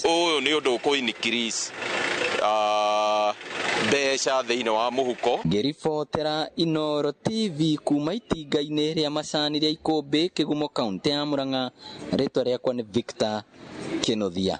Ũyũ nĩ ũndũ ũkũ increase mbeca thĩinĩ wa mũhuko. Ngĩribotera Inooro TV kuma itinga-inĩ rĩa macani rĩa Ikũmbĩ, Kĩgumo, kaunti ya Murang'a, rĩtwa rĩakwa nĩ Victor Kĩnuthia.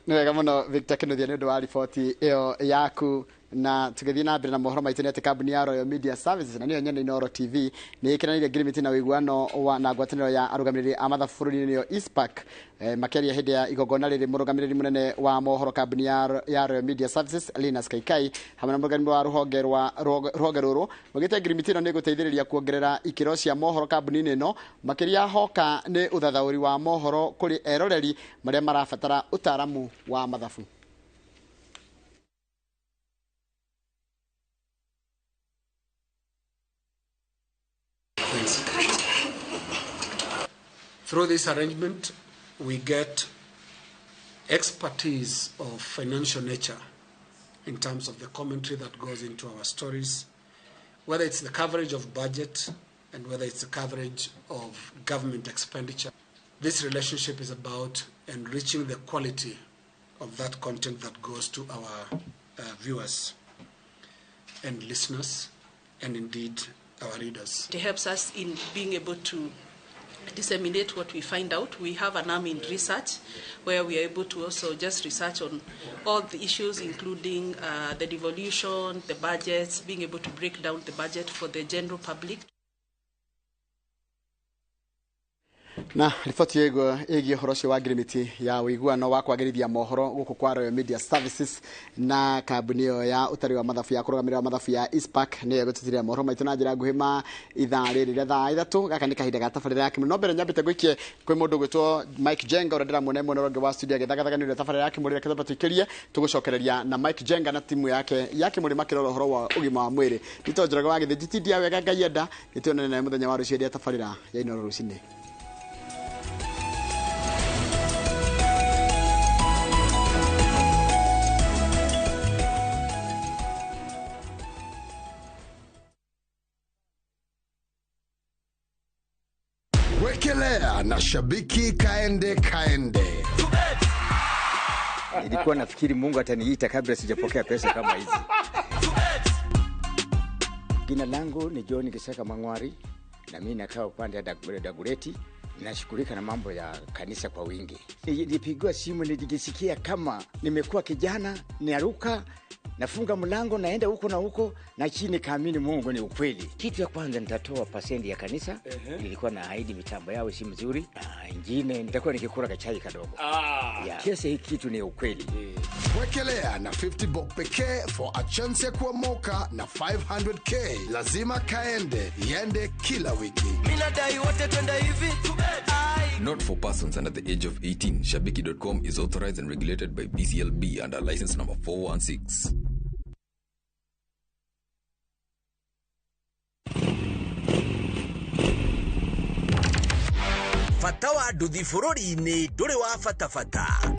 Nĩ wega mũno Victor Kinuthia nĩ ũndũ wa riboti ĩyo yaku. Na tũgĩthiĩ na mbere na mohoro maitũ nĩ atĩ kambuni ya Royal Media Services na nĩyo nyene Inooro TV nĩ ĩkĩranĩire ngirimiti na ũiguano wa na ngwatanĩro ya arũgamĩrĩri a mathabu bũrũri-inĩ nĩyo ICPAK. Makĩaria hĩndĩ ya igongona rĩrĩ, mũrũgamĩrĩri mũnene wa mohoro kambuni ya Royal Media Services Linus Kaikai hamwe na mũrũgamĩrĩri wa rũhonge rwa rũhonge rũrũ maugĩte ngirimiti ĩno nĩ ĩgũteithĩrĩria kuongerera ikĩro cia mohoro kambuni-inĩ ĩno, makĩria hoka nĩ ũthathaũri wa mohoro kũrĩ eroreri marĩa marabatara ũtaaramu wa mathabu. Through this arrangement, we get expertise of financial nature in terms of the commentary that goes into our stories, whether it's the coverage of budget and whether it's the coverage of government expenditure. This relationship is about enriching the quality of that content that goes to our viewers and listeners, and indeed our readers. It helps us in being able to disseminate what we find out. We have an arm in research where we are able to also just research on all the issues, including the devolution, the budgets, being able to break down the budget for the general public. Na riboti ĩgiĩ ũhoro ũcio wa ngirimiti ya ũiguano wa kwagĩrithia mohoro gũkũ kwa Royal Media Services na kambuni ĩyo ya ũtari wa mathabu ya kũrũgamĩrĩra mathabu ya ICPAK nĩyo ĩgũtũtirĩra mohoro maitũ na njĩra nguhĩ ma ithaa rĩrĩ rĩa thaa 3. Gaka nĩ kahinda ga tabarĩra ya Kĩmũrĩ. No mbere nyambĩte ngũikie kwĩ mũndũ ũgwĩtwo Mike Jenga ũrĩa ndĩramuona mwena ũrĩa ũngĩ wa studio agĩthagathaga nĩ ũrĩa tabarĩra ya Kĩmũrĩ. Reke twambe tũikĩrie tũgũcokereria na Mike Jenga na timu yake ya Kĩmũrĩ makĩrora ũhoro wa ũgima wa mwĩrĩ. Nĩtondũ Njoroge wa Gĩthĩnji tindia wega Ngai enda nĩtuonane nawe mũthenya wa rũciũ hĩndĩ ya tabarĩra ya Inooro rũcinĩ. Wekelea na shabiki kaende kaende. Nilikuwa nafikiri Mungu ataniita kabla sijapokea pesa kama hizi. Jina langu ni John Kisaka Mangwari na mimi nakaa upande wa Dagoretti. Nashughulika na mambo ya kanisa kwa wingi. Nilipigiwa simu nilijisikia kama nimekuwa kijana, niaruka, nafunga mlango naenda huko na huko, na chini kaamini Mungu ni ukweli. Kitu ya kwanza nitatoa pasendi ya kanisa. Nilikuwa na ahidi mitambo yao si mzuri. Na ingine nitakuwa nikikula kachai kadogo. Kesi hii kitu ni ukweli. Wekelea na 50 bob pekee for a chance ya kuomoka na 500k. Lazima kaende, iende kila wiki. Mimi nadai wote twende hivi. Not for persons under the age of 18. Shabiki.com is authorized and regulated by BCLB under license number 416. Bata wa nduthi bũrũri-inĩ ndũrĩ wa bata bata.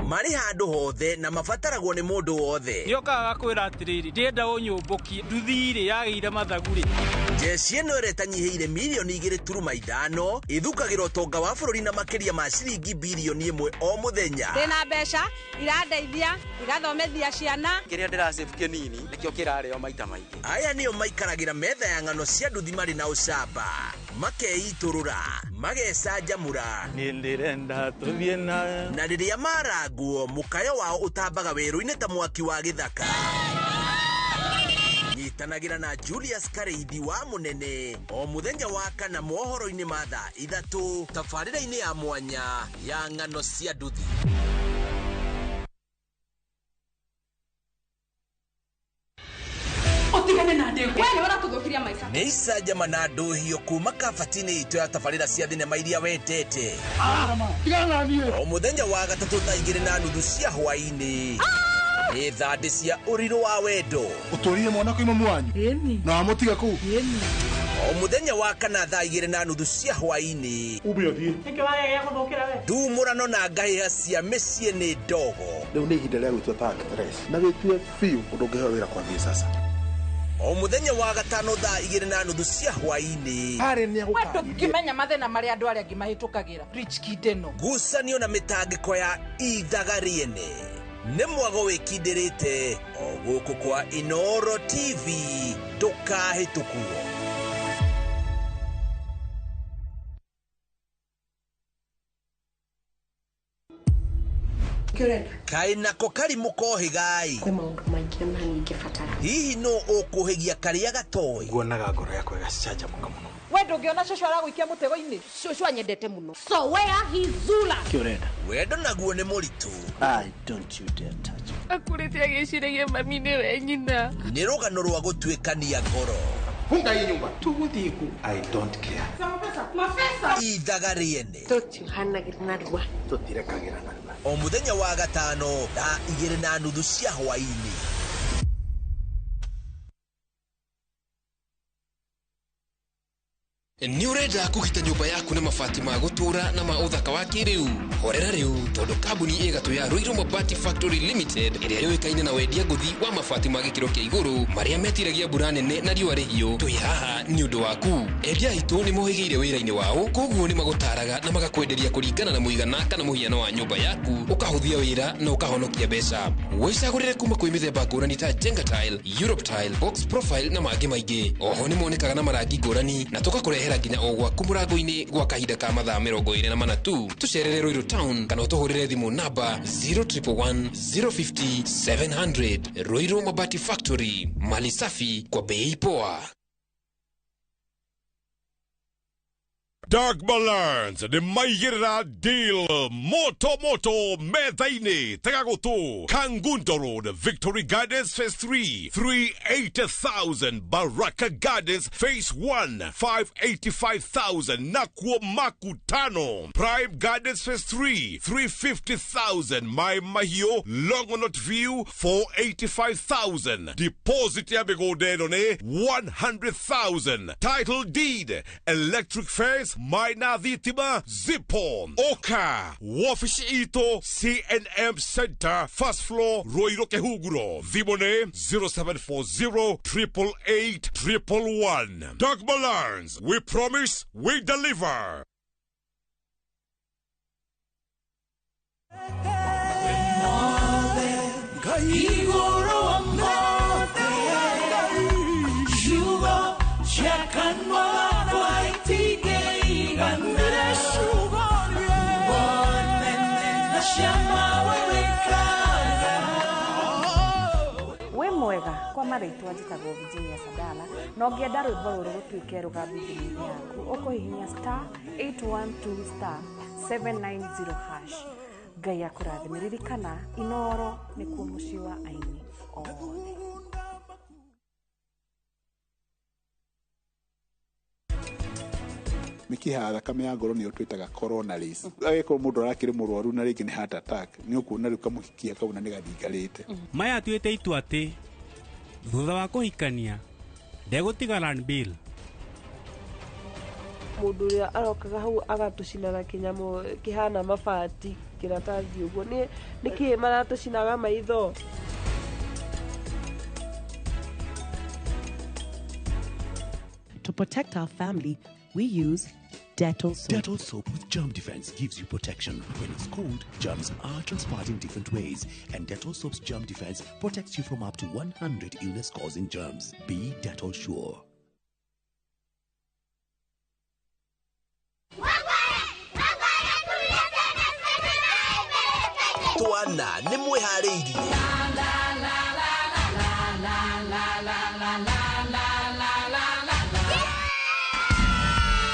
Marĩ handũ hothe na mabataragwo nĩ mũndũ wothe. Nĩokaga gakwĩra atĩrĩrĩ, ndĩrenda ũnyũmbũkie nduthi-rĩ yagĩire mathagu-rĩ. Jeshi ĩno ĩrĩa ĩtanyihĩire milioni 2.5 ĩthukagĩra ũtonga wa bũrũri na makĩria ma ciringi bilioni 1 o mũthenya. Ndĩna mbeca irandeithia igathomithia ciana. Kĩrĩa ndĩrasave kĩnini nĩkĩo kĩrarĩo maita maingĩ. Aya nĩo maikaragĩra metha ya ng'ano cia nduthi marĩ na ũcamba, makeitũrũra, magecanjamũra. Niĩ ndĩrenda tũthiĩ na Na rĩrĩa marangwo mũkayo wao ũtambaga werũ-inĩ ta mwaki wa gĩthaka. Nyitanagĩra na Julius Kareithi wa Mũnene o mũthenya wa kana mohoro-inĩ ma thaa 3 tabarĩra-inĩ ya mwanya ya ng'ano cia nduthi. Utigane na ndegwa. Wewe ũratũthũkiria maica. Nĩ icanjama na ndũhio kuma kabati-inĩ itũ ya tabarĩra cia thinema iria wendete. Tigana na niĩ. O mũthenya wa gatatũ thaa 2:30 cia hwaĩ-inĩ. Nĩ thandĩ cia ũrirũ wa wendo. Ũtũrire mwana kwĩ mamu wanyu? Na wamũtiga kũu? O mũthenya wa kana thaa 2:30 cia hwaĩ-inĩ. Ume ũthiĩ. Nĩkĩ wagĩa gũthũkĩra we? Ndumũrano na ngahĩha cia mĩciĩ nĩ ndogo. Rĩu nĩ ihinda rĩa gwĩtua ta actress. Na wĩtue biũ ũndũ ũngĩheo wĩra kwambia sasa. O muthenya wa gatano thaa 2:30 cia hwaini. We ndũngĩmenya mathĩna marĩa andũ arĩa angĩ mahĩtũkagĩra. Rich Kid ĩno. Ngucanio na mĩtangĩko ya ithaga rĩene nĩ mwago wĩkindĩrĩte o gũkũ kwa Inooro TV, ndũkahĩtũkwo. Kaĩ nako karimũ kohĩgai. Kwĩ maũndũ maingĩ na ningĩbatara. Hihi no ũkũhĩgia karĩa gatoĩ? Nguonaga ngoro yakwa ĩgacanjamũka mũno. We ndũngĩona cũcũ aragũikia mũtego-inĩ. Cũcũ anyendete mũno. So where he Zula. Kĩ ũrenda? Wendo naguo nĩ mũritũ. I don't you dare touch me. Akũrĩte agĩciragia mami nĩwe nyina. Nĩ rũgano rwa gũtuĩkania ngoro. Funga hii nyumba. Tũgũthiĩ kũ? I don't care. Mabesa. Ithaga rĩene. Tũtihanagĩra narua. Tũtirekagĩra narua. O muthenya wa gatano thaa 2:30 cia hwaini. Nĩ ũrenda kũgita nyũmba yaku na mabati ma gũtũũra na ma ũthaka wa kĩrĩu? Horera rĩu tondũ kambuni ĩgatũ ya Ruiru Mabati Factory Limited ĩrĩa yũĩkaine na wendia ngũthi wa mabati ma gĩkĩro kĩa igũrũ marĩa metiragia mbura nene na riũa rĩhiũ, twĩ haha nĩ ũndũ waku. Endia aitũ nĩ mohĩgĩire wĩra-inĩ wao, koguo nĩ magũtaraga na magakwenderia kũringana na mũigana kana mũhiano wa nyũmba yaku, ũkahũthia wĩra na ũkahonokia mbeca. Wĩcagũrĩre kuma kwĩ mĩthemba ngũrani ta Jenga Tile, Europe Tile, Box Profile na mangĩ maingĩ. Oho nĩ monekaga na marangi ngũrani na tũgakũrehera nginya o gwaku mũrango-inĩ gwa kahinda ka mathaa 24 tu. Tũcerere Ruiru Town kana ũtũhũrĩre thimũ namba 0111 050 700. Ruiru Mabati Factory, mali safi kwa bei poa. Dark Balance nĩ maigĩrĩra deal moto moto metha-inĩ. Tega gũtũ. Kangundo Road, Victory Gardens Phase 3, 380,000. Baraka Gardens Phase 1, 585,000. Nakuo Makutano Prime Gardens Phase 3, 350,000. Mai Mahiũ Longonot View, 485,000. Deposit ya mĩgũnda ĩno nĩ 100,000. Title deed, electric fence, Maina thitima zipo. Oka wabici itũ CNM Center, first floor, Ruiru Kehuguro. Thimũ nĩ 0740 888 111. Dogma Learns. We promise, we deliver. Wĩ mwega kwa marĩtwa njĩtagwo Virginia Sadala na ũngĩenda rwĩmbo rũrũ rũtuĩke rũgambi thimũ-inĩ yaku ũkũhihinya star 812 star 790 hash. Ngai akũrathime. Ririkana Inooro nĩkuo mũciĩ wa aini othe. Mĩkiha ya thakame ya ngoro nĩyo twĩtaga coronaries. Agĩkorwo mũndũ arakĩrĩ mũrwaru na rĩngĩ nĩ heart attack, nĩ ũkuona rĩu kamũhikia kau na nĩ gathingarĩte. Maya atuĩte itua atĩ thutha wa kũhikania ndegũtiga Lanbill. Mũndũ ũrĩa arokaga hau agatũcina na kĩnyamũ kĩhana mabati kĩratathi ũguo, nĩ kĩĩ maratũcinaga maitho? To protect our family, we use Dettol soap. Dettol soap with germ defense gives you protection. When it's cold, germs are transpired in different ways, and Dettol soap's germ defense protects you from up to 100 illness-causing germs. Be Dettol sure. Twana nĩ mwĩharĩirie.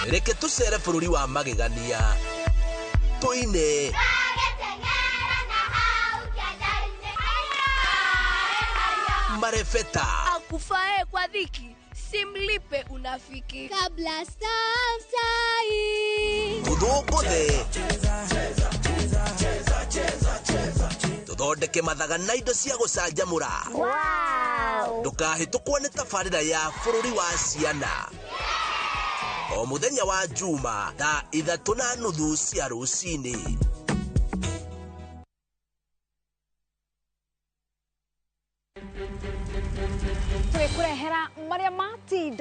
Reke tũcere bũrũri wa magegania tũine marebeta. Akufae kwa dhiki simlipe unafiki kabla saftai tũthũngũthe tũthondeke mathaga na indo cia gũcanjamũra. Wow. Ndũkahĩtũkwo nĩ tabarĩra ya bũrũri wa ciana o mũthenya wa Juma thaa 3:30 cia rũcinĩ. Tũgĩkũrehera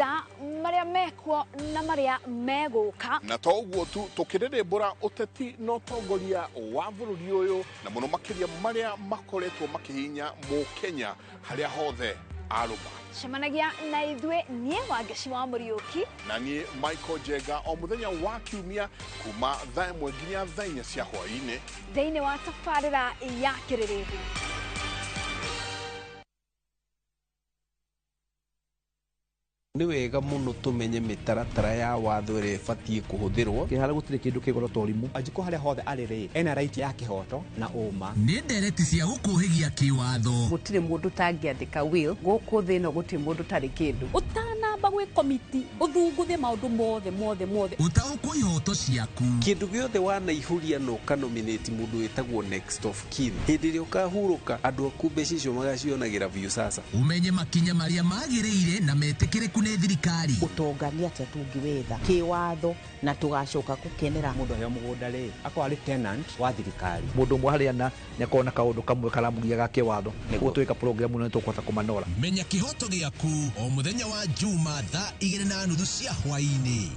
Mathĩna marĩa mekuo na marĩa megũka. Na to ũguo tu, tũkĩrĩrĩmbũra ũteti na ũtongoria wa bũrũri ũyũ, na mũno makĩria marĩa makoretwo makĩhinya mũkenya harĩa hothe arũma. Cemanagia na ithuĩ, niĩ Wangeci wa Mũriũki na niĩ Michael Njenga, o mũthenya wa kiumia kuma 1:00 nginya 4:00 cia hwaĩ-inĩ thĩinĩ wa tabarĩra ya Kĩrĩrĩmbũ. Nĩ wega mũno tũmenye mĩtaratara ya watho ĩrĩa ĩbatiĩ kũhũthĩrwo. Kĩhara gũtirĩ kĩndũ kĩ goro ta ũrimũ. Anjĩkwo harĩa hothe arĩ rĩ, ena right ya kĩhoto na ũma. Nĩ ndereti cia gũkũhĩgia kĩwatho. Gũtirĩ mũndũ ũtangĩandĩka will gũkũ thĩ ĩno, gũtirĩ mũndũ ũtarĩ kĩndũ. Ũtanamba gwĩ komiti ũthunguthe maũndũ mothe mothe mothe, ũtaũkwo ihoto ciaku. Kĩndũ gĩothe wanaihũria na ũkanominate mũndũ wĩtagwo next of kin, hĩndĩ ĩrĩa ũkahurũka andũ aku mbeca icio magacionagĩra Viusasa. Ũmenye makinya marĩa magĩrĩire na metĩkĩrĩku nĩ thirikari. Ũtonga nĩ atĩa tũngĩwetha kĩwatho na tũgacoka gũkenera. Mũndũ aheo mũgũnda rĩ, akorwo arĩ tenant wa thirikari. Mũndũ ũmwe harĩa na nĩakorwo na kaũndũ kamwe karamũgia ga kĩwatho, nĩguo twĩka program ĩno nĩtũkũhota kũmanora. Menya kĩhoto gĩaku o mũthenya wa Juma 2:30 cia hwaĩ-inĩ.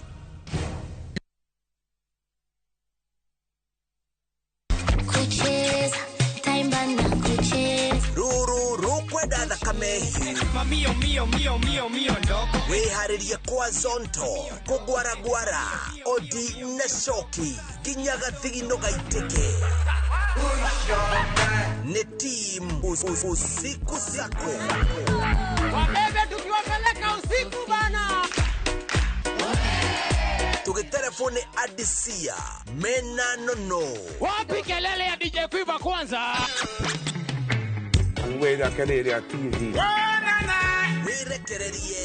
Rũrũ rũkwenda thakame hiũ. Mio mio mio mio mio ndoko. Wĩharĩrie kwa zonto, kũgwaragwara, odi na coki nginya gathigino gaitĩke. Nĩ team Usiku Sako. Wabebe tukiwapeleka usiku bana. Tugitelefone Adisia mena nono. Wapi kelele ya DJ Quiver kwanza? Wera kelele ya TV. Wirekererie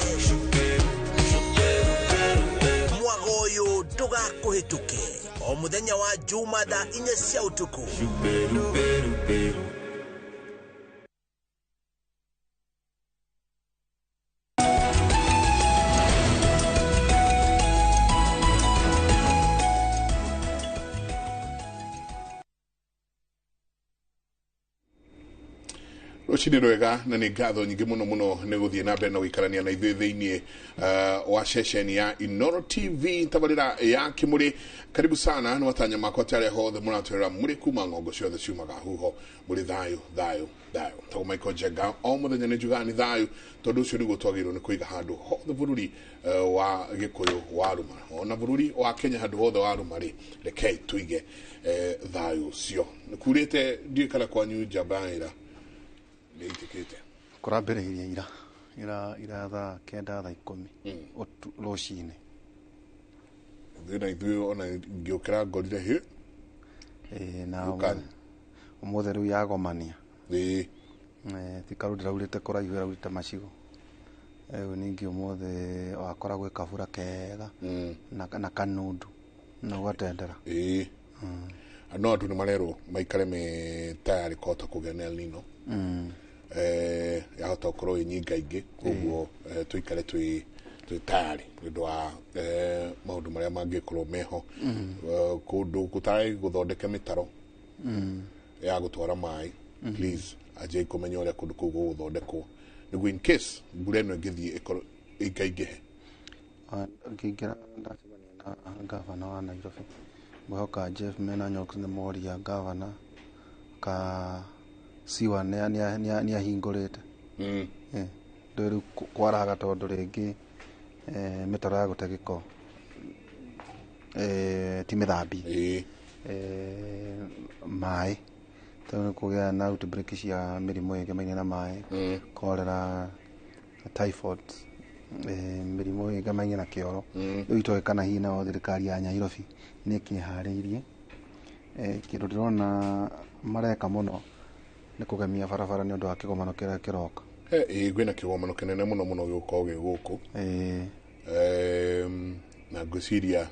mwago ũyũ ndũgakũhĩtũke o mũthenya wa Juma 4:00 cia ũtukũ. Rũcinĩ rwega na nĩ ngatho nyingĩ mũno mũno nĩ gũthiĩ na mbere na gũikarania na ithuĩ thĩinĩ wa ceceni ya Inooro TV tabarĩra ya Kĩmũrĩ. Karibu sana nĩ watanya makwa atĩ arĩa hothe mũratwĩrora mũrĩ kuma ng'ongo ciothe ciumaga huho mũrĩ thayũ thayũ thayũ. Tagwo Michael Njenga, o mũthenya nĩ njugaga nĩ thayũ tondũ ũcio nĩguo twagĩrĩirwo nĩ kũiga handũ hothe bũrũri wa Gĩkũyũ warũma, ona bũrũri wa Kenya handũ hothe warũma rĩ, rekei tũige thayũ ũcio. Nĩ kurĩte ndiũĩ kana kwanyu njamba ya ĩra nĩitĩkĩte. Kũrambĩrĩirie ira ira ira 9:00 10:00 rũcinĩ. Ithuĩ na ithuĩ ona ngĩũkĩra ngorire hĩ. Na ũmũthĩ rĩu yagomania. Ĩĩ. Ti karu ndĩraurĩte kũraihu, ĩraurĩte macigo. Rĩu ningĩ ũmũthĩ wakora gwĩ kabura kega na kanundu na ũgatendera. Ĩĩ. No andũ nĩ marerwo maikare me tayarĩ kũhota kũgĩa na El Nino. Yahota gũkorwo ĩ nyingaingĩ, koguo tũikare twĩ tayarĩ nĩ ũndũ wa maũndũ marĩa mangĩkorwo meho. Kũndũ gũtarĩ gũthondeke mĩtaro ya gũtwara maĩ, please anjai kũmenya ũrĩa kũndũ kũu gũgũthondekwo nĩguo in case mbura ĩno ĩngĩthiĩ ĩkorwo ĩingaingĩhe. Ngĩingĩra ndacemania na gavana wa Nairobi, ngwĩhoka Jeff mena Nyox nĩ moria gavana ka siwa nĩ ahingũrĩte. Ndũĩ rĩu kwaraga tondũ rĩngĩ mĩtaro ya gũte gĩko ti mĩthambie. Maĩ tondũ nĩ kũgĩa na outbreak cia mĩrimũ ĩgemaine na maĩ, cholera, typhoid, mĩrimũ ĩgemaine na kĩoro. Rĩu itoĩ kana hihi nao thirikari ya Nairobi nĩ ĩkĩharĩirie. Kĩndũ ndĩrona mareka mũno nĩ kũgemia barabara nĩ ũndũ wa kĩgomano kĩrĩa kĩroka. Ĩĩ, kwĩna kĩgomano kĩnene mũno mũno gĩgũkorwo gĩ gũkũ. Na ngwĩciria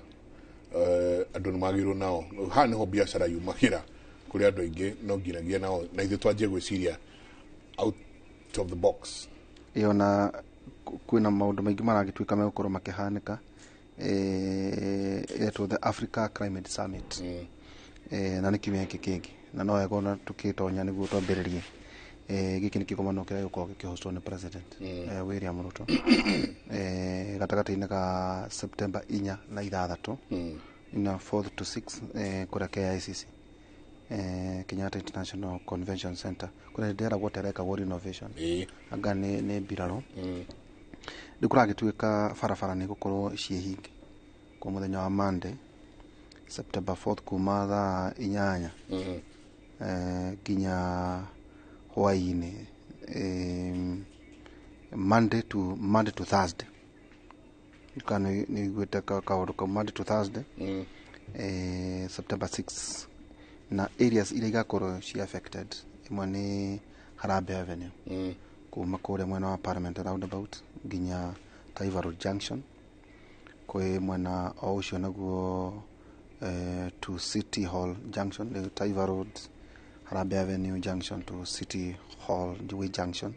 andũ nĩ magĩrĩirwo nao haha nĩho biacara yumagĩra kũrĩ andũ aingĩ, no nginyagia nao na ithuĩ twanjie gwĩciria out of the box. Ĩĩ, ona kwĩna maũndũ maingĩ maragĩtuĩka megũkorwo makĩhanĩka. Ĩretwo the Africa Climate Summit. Na nĩ kiumia gĩkĩ kĩngĩ, na no wega ona tũkĩtonya nĩguo twambĩrĩrie Gĩkĩ nĩ kĩgomano kĩrĩa gĩgũkorwo gĩkĩhostwo nĩ President William Ruto gatagatĩ-inĩ ka September 4 na 6, na 4th to 6, kũrĩa KICC, Kenyatta International Convention Center, kũrĩa ndĩragwo terekagwo renovation, anga nĩ mbirarũ. Rĩu kũragĩtuĩka barabara nĩ gũkorwo ciĩ hinge kwa mũthenya wa Monday, September 4th, kuma thaa 8 nginya hwaĩ-inĩ, Monday to Thursday. Kana nĩ iguĩte kaũndũ kau, Monday to Thursday, September 6. Na areas iria igakorwo ci affected, ĩmwe nĩ Harambee Avenue, kuma kũrĩa mwena wa Parliament roundabout nginya Taifa Road Junction. Kwĩ mwena o ũcio naguo, to City Hall Junction, Taifa Road, Harambee Avenue Junction to City Hall Way Junction.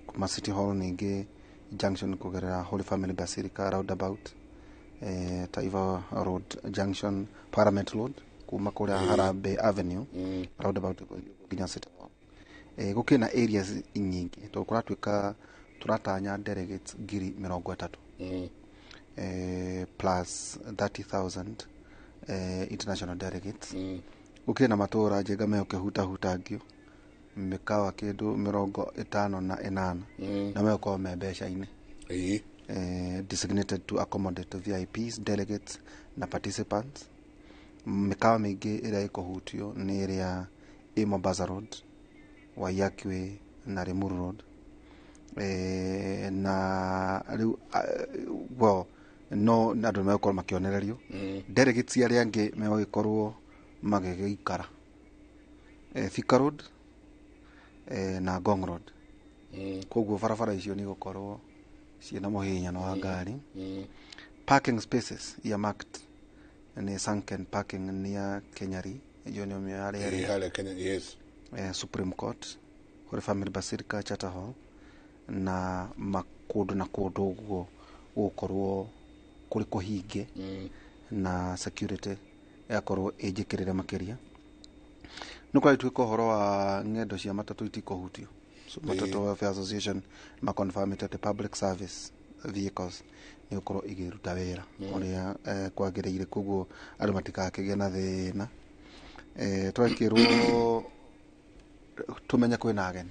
Kuma City Hall ningĩ Junction kũgerera Holy Family Basilica roundabout, Taifa Road Junction, Parliament Road, kuma kũrĩa Harambee Avenue roundabout nginya City Hall. Gũkĩrĩ na areas nyingĩ tondũ kũratuĩka tũratanya delegates 30,000, plus 30,000 international delegates. Gũkĩrĩ na matũra njenga megũkĩhutahutangio, mĩkawa kĩndũ 58, na megũkorwo me mbeca-inĩ, designated to accommodate VIPs, delegates na participants. Mĩkawa mĩingĩ ĩrĩa ĩkũhutio nĩ ĩrĩa ĩ Mombasa Road, Waiyaki Way na Limuru Road. Na rĩu, well, no andũ nĩ megũkorwo makĩonererio. Delegates arĩa angĩ megũgĩkorwo magĩgĩikara Thika Road na Ngong Road. Koguo barabara icio nĩ igũkorwo ciĩna mũhinyano wa ngari. Parking spaces earmarked nĩ sunken parking near Kenyari, iyo nĩyo harĩa Harĩa Kenya, yes. Supreme Court, Holy Family Basilica, Charter Hall na makũndũ na kũndũ ũguo gũgũkorwo kũrĩ kũhinge, na security ĩgakorwo ĩnjĩkĩrĩre makĩria. Nĩ kũragĩtuĩka ũhoro wa ng'endo cia matatũ itikũhutio. So Matatu Welfare Association maconfirmĩte atĩ public service vehicles nĩ gũkorwo ikĩruta wĩra ũrĩa kwagĩrĩire, koguo andũ matikakĩgĩe na thĩna. Twekĩrwo tũmenye kwĩna ageni.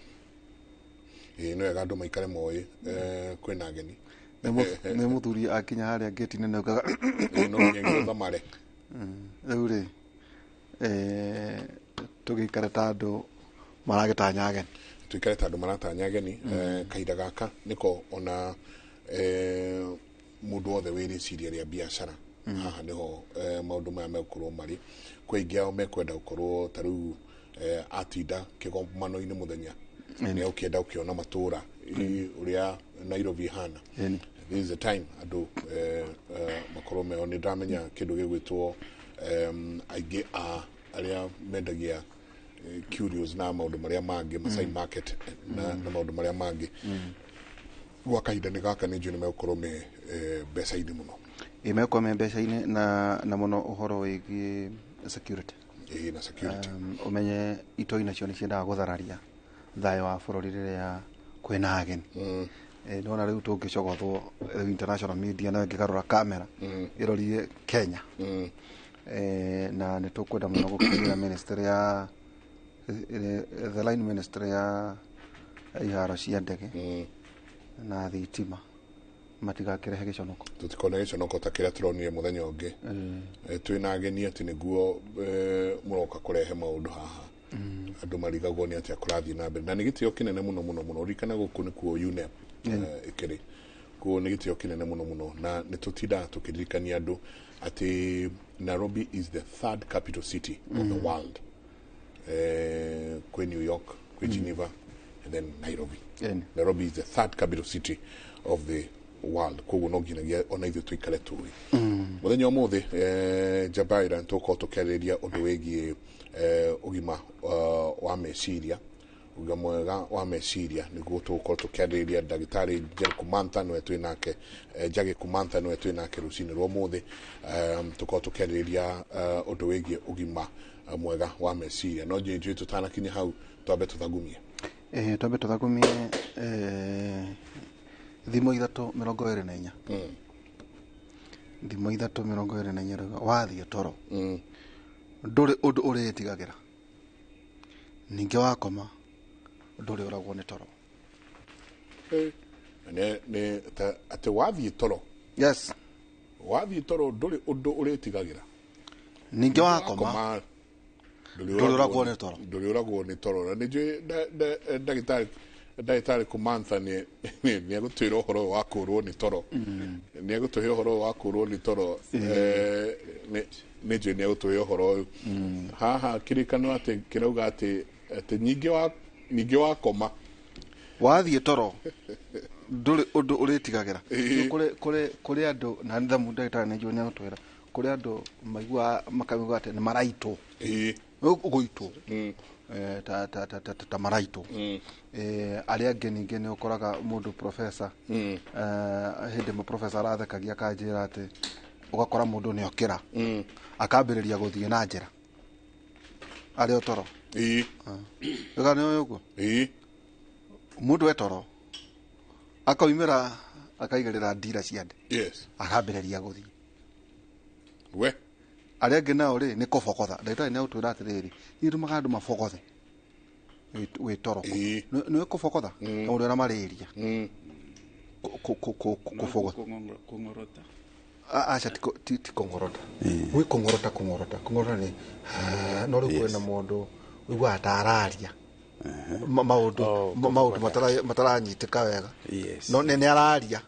Ĩĩ, nĩ wega andũ maikare moĩ kwĩna ageni. Nĩ mũthuri akinya harĩa ngĩti-inĩ nĩ augaga. Ĩĩ, no nginya gĩthamare. Rĩu rĩ, tũgĩikare ta andũ maragĩtanya ageni. Tuikare ta andũ maratanya ageni. Kahinda gaka nĩko ona mũndũ wothe wĩ rĩciria rĩa biacara, haha nĩho maũndũ maya megũkorwo marĩ. Kwĩ aingĩ ao mekwenda gũkorwo ta rĩu, atinda kĩgomano-inĩ mũthenya, nĩ ũkĩenda ũkĩona matũra ũrĩa Nairobi ihana. This is the time andũ makorwo meho. Nĩ ndamenya kĩndũ gĩgwĩtwo, aingĩ a arĩa mendagia curios na maũndũ marĩa mangĩ, Masai Market na maũndũ marĩa mangĩ, gwa kahinda nĩ gaka nĩ njũĩ nĩ megũkorwo me mbeca-inĩ mũno. Ĩ, megũkorwo me mbeca-inĩ na mũno ũhoro wĩgiĩ security. Ĩĩ, na security. Ũmenye itoi nacio nĩ ciendaga gũthararia thayũ wa bũrũri rĩrĩa kwĩna ageni. Nĩwona rĩu tũngĩcogothwo, rĩu international media nayo ĩngĩgarũra kamera ĩrorie Kenya. Na nĩ tũkwenda mũno gũkinyĩra ministry ya the line ministry ya iharo cia ndege na thitima matigakĩrehe gĩconoko. Tũtikone gĩconoko ta kĩrĩa tũronire mũthenya ũngĩ. Twĩna ageni atĩ nĩguo mũroka kũrehe maũndũ haha. Andũ marigagwo nĩ atĩa kũrathiĩ na mbere, na nĩ gĩtĩo kĩnene mũno mũno mũno. Ririkana gũkũ nĩkuo UNEP ĩkĩrĩ kuo, nĩ gĩtĩo kĩnene mũno mũno, na nĩ tũtindaga tũkĩririkania andũ atĩ Nairobi is the third capital city of the world. Kwĩ New York, kwĩ Geneva and then Nairobi. Nairobi is the third capital city of the world, koguo no nginyagia ona ithuĩ tũikare tũĩ. Mũthenya ũmũthĩ, Jabaira, nĩtũgũkorwo tũkĩarĩrĩria ũndũ wĩgiĩ ũgima wa meciria. Ũgima mwega wa meciria nĩguo tũgũkorwo tũkĩarĩrĩria. Ndagĩtarĩ Njeri Kumantha nĩwe twĩ nake, Njagi Kumantha nĩwe twĩ nake rũcinĩ rwa ũmũthĩ. Tũkorwo tũkĩarĩrĩria ũndũ wĩgiĩ ũgima mwega wa meciria. No njũĩ tũtanakinya hau, twambe tũthagumie. Twambe tũthagumie thimo 3:24. Thimo 3:24 rauga wathiĩ toro ndũrĩ ũndũ ũrĩtigagĩra, ningĩ wakoma ndũrĩ ũragwo nĩ toro. Nĩ atĩ wathiĩ toro? Yes. Wathiĩ toro ndũrĩ ũndũ ũrĩtigagĩra, ningĩ wakoma ndũrĩ ũragwo nĩ toro. Ndũrĩ ũragwo nĩ toro. Na nĩ njũĩ ndagĩtarĩ Kumantha nĩ egũtwĩra ũhoro ũyũ wa kũũrwo nĩ toro. Nĩ egũtũhe ũhoro ũyũ wa kũũrwo nĩ toro. Nĩ njũĩ nĩ egũtũhe ũhoro ũyũ. Haha kĩrĩkano atĩ kĩrauga atĩ ningĩ wakoma, wathiĩ toro ndũrĩ ũndũ ũrĩtigagĩra. Kũrĩ andũ, na nĩ thamu ndagĩtarĩ nĩ njũĩ nĩ egũtwĩra, kũrĩ andũ maiguaga makaigua atĩ nĩ maraitwo, ũgũitwo ta maraitwo. Arĩa angĩ ningĩ nĩ ũkoraga mũndũ professor, hĩndĩ ĩmwe professor arathekagia akanjĩra atĩ ũgakora mũndũ nĩ okĩra akambĩrĩria gũthiĩ na njĩra arĩ o toro. Nĩ ũĩ ũguo mũndũ e toro akaumĩra akaigĩrĩra ndira cia ndĩ, akambĩrĩria gũthiĩ. We arĩa angĩ nao rĩ nĩ kũbogotha. Ndagĩtarĩ nĩ agũtwĩra atĩrĩrĩ, nĩ itũmaga andũ mabogothe wĩ toro. Nĩ kũbogotha ta mũndũ wĩna malaria, kũbogotha. Kũng'orota. Aca, ti kũng'orota. Gwĩ kũng'orota, kũng'orota, kũng'orota nĩ no rĩu kwĩna mũndũ ũiguaga ta araria maũndũ mataranyitĩka wega, no nĩ araria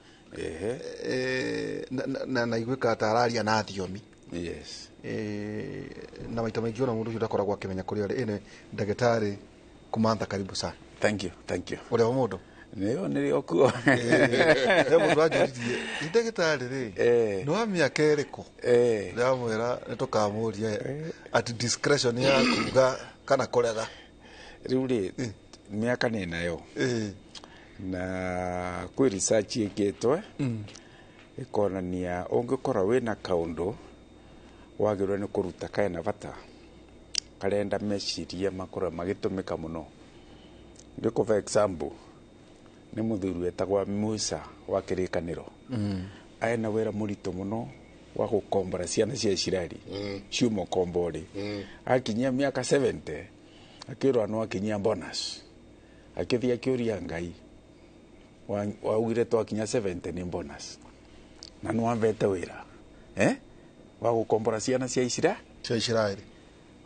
na iguĩkaga ta araria na thiomi. Na maita maingĩ ona mũndũ ũcio ndakoragwo akĩmenya kũrĩa arĩ. Ĩnĩ ndagĩtarĩ Kumantha, karibu sana. Thank you, thank you. Ũrĩa wa mũndũ nĩyo nĩrĩo kuo. He mũndũ anjũririe, ndagĩtarĩ rĩ, nĩ wa mĩaka ĩrĩkũ? Ndamwĩra nĩ tũkamũria at discretion ya kuga kana kũrega. Rĩu rĩ, mĩaka nĩ nayo, na kwĩ research ĩkĩtwe ĩkonania ũngĩkorwo wĩna kaũndũ wagĩrĩirwo nĩ kũruta kena bata, karenda meciria makorwo magĩtũmĩka mũno. Ngĩkũhe example, nĩ mũthuri wetagwa Musa wa kĩrĩkanĩro, aena wĩra mũritũ mũno wa gũkombora ciana cia Isiraeli ciuma ũkombori. Akinyia mĩaka 70 akĩrwo no akinyia bonus, akĩthiĩ akĩũria Ngai, waugire twakinya 70 nĩ bonus na nĩ wambete wĩra wa gũkombora ciana cia Isiraeli,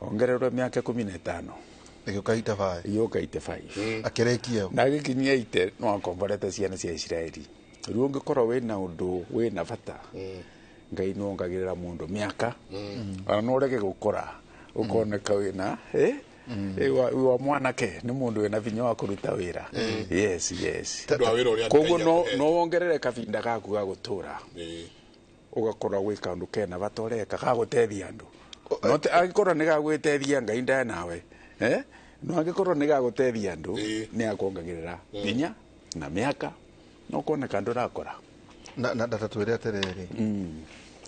ongererwo mĩaka 15, ĩgĩũka 85, ĩgĩũka 85, akĩrĩkia na agĩkinyia 80 no akomborete ciana cia Isiraeli. Rĩu ũngĩkorwo wĩna ũndũ wĩna bata, Ngai nĩ wongagĩrĩra mũndũ mĩaka, ona no ũrege gũkũra ũkoneka wĩna wa mwanake, nĩ mũndũ wĩna vinya wa kũruta wĩra. Yes, yes. Koguo no wongerere kabinda gaku ga gũtũra, ũgakorwo gwĩ kaũndũ kena bata ũreka gagũteithia andũ. No angĩkorwo nĩ gagwĩteithia, Ngai ndae nawe, no angĩkorwo nĩ gagũteithia andũ, nĩ akuongagĩrĩra hinya na mĩaka, no ũkoneka ndũrakũra. Na ndatatwĩre atĩrĩrĩ,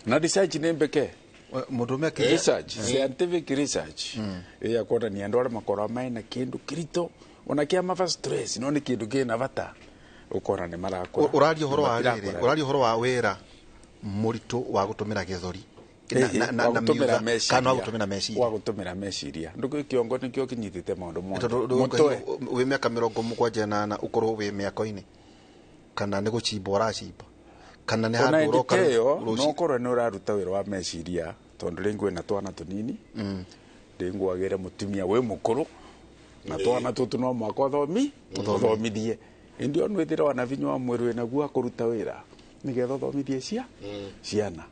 na research nĩ mbeke mũndũ ũmwe research, scientific research ya kuonania andũ arĩa makoragwo mena kĩndũ kĩritũ ona kĩa mava stress, no nĩ kĩndũ kĩna bata, ũkona nĩ marakũra. Ũraria ũhoro wa rĩrĩ, ũraria ũhoro wa wĩra mũritũ wa gũtũmĩra gĩthũri kana wa gũtũmĩra meciria, wa gũtũmĩra meciria. Ndũkĩ kĩongo nĩkĩo kĩnyitĩte maũndũ mothe. Mũtwe wĩ mĩaka 78 ũkorwo wĩ mĩako-inĩ, kana nĩ gũcimba ũracimba, kana nĩ handũ ũroka no ũkorwo nĩ ũraruta wĩra wa meciria, tondũ rĩngĩ wĩna twana tũnini, rĩngĩ wagĩre mũtumia wĩ mũkũrũ na twana tũtũ no mũhaka ũthomithie. Ĩndĩ ono wĩthĩra wana vinya wa mwĩrĩ wĩnaguo wa kũruta wĩra nĩgetha ũthomithie ciana.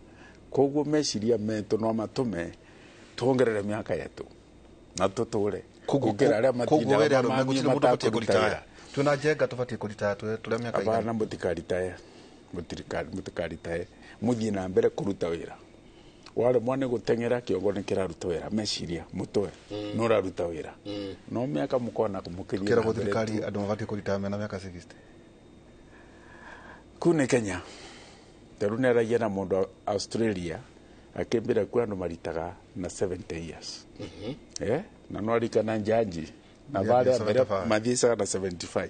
Koguo meciria metũ no matũme tuongerere mĩaka yetu na tũtũre gũkĩra arĩa matindaga matakũruta wĩra. Twĩna njenga tũbatiĩ kũritaya tũrĩa mĩaka igana. Hapana, mũtikaritaya, mũtikaritaya, mũthiĩ na mbere kũruta wĩra. Waremwo nĩ gũteng'era kĩongo nĩ kĩraruta wĩra, meciria mũtwe nĩ ũraruta wĩra. No mĩaka mũkona mũkĩthiĩ Kĩragwo na mbere thirikari tu. andũ mabatiĩ kũritaya mena mĩaka 60. Kuu nĩ Kenya. Tarĩu nĩaragia na mũndũ Australia akĩmbĩra kwĩ andũ maritaga na 70 years. Na no arikana njanji na Yeah, barĩa mbere 75. mathiĩcaga na 75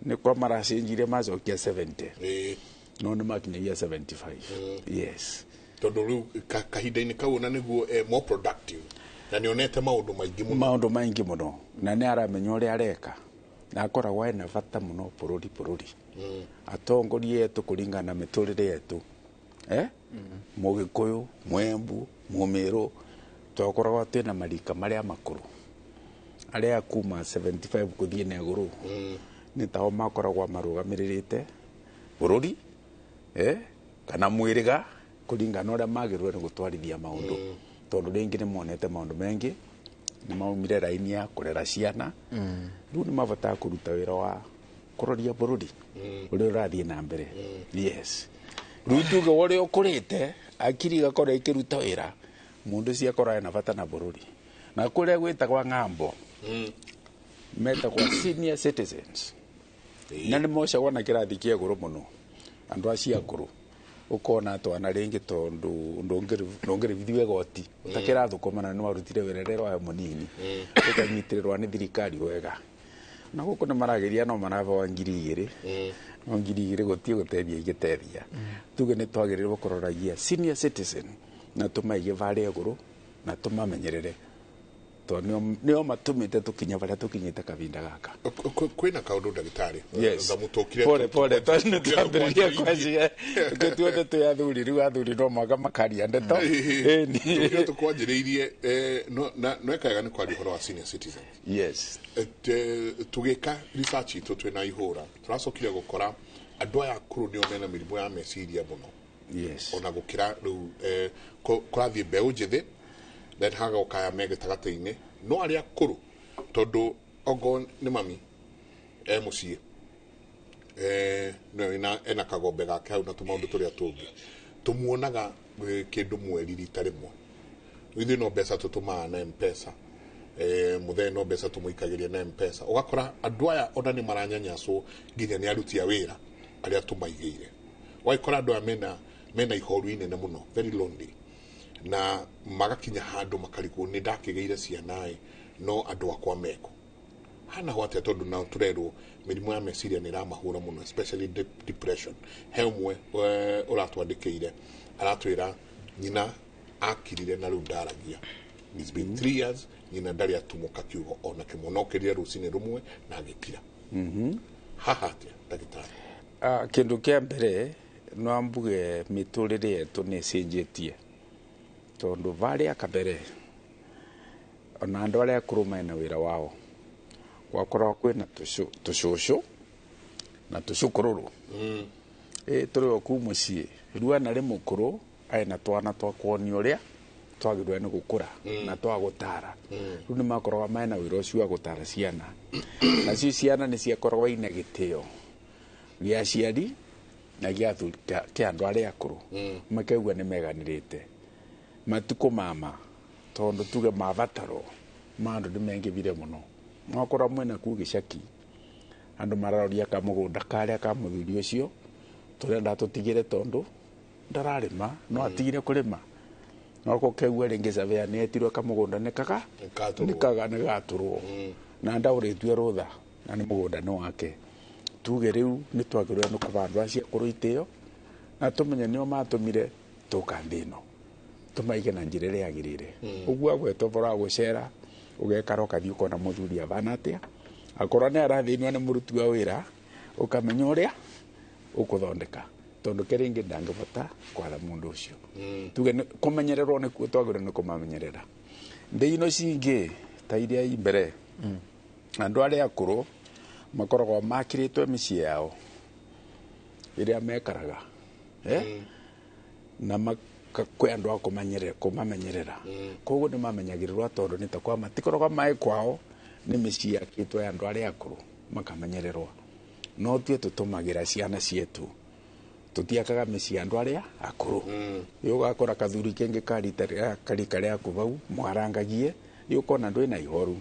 nĩ kwa maracenjirie macokia 70 no nĩ makinyagia 75. Yes. Tondũ rĩu kahinda-inĩ kau ona nĩguo more productive na nĩonete maũndũ maingĩ mũno. Maũndũ maingĩ mũno na nĩ aramenya ũrĩa areka na akoragwo ena bata mũno bũrũri atongoria etũ kũringana na mĩtũrĩre yetu Mũgĩkũyũ, Mwembu, Mũmĩrũ twakoragwo twĩna marika marĩa makũrũ arĩa kuma 75 gũthiĩ na igũrũ nĩ tao makoragwo marũgamĩrĩrĩte bũrũri kana mwĩrĩga kũringana na ũrĩa magĩrĩirwo nĩ gũtwarithia maũndũ tondũ rĩngĩ nĩ monete maũndũ maingĩ nĩ maumire raini ya kũrera ciana rĩu nĩ mabataga kũruta wĩra wa kũroria bũrũri ũrĩa ũrathiĩ na mbere. Yes, rĩu tuge ũrĩa ũkũrĩte akiri igakorwo ĩkĩruta wĩra mũndũ ũcio akorwo ena bata na bũrũri na kũrĩa gwĩtagwa ng'ambo metagwa senior citizens na nĩ mocagwo na kĩrathi kĩa igũrũ mũno andũ acio akũrũ ũkona twana rĩngĩ tondũ ndũngĩrĩbithio igoti ũtakĩrathũkũma na nĩ warutire wĩra rĩrĩa warĩ mũnini ũkanyitĩrĩrwo nĩ thirikari wega na gũkũ nĩ marageria no marabewa 2,000 no 2,000 gũtiĩ gũteithia igĩteithia. Tuge nĩ twagĩrĩirwo kũroragia senior citizen na tũmaige varĩa igũrũ na tũmamenyerere tondũ nĩo matũmĩte tũkinye barĩa tũkinyĩte kahinda gaka. Kwĩna kaũndũ ndagĩtarĩ. Yes. Thamũtũkire Pole pole tondũ nĩ twambĩrĩria kwanjia tuothe twĩ athuri rĩu athuri no mwaka makaria ndeto. Ĩni. Tũkire tũkwanjĩrĩirie no ekaga nĩ kwaria ũhoro wa senior citizens. Yes. Tũgĩka research itũ twĩna ihũra tũracokire gũkora andũ aya akũrũ nĩo mena mĩrimũ ya meciria mũno. Yes. Ona gũkĩra rĩu kũrathiĩ mbeũ njĩthĩ then hagoka aya me gĩtagatĩ-inĩ no arĩa akũrũ tondũ okorwo nĩ mami e mũciĩ nĩwe ena kagombe gake hau na tũmaũndũ tũrĩa tũngĩ tũmuonaga kĩndũ mweri rita rĩmwe. Ithuĩ no mbeca tũtũmaga na M-Pesa, mũthee no mbeca tũmũikagĩria na M-Pesa. Ũgakora andũ aya ona nĩ maranyanyaswo nginya nĩ aruti a wĩra arĩa tũmaigĩire. Ũgagĩkora andũ aya mena ihoru inene mũno, very lonely, na magakinya handũ makarigwo nĩ ndakĩgĩire ciana ĩ no andũ akwa meko hana ho atĩa tondũ nao tũrerwo mĩrimũ ya meciria nĩ ĩramahũra mũno especially depression. He ũmwe ũratwandĩkĩire aratwĩra nyina akirire na rĩu ndaragia. It's been 3 years nyina ndarĩ atumũka kiugo ona kĩmwe no kĩrire rũcinĩ rũmwe na agĩkira. Haha atĩa ndagĩtarĩ? Kĩndũ kĩa mbere no mbuge mĩtũrĩre yetu nĩ ĩcenjetie tondũ varĩa kabere ona andũ arĩa akũrũ mena wĩra wao gwakoragwo kwĩna tũcũcũ na tũcũkũrũrũ tũrĩ o kuu mũciĩ rĩu ana rĩ mũkũrũ ena twana twa kuonio ũrĩa twagĩrĩirwo nĩ gũkũra na twa gũtara rĩu nĩ makoragwo mena wĩra ũcio wa gũtara ciana nacio ciana nĩ ciakoragwo ina gĩtĩo gĩa aciari na gĩa athuri kĩa andũ arĩa akũrũ makaigua nĩ meganĩrĩte matukũ mama tondũ tuge mabataro ma andũ nĩ mengĩbire mũno mwakorwo mwena kuu gĩcaki andũ mararoria kamũgũnda karĩa ka mũthuri ũcio tũrenda tũtigĩre tondũ ndararĩma no atigire kũrĩma no gũkeigua rĩngĩ surveyor nĩ etirwo kamũgũnda nĩ kaga nĩ gatũrwo na ndaũrĩtue rũtha na nĩ mũgũnda nĩ wake. Tuge rĩu nĩ twagĩrĩirwo nĩ kũba andũ acio akũrũ itĩo na tũmenye nĩo matũmire tũka thĩ ĩno tũmaige na njĩra ĩrĩa yagĩrĩire. Ũguo agwetwo ũhoro wa gũcera ũgekara ũkathiĩ ũkona mũthuri abana atĩa akorwo nĩ arathĩnio nĩ mũruti wa wĩra ũkamenya ũrĩa ũkũthondeka tondũ kĩrĩngĩ ndangĩbota kwatha mũndũ ũcio. Tuge kũmenyererwo nĩkuo twagĩrĩirwo nĩ kũmamenyerera. Thĩ ino cingĩ ta iria i mbere andũ arĩa akũrũ makoragwo makĩrĩtwe mĩciĩ yao ĩrĩa mekaraga na kwĩ andũ a kũmamenyerera koguo nĩ mamenyagĩrĩrwo tondũ nĩ ta kwa matikoragwo maĩ kwao nĩ mĩciĩ yakĩtwo ya andũ arĩa akũrũ makamenyererwo no tuĩ tũtũmagĩra ciana cietu Tutiakaga mĩciĩ andũ arĩa akũrũ. Ũgakora kathuri kengĩ karita karika rĩaku vau mwarangagie ũkona ndwĩna ihoru.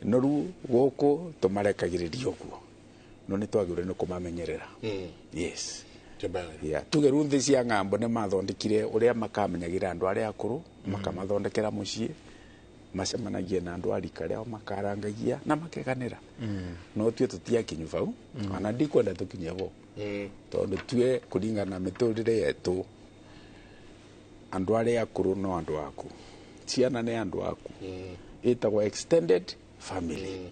No rĩu gũkũ tũmarekagĩrĩria ũguo no nĩ twagĩrĩirwo nĩ kũmamenyerera. Yes. Yeah. Tuge rĩu thĩ cia ng'ambo nĩ mathondekire ũrĩa makamenyagĩra andũ arĩa akũrũ, makamathondekera mũciĩ, macemanagie na andũ a rika rĩao, makarangagia na makeganĩra. No tue tũtiakinyu vau, ona ndikwenda tũkinye vo, tondũ tue kũringana na mĩtũrĩre yetu andũ arĩa akũrũ no andũ aku, ciana nĩ andũ aku, ĩtagwo extended family.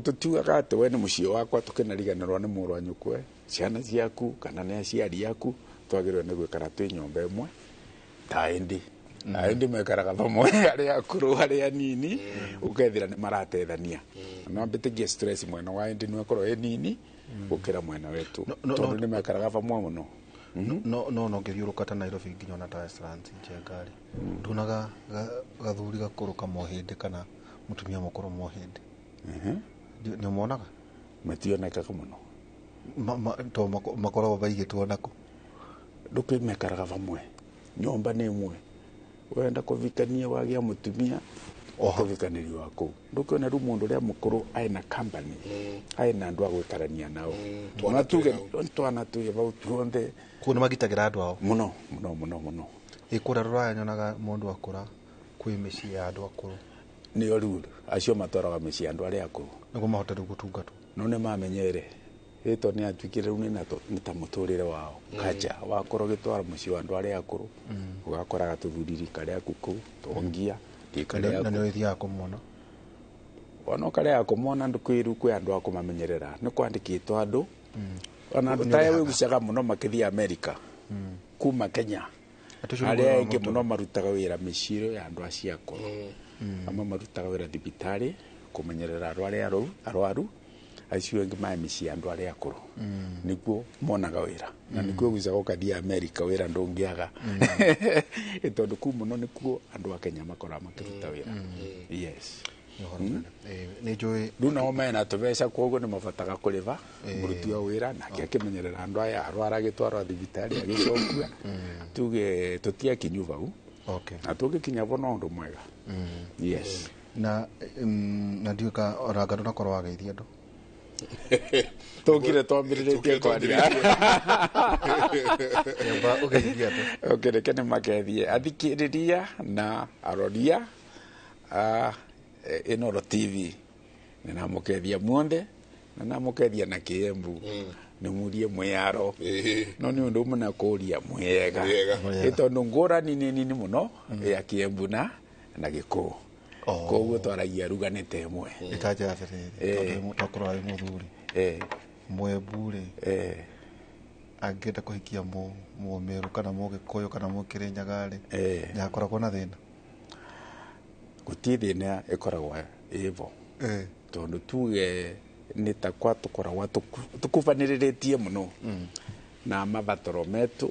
Tũtiugaga atĩ we nĩ mũciĩ wakwa tũkĩnariganĩrwo nĩ mũrũ wa nyũkwe, ciana ciaku kana nĩ aciari aku, twagĩrĩirwo nĩ gwĩkara twĩ nyũmba ĩmwe ta ĩndĩ aĩndĩ mekaraga vamwe arĩa akũrũ arĩa anini, ũkethira nĩ maratethania. No mbĩtĩkie stress mwena wa ĩndĩ nĩ ĩkorwo ĩ nini gũkĩra mwena wetu, tondũ nĩ mekaraga vamwe mũno. No no no ngĩthiũrũka ta Nairobi nginya ona ta Westlands Njenga rĩ, nduonaga gathuri gakũrũ kamohĩndĩ kana mũtumia mũkũrũ mohĩndĩ. Nĩ ũmonaga? Mationekaga mũno. To makoragwo maigĩtwo nakũ? Ndũkĩ mekaraga vamwe, nyũmba nĩ ĩmwe, wenda kũvikania wagĩa mũtumia ũkavikanĩrio wa kũu. Ndũkĩona rĩu mũndũ ũrĩa mũkũrũ aĩna company, aĩna andũ a gwĩkarania nao, tuge twana twĩ vau tuonthe. Kũu nĩ magitagĩra andũ ao mũno mũno mũno mũno. Ĩ kũrĩa rũraya nyonaga mũndũ akũra kwĩ mĩciĩ ya andũ akũrũ. Nĩo rĩu acio matwaraga mĩciĩ ya andũ arĩa akũrũ nĩguo mahote rĩu gũtungatwo. No nĩ mamenyere ĩto nĩ atuĩkire rĩu nĩ ta mũtũrĩre wao kacha wakorwo gĩtwara mũciĩ wa andũ arĩa akũrũ, ũgakoraga tũthuri rika rĩaku kũu tongia rika rĩaku na nĩ ũthiaga kũmona ona ũkarega kũmona ndũkwĩru kwĩ andũ a kũmamenyerera nĩ kwandĩkĩtwo andũ ona andũ ta wĩgucaga mũno makĩthiĩ Amerika kuma Kenya, arĩa aingĩ mũno marutaga wĩra mĩciĩ ya andũ acio akũrũ, amwe marutaga wĩra thibitarĩ kũmenyerera andũ arĩa arwaru, acio angĩ mae mĩciĩ ya andũ arĩa akũrũ nĩkuo monaga wĩra na nĩkuo gucaga ũkathiĩ Amerika wĩra ndũngĩaga, tondũ kuu mũno nĩkuo andũ a Kenya makoragwo makĩruta wĩra. Yes. Rĩu nao mena tũbeca koguo nĩ mabataga kũrĩba mũruti wa wĩra nake akĩmenyerera andũ aya arwara agĩtwarwo thibitarĩ agĩcokua. Tuge tũtiakinyu vau na tũngĩkinya vo no ũndũ mwega. Yes. Na ndiũĩ ka ona ndũnakorwo wageithia andũ. Tũkire twambĩrĩrĩtie kwaria. Ũgeithie andũ. Okay, reke nĩ makethie athikĩrĩria na aroria a Inooro TV. Nĩ namũkethia muonthe na namũkethia na Kĩembu nĩ murie mwĩyaro no nĩ ũndũ ũmwe na kũria mwĩega tondũ ngũrani nĩ nini mũno ya Kĩembu na Gĩkũyũ, koguo twaragia ruga nĩ ta ĩmwe. Ĩkanjĩra atĩrĩrĩ, tondũ twakorwo wĩ mũthuri Mwembu rĩ, angĩenda kũhikia Mũmĩrũ kana Mũgĩkũyũ kana Mũkĩrĩnyaga rĩ, nĩhakoragwo na thĩna? Gũtirĩ thĩna ĩkoragwo ĩvo, tondũ tuge nĩ ta kwa tũkoragwo tũkubanĩrĩrĩtie mũno na mabataro metũ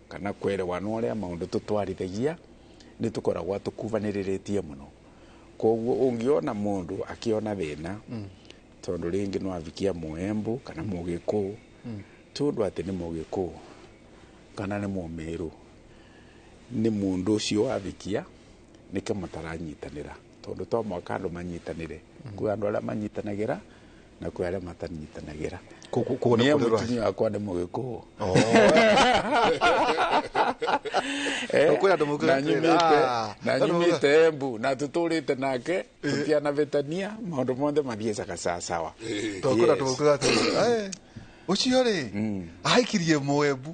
kana kwerewana ũrĩa maũndũ tũtwarithagia nĩ tũkoragwo tũkubanĩrĩrĩtie mũno. Koguo ũngĩona mũndũ akĩona thĩna tondũ rĩngĩ no avikia Mũembu kana Mũgĩkũyũ, tondũ atĩ nĩ Mũgĩkũyũ kana nĩ Mũmĩrũ, nĩ mũndũ ũcio wavikia nĩkĩo mataranyitanĩra, tondũ to mũhaka andũ manyitanĩre. Kwĩ andũ arĩa manyitanagĩra na kwĩ arĩa matanyitanagĩra. Niĩ mũtumia wakwa nĩ Mũgĩkũyũ na nyumĩte Embu na tũtũrĩte nake tũtianavĩtania, maũndũ mothe mathiĩcaga sawasawa. Tondũ kwĩna andũ maugaga atĩrĩrĩ, ũcio rĩ ahikirie Mũembu,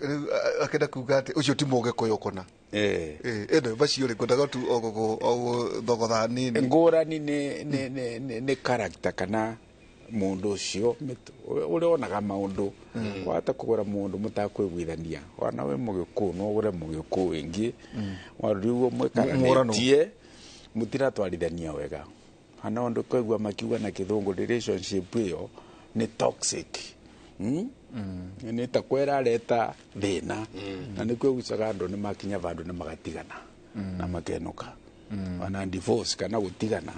rĩu akĩenda kuga atĩ ũcio ti Mũgĩkũyũ kũna. Ĩno macio rĩ ngwendaga tu o gũthogotha nini. Ngũrani nĩ character kana mũndũ ũcio ũrĩa wonaga maũndũ. Wahota kũgũra mũndũ mũtakwĩguithania, wana wĩ Mũgĩkũyũ no ũgũre Mũgĩkũyũ ĩngĩ, rĩu mwĩkaranĩtie mũtiratwarithania wega. Hana ũndũ kwaigua makiuga na Kĩthũngũ relationship ĩyo nĩ toxic. Nĩ ta kwĩrareta thĩna na nĩkuo gucaga andũ nĩ makinya vandũ nĩ magatigana na makenũka. Ona divorce kana gũtigana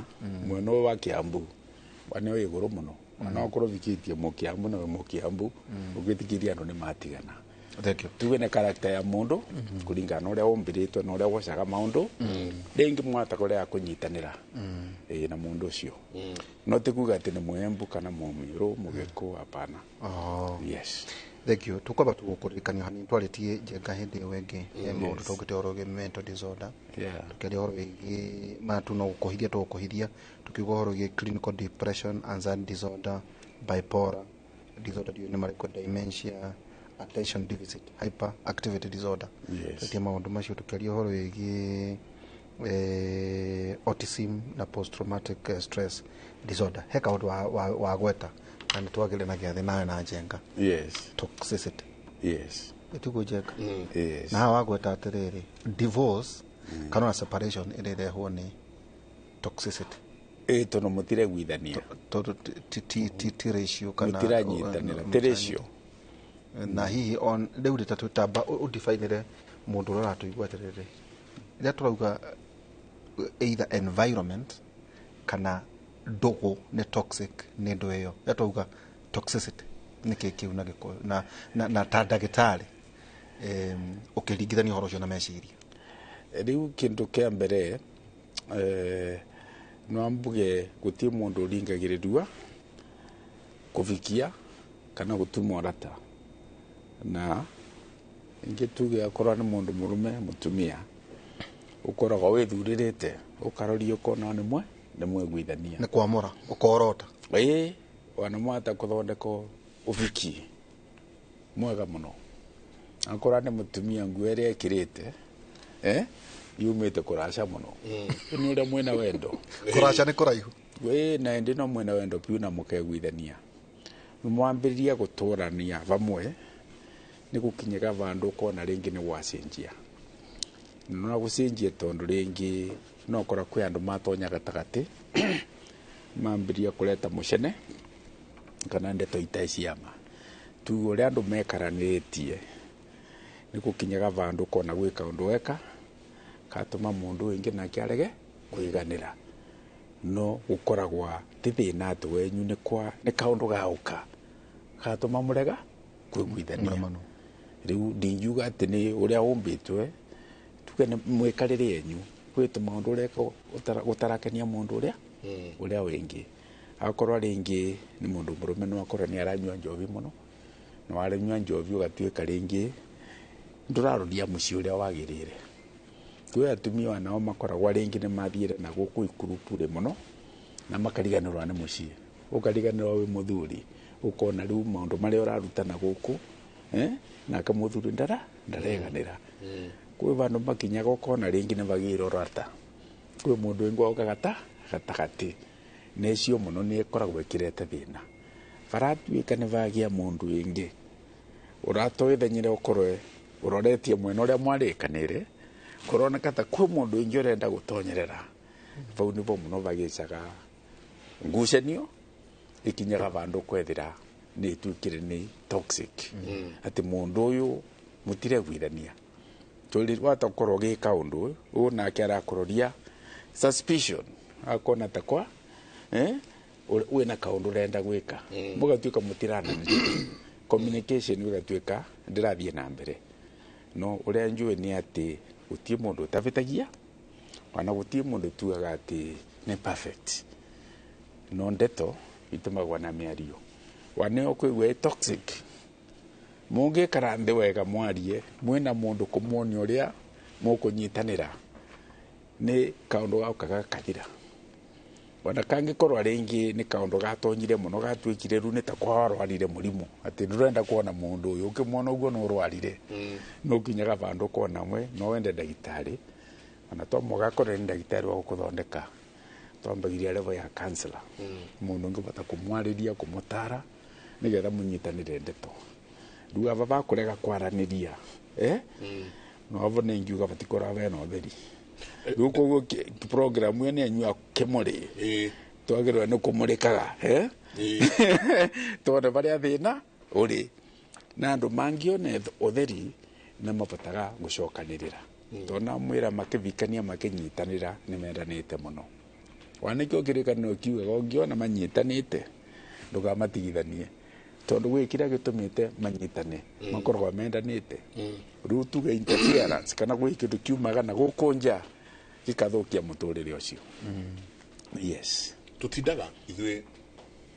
mwena ũyũ wa Kiambu wane wĩ igũrũ mũno. Ona okorwo vikitie Mukiambu nawe Mukiambu, ugitikiria andu ni matigana. Thank you. Tuge nĩ character ya mũndũ kũringana na ũrĩa ũmbĩrĩtwo na ũrĩa wocaga maũndũ, rĩngĩ mwata kũrĩa kũnyitanĩra ĩĩ na mũndũ ũcio, no ti kuga atĩ nĩ Mwembu kana Mũmĩrũ, Mũgĩkũ, hapana. Oh. Yes. Thank you. Tukwamba tugũkũririkania hanini twarĩtie Njenga hĩndĩ ĩyo ĩngĩ ya maũndũ twaugĩte ũhoro wĩgiĩ mental disorder, tukĩaria ũhoro wĩgiĩ maya tu no gũkũhithia tũgũkũhithia, tukiuga ũhoro wĩgiĩ clinical depression, anxiety disorder, bipolar disorder, ndiũĩ nĩ marĩkũ, dementia, attention deficit hyperactivity disorder. Twatia maũndũ macio, tukĩaria ũhoro wĩgiĩ autism na post traumatic stress disorder. He kaũndũ wagweta na nĩ twagĩrĩre na gĩathĩ nawe na Njenga. Toxicity. Ĩtiguo, Njenga? Yes. Na haha wagweta atĩrĩrĩ, divorce kana ona separation ĩrĩrehwo nĩ toxicity. Ĩ, tondũ mũtireguithania. Tondũ ti ratio kana Mũtiranyitanĩra, ti ratio. Na hihi on rĩu rĩ tatwĩtamba ũdifainĩre mũndũ ũrĩa ũratũigua atĩrĩrĩ, rĩrĩa tũrauga either environment kana ndũgũ nĩ toxic, nĩ ndũ ĩyo rĩrĩa twauga toxicity nĩ kĩ kĩu na gĩkũyũ na ta ndagĩtarĩ, ũkĩringithania ũhoro ũcio na meciria? Rĩu kĩndũ kĩa mbere, no mbuge gũtirĩ mũndũ ũringagĩrĩrua kũbikia kana gũtuma ũrata, na ingĩ tuge akorwo nĩ mũndũ mũrũme, mũtumia, ũkoragwo wĩthurĩrĩte, ũkaroria ũkona nĩ mweguithania. Nĩ kwamũra ũkorota. Ĩĩ, ona mwahota kũthondeka ũbiki mwega mũno, akorwo nĩ mũtumia, nguo ĩrĩa ĩkĩrĩte yumĩte kũraca mũno, nĩ ũrĩa mwĩna wendo. Kũraca nĩ kũraihu. Ĩĩ, na ĩndĩ no mwĩna wendo piũ na mũkeguithania, mwambĩrĩria gũtũrania vamwe, nĩ gũkinyaga vandũ ũkona rĩngĩ nĩ gwacenjia, no gũcenjia tondũ rĩngĩ no ũkora kwĩ andũ matonya gatagatĩ, mambĩrĩria kũreta mũcene kana ndeto itarĩ cia ma. Tuge ũrĩa andũ mekaranĩtie, nĩ gũkinyaga vandũ ũkona gwĩ kaũndũ weka katũma mũndũ ũngĩ nake arege kũiganĩra, no gũkoragwa ti thĩna atĩ wenyu nĩ kwa nĩ kaũndũ gaũka gatũma mũrega kwĩguithania. Rĩu ndingiuga atĩ nĩ ũrĩa ũmbĩtwe, tuge nĩ mwĩkarĩre yenyu, gwĩ tũmaũndũ ũreka ũtarakenia mũndũ ũrĩa wĩngĩ. Akorwo rĩngĩ nĩ mũndũ mũrũme, no akorwo nĩ aranyua njohi mũno, na waranyua njohi ũgatuĩka rĩngĩ ndũraroria mũciĩ ũrĩa wagĩrĩire. Kwĩ atumia nao makoragwo rĩngĩ nĩ mathiĩre na gũkũ ikurupu-rĩ mũno na makariganĩrwo nĩ mũciĩ, ũkariganĩrwo wĩ mũthuri, ũkona rĩu maũndũ marĩa ũraruta na gũkũ, nake mũthuri ndareganĩra. Kwĩ vandũ makinyaga ũkona rĩngĩ nĩ bagĩire ũrata, kwĩ mũndũ ũngĩ woka gatagatĩ, na icio mũno nĩ ĩkoragwo ĩkĩrete thĩna. Baratuĩka nĩ bagĩa mũndũ wĩngĩ ũratoĩthenyere, ũkorwe ũroretie mwena ũrĩa mwarĩkanĩre, kũroneka ta kwĩ mũndũ ũngĩ ũrenda gũtonyerera, vau nĩvo mũno bagĩcaga ngucanio, ikinyaga vandũ kwethera nĩ ĩtuĩkire nĩ toxic, atĩ mũndũ ũyũ mũtireguithania, tũrĩ watakorwo ũgĩka ũndũ ũyũ, ũyũ nake arakũroria suspicion, akona ta kwa wĩna kaũndũ ũrenda gwĩka, mũgatuĩka mũtirananĩria, communication ĩgatuĩka ndĩrathiĩ na mbere. No ũrĩa njũĩ nĩ atĩ gũtirĩ mũndũ ũtabĩtagia, ona gũtirĩ mũndũ tugaga atĩ nĩ perfect, no ndeto itũmagwo na mĩario wane ũkũigua ĩ toxic, mũngĩkara nthĩ wega mwarie mwĩna mũndũ kũmuonia ũrĩa mũkũnyitanĩra, nĩ kaũndũ gauka gakathira. Ona kangĩkorwo rĩngĩ nĩ kaũndũ gatonyire mũno, gatuĩkire rĩu nĩ ta kwarwarire mũrimũ, atĩ ndũrenda kuona mũndũ ũyũ, ũkĩmuona ũguo no ũrwarire, no ũkinyaga vandũ ũkona mwe no wende ndagĩtarĩ, ona twamũgakorwo nĩ ndagĩtarĩ wa gũkũthondeka, twambagiria level ya counselor, mũndũ ũngĩbata kũmwarĩria, kũmũtara nĩgetha mũnyitanĩre ndeto. Rĩu aba bakũrega kwaranĩria, no abo nĩ ingiuga batikorwo bena ũtheri. Rĩu koguo program ĩyo nĩ yanyu ya kĩmũrĩ, twagĩrĩirwo nĩ kũmũrĩkaga, tondũ barĩa thĩna ũrĩ na andũ mangĩona ũtheri nĩ mabotaga gũcokanĩrĩra, tondũ namwĩra makĩvikania makĩnyitanĩra nĩ mendanĩte mũno. Wanĩkĩo kĩrĩkanĩro kiugaga ũngĩona manyitanĩte Ndũkamatigithanie tondũ gwĩ kĩrĩa gĩtũmĩte manyitane, makoragwo mendanĩte. Rĩu tuge interference kana gwĩ kĩndũ kiumaga na gũkũ nja gĩkathũkia mũtũrĩre ũcio. Yes. Tutindaga ithuĩ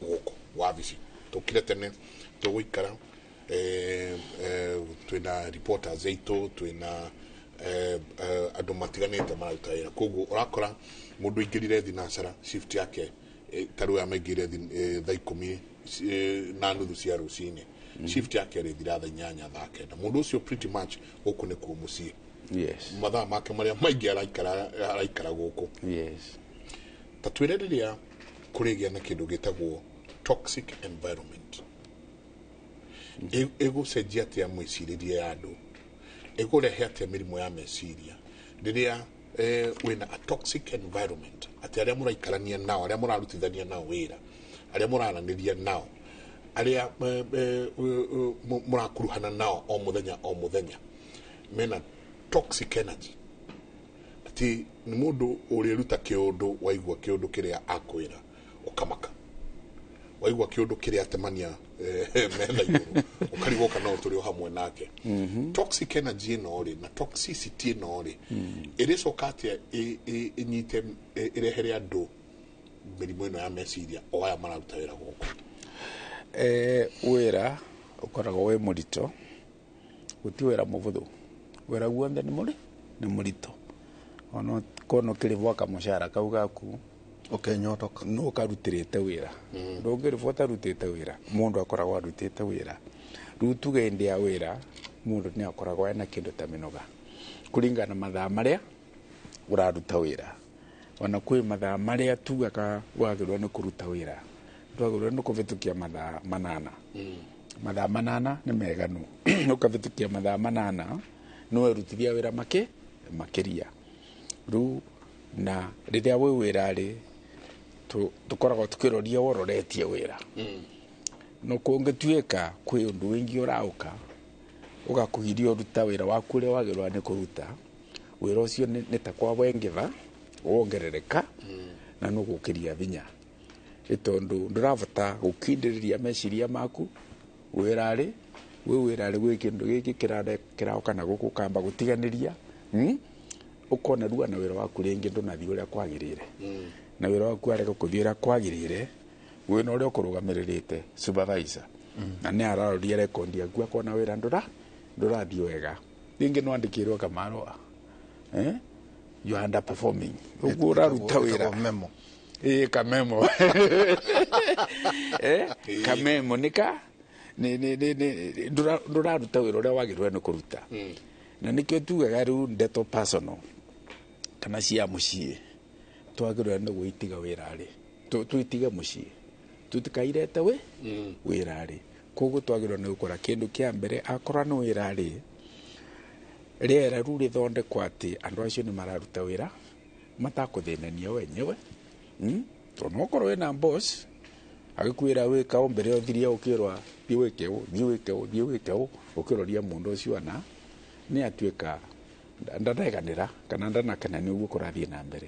gũkũ wabici tũkire tene tũgũikara, twĩna reporters aitũ, twĩna andũ matiganĩte mararuta wĩra. Koguo ũrakora mũndũ aingĩrire thinacara shift yake, ta rĩu amaingĩrire thaa 10:30 cia rũcinĩ, shift yake ĩrĩthira thaa 8, thaa 9. Mũndũ ũcio pretty much gũkũ nĩkuo mũciĩ. Mathaa make marĩa maingĩ araikara gũkũ. Ta twĩre rĩrĩa kũrĩgĩa na kĩndũ gĩtagwo toxic environment, ĩgũcenjia atĩa mwĩcirĩrie ya andũ, ĩgũrehe atĩa mĩrimũ ya meciria rĩrĩa wĩna a toxic environment, atĩ arĩa mũraikarania nao, arĩa mũrarutithania nao wĩra, arĩa mũraranĩria nao, arĩa mũrakuruhana nao o mũthenya o mũthenya mena toxic energy, atĩ nĩ mũndũ ũrĩruta kĩũndũ, waigua kĩũndũ kĩrĩa akwĩra ũkamaka, waigua kĩũndũ kĩrĩa atemania metha igũrũ ũkarigwo kana no tũrĩ o hamwe nake. Toxic energy ĩno rĩ na toxicity ĩno rĩ, ĩrĩcoka atĩa ĩnyite ĩrehere andũ mĩrimũ ĩno ya meciria o aya mararuta wĩra gũkũ? Wĩra ũkoragwo wĩ mũritũ, gũti wĩra mũbũthũ, wĩra guothe nĩ nĩ mũritũ, ona kono kĩrĩbwo kamũcara kau gaku ũkenyotoka no ũkarutĩrĩte wĩra, ndũngĩrĩbwo ũtarutĩte wĩra. Mũndũ akoragwo arutĩte wĩra. Rĩu tuge hĩndĩ ya wĩra mũndũ nĩ akoragwo ena kĩndũ ta mĩnoga kũringana na mathaa marĩa ũraruta wĩra. Ona kwĩ mathaa marĩa tugaga wagĩrĩirwo nĩ kũruta wĩra, ndwagĩrĩirwo nĩ kũvĩtũkia mathaa 8. Mathaa 8 nĩ meganu. Ũkavĩtũkia mathaa 8 no werutithia wĩra makĩria. Rĩu na rĩrĩa wĩ wĩra-rĩ, tũkoragwo tũkĩroria wororetie wĩra. No kũngĩtuĩka kwĩ ũndũ wĩngĩ ũraũka ũgakũgiria ũruta wĩra waku ũrĩa wagĩrĩirwo nĩ kũruta, wĩra ũcio nĩ ta kwa wengĩva wongerereka na nũgũkĩria vinya, nĩ tondũ ndũrabata gũkindĩrĩria meciria maku wĩra-rĩ, wĩ wĩra-rĩ gwĩ kĩndũ gĩkĩ kĩraũka na gũkũ ũkamba gũtiganĩria, ũkona rĩu ona wĩra waku rĩngĩ ndũnathiĩ ũrĩa kwagĩrĩire, na wĩra waku warega kũthiĩ ũrĩa kwagĩrĩire wĩna ũrĩa ũkũrũgamĩrĩrĩte supervisor, na nĩ araroria rekondi yaku akona wĩra ndũrathiĩ wega, rĩngĩ no andĩkĩrwo kamarũa, you are underperforming, ũguo ũraruta wĩra memo. Kamemo. Kamemo nĩka ndũraruta wĩra ũrĩa wagĩrĩirwo nĩ kũruta. Na nĩkĩo tugaga rĩu ndeto personal kana cia mũciĩ twagĩrĩirwo nĩ gwĩtiga wĩra-rĩ, twĩtige mũciĩ, tũtikairete wĩra-rĩ. Koguo twagĩrĩirwo nĩ gũkora kĩndũ kĩa mbere akorwo nĩ wĩra-rĩ, rĩera rĩu rĩthondekwo atĩ andũ acio nĩ mararuta wĩra matakũthĩnania wenyewe. Tondũ no ũkorwo wĩna boss agĩkwĩra wĩka ũũ mbere ũthirie ũkĩrwa thiĩ wĩke ũũ, thiĩ wĩke ũũ, thiĩ wĩke ũũ, ũkĩroria mũndũ ũcio ana nĩ atuĩka ndareganĩra kana ndanakena nĩ ũguo kũrathiĩ na mbere.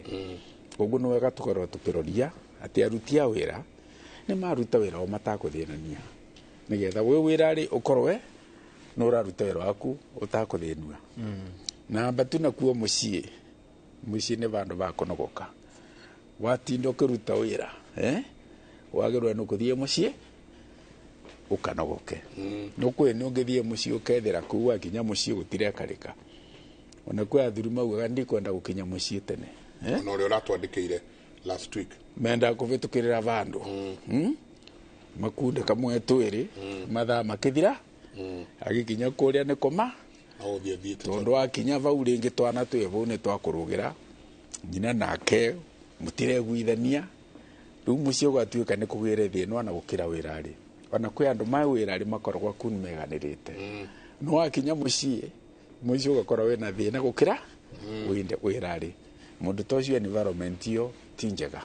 Koguo nĩ wega tũkorwo tũkĩroria atĩ aruti a wĩra nĩ maruta wĩra o matakũthĩnania, nĩgetha wĩ wĩra-rĩ ũkorwe nĩ ũraruta wĩra waku ũtakũthĩnua. Na mbatu nakuo mũciĩ, mũciĩ nĩ vandũ va kũnogoka, watinda ũkĩruta wĩra, wagĩrĩirwo nĩ kũthiĩ mũciĩ ũkanogoke. No kwĩ nĩ ũngĩthiĩ mũciĩ ũkethera kũu, wakinya mũciĩ gũtirekarĩka. Ona kwĩ athuri maugaga ndikwenda gũkinya mũciĩ tene. Ona ũrĩa ũratwandĩkĩire last week menda kũvĩtũkĩrĩra vandũ, makunde kamwe twĩrĩ, mathaa makĩthira, agĩkinya kũrĩa nĩ koma, tondũ wakinya vau rĩngĩ twana twĩ vau nĩ twakũrũgĩra nyina nake mũtireguithania, rĩu mũciĩ ũgatuĩka nĩ kũgĩre thĩna ona gũkĩra wĩra-rĩ. Ona kwĩ andũ ma wĩra-rĩ makoragwo kuu nĩ meganĩrĩte, no wakinya mũciĩ, mũciĩ ũgakora wĩna thĩna gũkĩra wĩra-rĩ. Mũndũ ta ũcio environment ĩyo ti njega.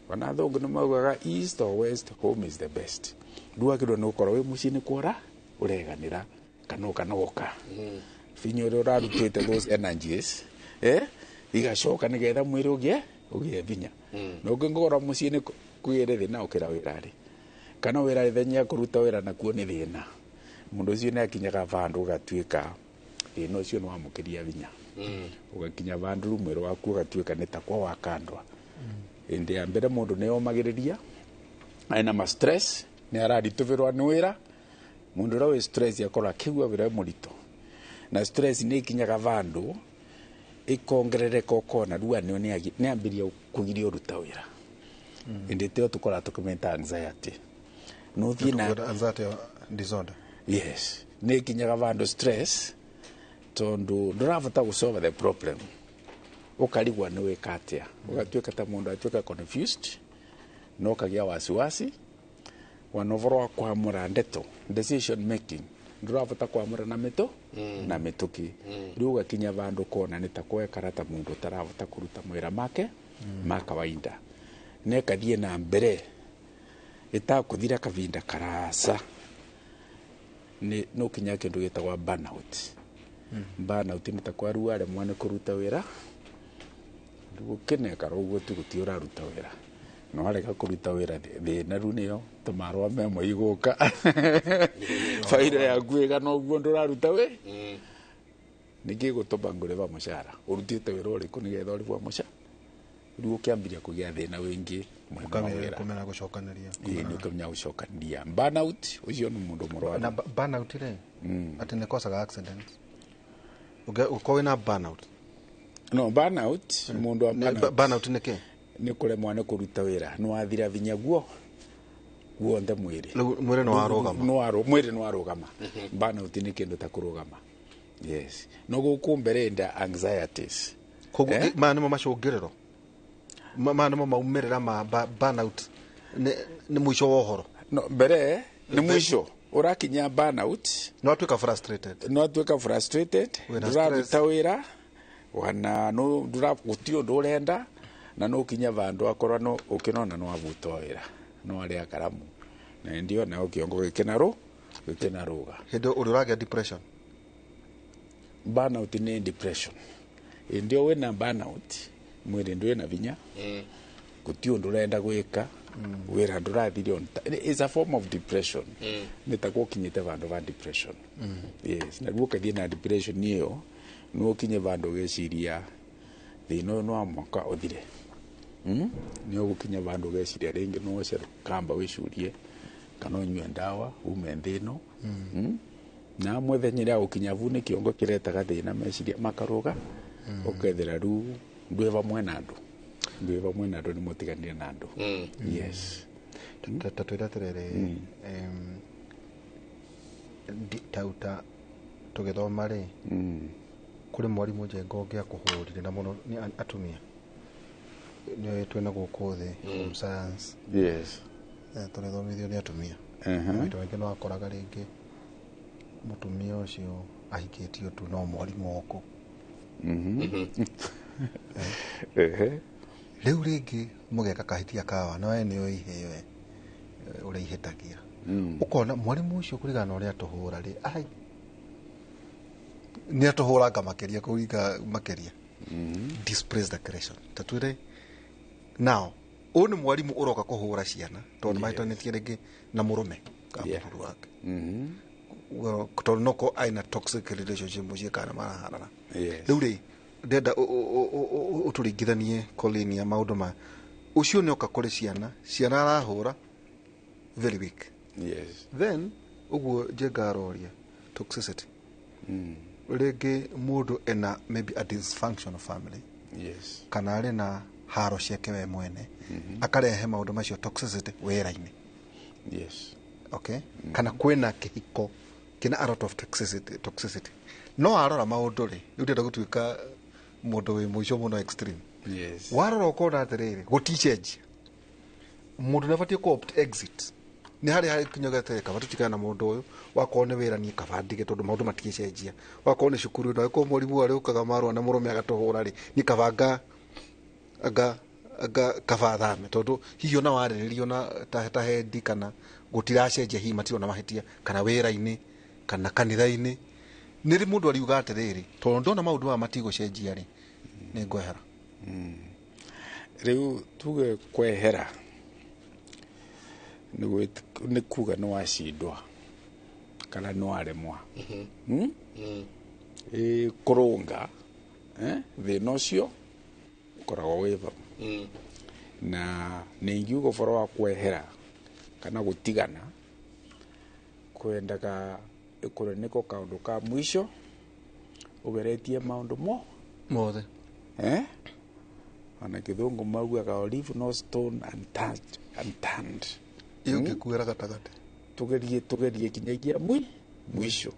Ona athũngũ nĩ maugaga east or west, home is the best. Rĩu wagĩrĩirwo nĩ gũkorwo wĩ mũciĩ nĩ kuora ũreganĩra kana ũkanogoka, binya ũrĩa ũrarutĩte those energies, igacoka nĩgetha mwĩrĩ ũgĩe vinya. Na ũngĩkorwo mũciĩ nĩ kũgĩre thĩna ũkĩra wĩra-rĩ, Kana wĩra ithenya kũruta wĩra nakuo nĩ thĩna. Mũndũ ũcio nĩ akinyaga vandũ ũgatuĩka thĩna ũcio nĩ wamũkĩria vinya. Ũgakinya vandũ rĩu mwĩrĩ waku ũgatuĩka nĩ ta kwa wakandwa. Hĩndĩ ya mbere mũndũ nĩ omagĩrĩria ena ma stress nĩ araritũbĩrwa nĩ wĩra. Mũndũ ũrĩa wĩ stress akorwo akĩigua wĩra wĩ mũritũ. Na stress nĩ ĩkinyaga vandũ ĩkongerereka ũkona rĩu anio nĩ ambĩrĩria kũgiria ũruta wĩra. Hĩndĩ tĩyo tũkoragwo tũkĩmĩta anxiety. No thiĩ na anxiety disorder. Yes, nĩ ĩkinyaga vandũ stress tondũ ndũrabota gũ solve the problem. Ũkarigwa nĩ wĩka atĩa. Ũgatuĩka ta mũndũ atuĩka confused na ũkagĩa wasiwasi wana ũhoro wa kwamũra ndeto decision making ndũrabota kwamũra na mĩtũ na mĩtũki. Rĩu ũgakinya vandũ ũkona nĩ ta kwekara ta mũndũ ũtarabota kũruta mawĩra make ma kawaida. Na ĩkathiĩ na mbere ĩtakũthira kavinda karasa nĩ nũkinya kĩndũ gĩtagwo burnout. Burnout nĩ ta kwa rĩu aremwo nĩ kũruta wĩra rĩu ũkĩnekara ũguo tu gũtirĩ ũraruta wĩra. No warega kũruta wĩra thĩna rĩu nĩyo tũmarũa memo igũka baira yaku ĩgana ũguo ndũraruta wĩ nĩkĩ gũtũma ngũrĩba mũcara ũrutĩte wĩra ũrĩkũ nĩgetha ũrĩbwo mũcara. Rĩu ũkĩambĩrĩria kũgĩa thĩna wĩngĩ mwena wa wĩra. Kũmenya gũcokanĩria. Ĩĩ nĩ ũkũmenya gũcokanĩria. Burnout ũcio nĩ mũndũ mũrwaru. Na burnout rĩ atĩ nĩ causaga accidents. Ũkorwo wĩna burnout. No burnout mũndũ wa burnout. Burnout nĩ kĩ? Nĩ kũremwo nĩ kũruta wĩra nĩ wathira vinya guo guothe mwĩrĩ. Mwĩrĩ nĩ warũgama. Mwĩrĩ nĩ warũgama. Burnout nĩ kĩndũ ta kũrũgama. Yes. No gũkũ mbere nda anxieties. Koguo maya nĩmo macũngĩrĩro. Maya nĩmo maumĩrĩra ma burnout nĩ mũico wa ũhoro. No mbere nĩ mũico. Ũrakinya burnout. No atuĩka frustrated. No atuĩka frustrated. Ndũraruta wĩra wana no gũtirĩ ũndũ ũrenda na no kinya vandũ akorwo no ũkĩnona no wabutwo wĩra no arĩa karamu na ndio na kĩongo gĩkĩnarũga. Hĩndĩ ũrĩa ũragĩa depression. Burnout nĩ depression. Ndio wĩna burnout mwĩrĩ ndwĩna vinya gũtirĩ ũndũ ũrenda gwĩka wĩra ndũrathirio. It's a form of depression. Nĩ ta gũkinyĩte vandũ va depression. Yes, na rĩu ũkathiĩ na depression ĩyo no ũkinye vandũ ũgeciria thĩna ũyũ no mwaka ũthire. Nĩ ũgũkinya vandũ ũgeciria rĩngĩ no ũcere kamba wĩcurie kana ũnyue ndawa ume nthĩ ĩno. Na mũthenya ũrĩa ũkinya vu nĩ kĩongo kĩretaga thĩna meciria makarũga ũkethera rĩu ndwĩ vamwe na andũ. Ndwĩ vamwe na andũ nĩ mũtiganire na andũ. Yes. Ta twĩre atĩrĩrĩ tauta tũgĩthoma rĩ kũrĩ mwarimũ Njenga ũngĩ akũhũrire na mũno nĩ atumia. Nĩ twĩna gũkũ thĩ home science. Yes. Tũrĩthomithio nĩ atumia. Maita maingĩ no akoraga rĩngĩ mũtumia ũcio ahikĩtio tu no mwarimũ oko. Rĩu rĩngĩ mũgeka kahĩtia kawa na we nĩwe iheo ũrĩa ihĩtagia. Ũkona mwarimũ ũcio kũringana na ũrĩa atũhũra rĩ ai nĩ atũhũranga makĩria kũringa makĩria. Dispraise the creation. Ta twĩre now ũyũ nĩ mwarimũ ũroka kũhũra ciana tondũ mahĩtanĩtie rĩngĩ na mũrũme kana mũthuri wake. Tondũ no ko aina toxic relationship mũciĩ kana maraharana. Rĩu rĩ ndĩrenda ũtũringithanie Colleen ya maũndũ maya. Ũcio nĩ oka kũrĩ ciana, ciana arahũra very weak. Yes. Then ũguo Njenga aroria toxicity. Rĩngĩ mũndũ ena maybe a dysfunctional family. Yes. Kana arĩ na haro ciake we mwene. Akarehe maũndũ macio toxicity wĩra-inĩ. Yes. Okay. Kana kwĩna kĩhiko kĩna a lot of toxicity. No arora maũndũ rĩ, rĩu ndĩrenda gũtuĩka mũndũ wĩ mũico mũno extreme. Yes. Warora ũkona atĩrĩrĩ, gũticenjia. Mũndũ nĩabatiĩ kũ opt exit. Nĩ harĩ harĩ kinya gĩatĩrĩ kaba tũtigane na mũndũ ũyũ, wakorwo nĩ wĩra niĩ kaba ndige tondũ maũndũ matigĩcenjia. Wakorwo nĩ cukuru ĩno, angĩkorwo mwarimũ arĩũkaga marũa na mũrũme agatũhũra rĩ, niĩ kaba anga kaba thame tondũ hihi ona warĩrĩrio na ta hendi kana gũtiracenjia hihi matirona mahĩtia kana wĩra-inĩ kana kanitha-inĩ. Nĩ rĩ mũndũ ariuga atĩrĩrĩ, tondũ ndona maũndũ maya matigũcenjia rĩ, nĩ ngwehera. Rĩu tuge kwehera Nĩ kuga nĩ wacindwa kana nĩ waremwa. Kũrũnga thĩna ũcio ũkoragwo wĩ vamwe. Na nĩ ingiuga ũboro wa kwehera kana gũtigana kwendaga ĩkorwo nĩko kaũndũ ka mwisho ũgeretie maũndũ mothe. Ona kĩthũngũ maugaga leave no stone unturned. Iyo ngĩkuĩra gatagatĩ. Tugerie kinyagia mwisho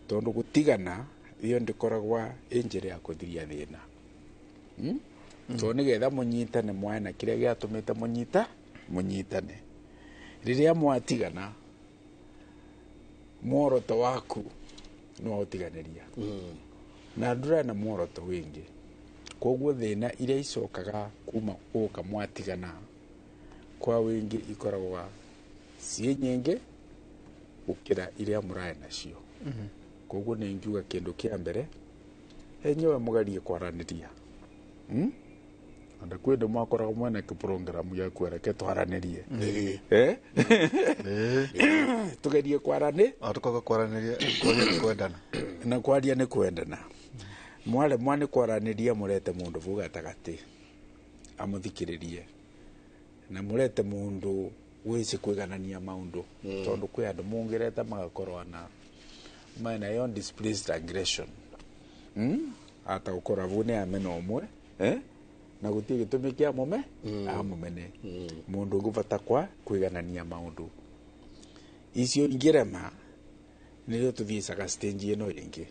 tondu gutigana iyo ndikoragwa injira ya kuthiria thina. To nigetha munyitane mwana kiria giatumite munyitane riria mwatigana muoroto waku no utiganiria. Na ndura na muoroto wingi koguo thina iria icokaga kuma guka mwatigana kwa wingi ikoragwa ciĩ nyingĩ gũkĩra iria mũrae nacio. Koguo nĩ ngiuga kĩndũ kĩa mbere enyewe mũgerie kwaranĩria. Anda kwĩ ndũ mwakoragwo mwena kĩprogramu ya kwereke twaranĩrie. Tũgerie kwaranĩ tukaga kwaranĩria kwaria nĩ kwendana. Na kwaria nĩ kwendana. Mwaremwa nĩ kwaranĩria mũrete mũndũ vau gatagatĩ amũthikĩrĩrie na mũrete mũndũ wĩci kwiganania maundu tondu kwi andu mungireta magakorwo na mena yo displaced aggression. Ata gukora vu ni amena umwe na gutie gitumi kia mume amumene. Mundu ngubata kwa kwiganania maundu icio ingirema nirio tuthiecaga stage ino ingi.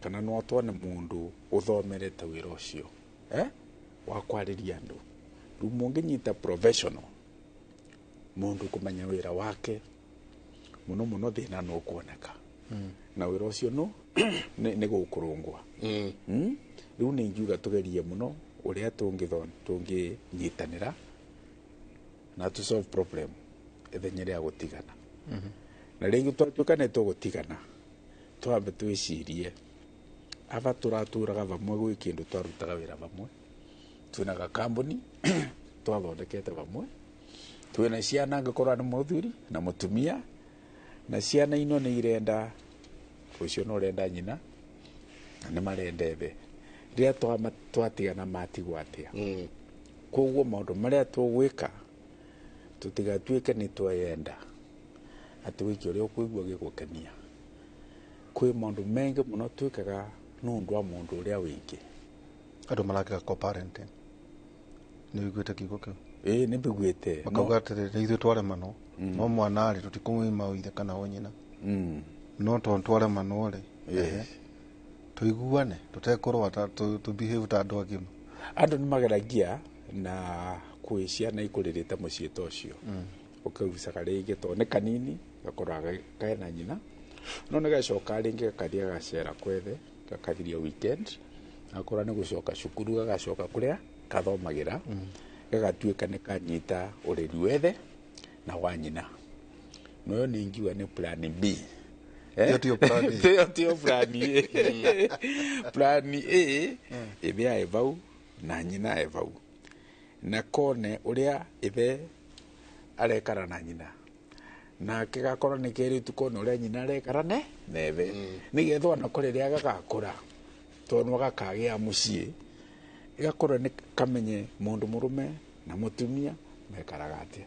Kana no twone mundu uthomerete wira ucio wa kwariria andu riu munginyita professional mundu kumenya wira wake muno muno thina no kuoneka. Na wira ucio no ni gukurungwa. Riu ni ngiuga tugerie muno uria tunginyitanira na to solve problem ithenya ria gutigana. Na ringi twatuika ni tugutigana twambe twicirie aba turaturaga vamwe gwi kindu twarutaga wira vamwe twina gakambuni twathondekete vamwe twina ciana ngikorwa ni muthuri na mutumia na ciana ino ni irenda ucio no urenda nyina na ni marenda ithe riria twatigana matigwo atia. Koguo maundu maria tugwika tutigatuike ni tweyenda ati wiki uria ukuigua gigukenia. Kwi maundu mengi muno twikaga nundu wa mundu uria wingi andu marakega co-parenting. Ni wiguite kiugo kiu? Ni mbiguite. Makauga atĩrĩrĩ nĩ ithuĩ twaremanwo no mwana rĩ tũtikũmwima ithe kana o nyina. No tondũ twaremanwo rĩ tũiguane tũtekũrũa tũ behave ta andũ agima. Andũ nĩ mageragia na kwĩ ciana ikũrĩrĩte mũciĩ ta ũcio ũkaucaga rĩngĩ tondũ nĩ kanini gakoragwo kena nyina no nĩ gacoka rĩngĩ gakathiĩ gagacera kwethe gakathiria weekend akorwo nĩ gũcoka cukuru gagacoka kũrĩa kathomagĩra gagatuĩka nĩ kanyita ũreri wethe na wa nyina. No nĩ ingiuga nĩ plan B. Ĩyo plan A. Tiyo plan A. Plan A ithe ae vau na nyina ae vau na kone uria ithe arekara na nyina nake gakorwo nĩ kĩrĩtu kone uria nyina arekara ne nethe nigetha ona kũrĩrĩa gagakũra tondũ gakagĩa mũciĩ igakorwo nĩ kamenye mũndũ mũrũme na mũtumia mekaraga atĩa.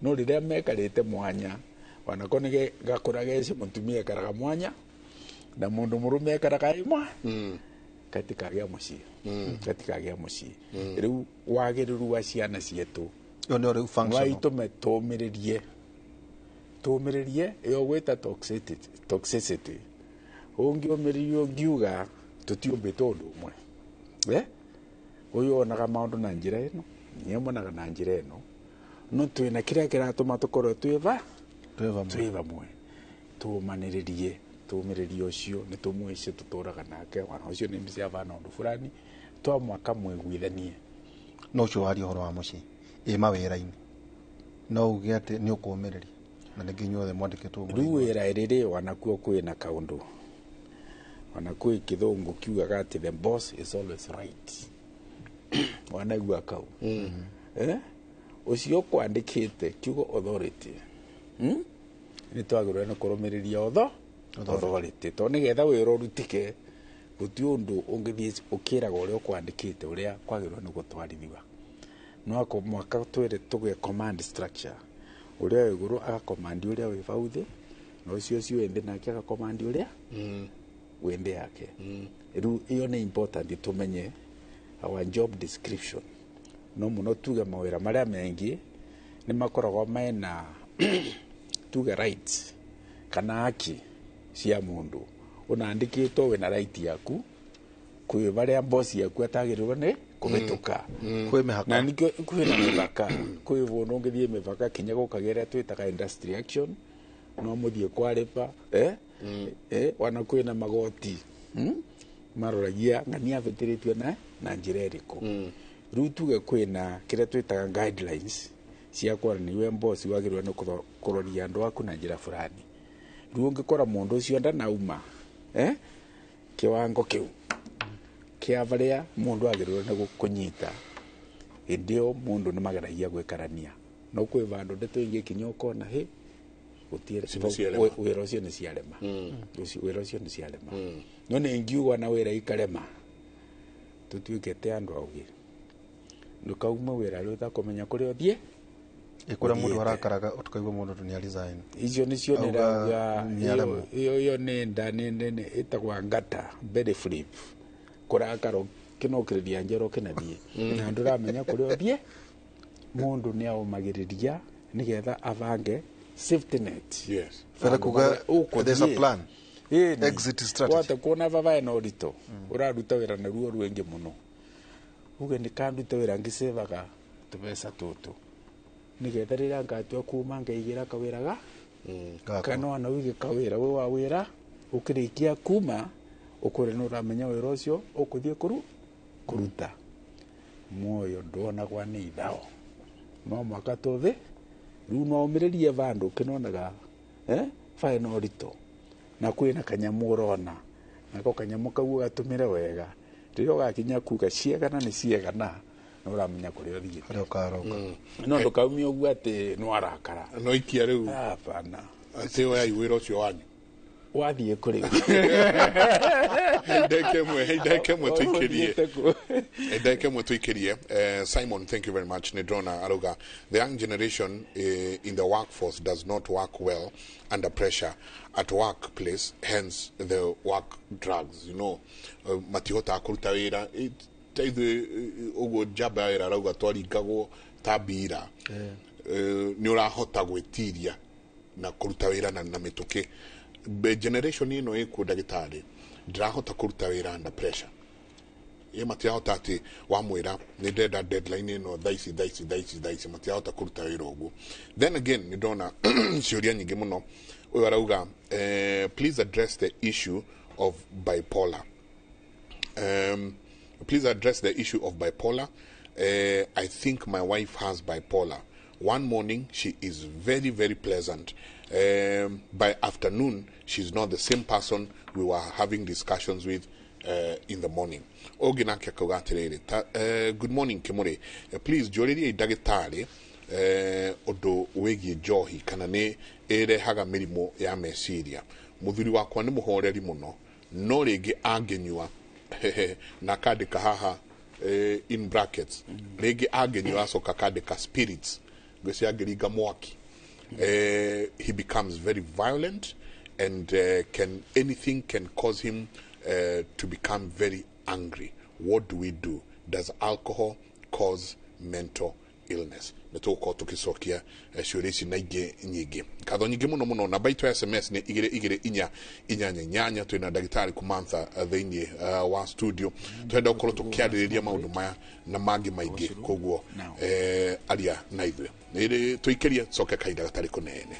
No rĩrĩa mekarĩte mwanya wanako nĩ gakũra geci mũtumia ekaraga mwanya na mũndũ mũrũme ekaraga ĩmwe katikagĩa mũciĩ katikagĩa mũciĩ. Rĩu wagĩrĩru wa ciana cietũ waitũme tũmĩrĩrie ĩyo gwĩta toxicity ũngĩũmĩrĩrio ngiuga tũtiũmbĩtwo ũndũ ũmwe. Ũyũ onaga maũndũ na njĩra ĩno niĩ monaga na njĩra ĩno no twĩna kĩrĩa kĩratũma tũkorwo twĩ vamwe tũmanĩrĩrie tũmĩrĩrie ũcio nĩ tũmwĩce tũtũraga nake wana ũcio nĩ mbica bana ũndũ fulani twamwaka mwĩguithanie. No ũcio waria ũhoro wa mũciĩ ĩ mawĩra-inĩ no uge atĩ nĩ ũkũmĩrĩria na ningĩ inyuothe mwandĩkĩtwo rĩu wĩra rĩrĩ wanakuo kwĩna kaũndũ wana kwĩ kĩthũngũ kiugaga atĩ the boss is always right. Wanaigua kau. Ucio kwandikite kiugo authority. Ni twagirwo ni kurumiriria authority to nigetha wira urutike guti undu ungithie ukiraga uria ukwandikite uria kwagirwo ni gutwarithiwa. No ako mwaka twire tuge command structure uria wi iguru agacommand uria wi bau thi na ucio ucio wi nthi nake agacommand uria wi nthi yake. Riu iyo ni important tumenye our job description. No muno tuge mawira maria mengi ni makoragwo mena tuge rights kana haki cia mundu unandikitwo wina right yaku kwi baria boss yaku atagirwo ni kubituka. Kwi mihaka na nikio kwina mihaka kwi bundu ngithie mihaka kinya gukagera twitaga industry action no muthie kwaripa wana kwina magoti maroragia ng'ania abitiritio na njira iriku. Riu tuge kwina kiria twitaga guidelines cia kwarania we boss wagirwo ni kuroria andu aku na njira fulani. Riu ungikora mundu ucio ndanauma kiwango kiu kia baria mundu agirwo ni kunyita hindi iyo mundu ni mageragia gwikarania no kwi vandu ndeto ingi kinya ukona hi gutire wira ucio ni ciarema. Wira ucio ni ciarema. No ni ngiugwa na wira ikarema tutuikete andu augi ndukauma wira riu utakumenya kuria uthie ikura mundu arakaraga utukaigua mundu ni resign. Icio nicio nirauga iyo ni nda ni itagwa ngata belly flip kurakara kinokiriria njero kinathie na nduramenya kuria uthie. Mundu ni aumagiriria nigetha abange safety net. Yes. Fela kuga there's a plan. Exit strategy. Wata kuona baba ena urito uraruta wira na ruo rwingi muno uge nikandute wira ngisevaga tubesa tutu nigetha rira ngatua kuma ngaigira kawira ga kana wana wige kawira we wa wira ukirikia kuma ukure no uramenya wira ucio ukuthie kuruta moyo ndonagwa ni ithao no mwaka tuthe riu no umiririe vandu kinonaga faina urito na kwina kanyamu urona nako kanyamu kau gatumire wega riria ugakinya kuga ciegana ni ciegana no uramenya kuria uthiite haria ukaroka. No ndukaumia uguo ati no arakara no ikia riu hapana ati oya wira ucio wanyu wathie kuri ndeke mwe tuikirie. Simon, thank you very much. Nidrona aruga the young generation in the workforce does not work well under pressure at workplace, hence the work drugs, you know. Matihota kuruta wira taithe uguo njamba wira arauga twaringagwo ta mbira. Ni urahota gwitiria na kuruta wira na mituki. Generation ino ikuo ndagitari ndirahota kuruta wira under pressure. Ye matirahota ati wamwira ni ndenda deadline ino thaa ici thaa ici matirahota kuruta wira uguo. Then again ni ndona ciuria nyingi muno. Uyu arauga please address the issue of bipolar. Please address the issue of bipolar. I think my wife has bipolar. One morning she is very, very pleasant. By afternoon, she's not the same person we were having discussions with in the morning. Oginake akauga atiriri, good morning Kimuri. Please njũrĩrie ndagĩtarĩ ũndũ wĩgiĩ njohi kana nĩ ĩrehaga mĩrimũ ya meciria. Mũthuri wakwa nĩ mũhoreri mũno no rĩngĩ angĩnyua na akandĩka haha in brackets rĩngĩ angĩnyua acoka akandĩka spirits ngwĩciria angĩringa mwaki. He becomes very violent and anything can cause him to become very angry. What do we do? Does alcohol cause mental illness? Nĩtũgũkorwo tũgĩcokia ciũria ici na ingĩ nyingĩ. Ngatho nyingĩ mũno mũno. Namba itũ ya SMS nĩ 224 888. Twĩna ndagĩtarĩ Kumantha thĩinĩ wa studio. Tũrenda gũkorwo tũkĩarĩrĩria maũndũ maya na mangĩ maingĩ, koguo aria na ithuĩ. Nĩ tũikĩrie coke kahinda gatarĩ kũnene.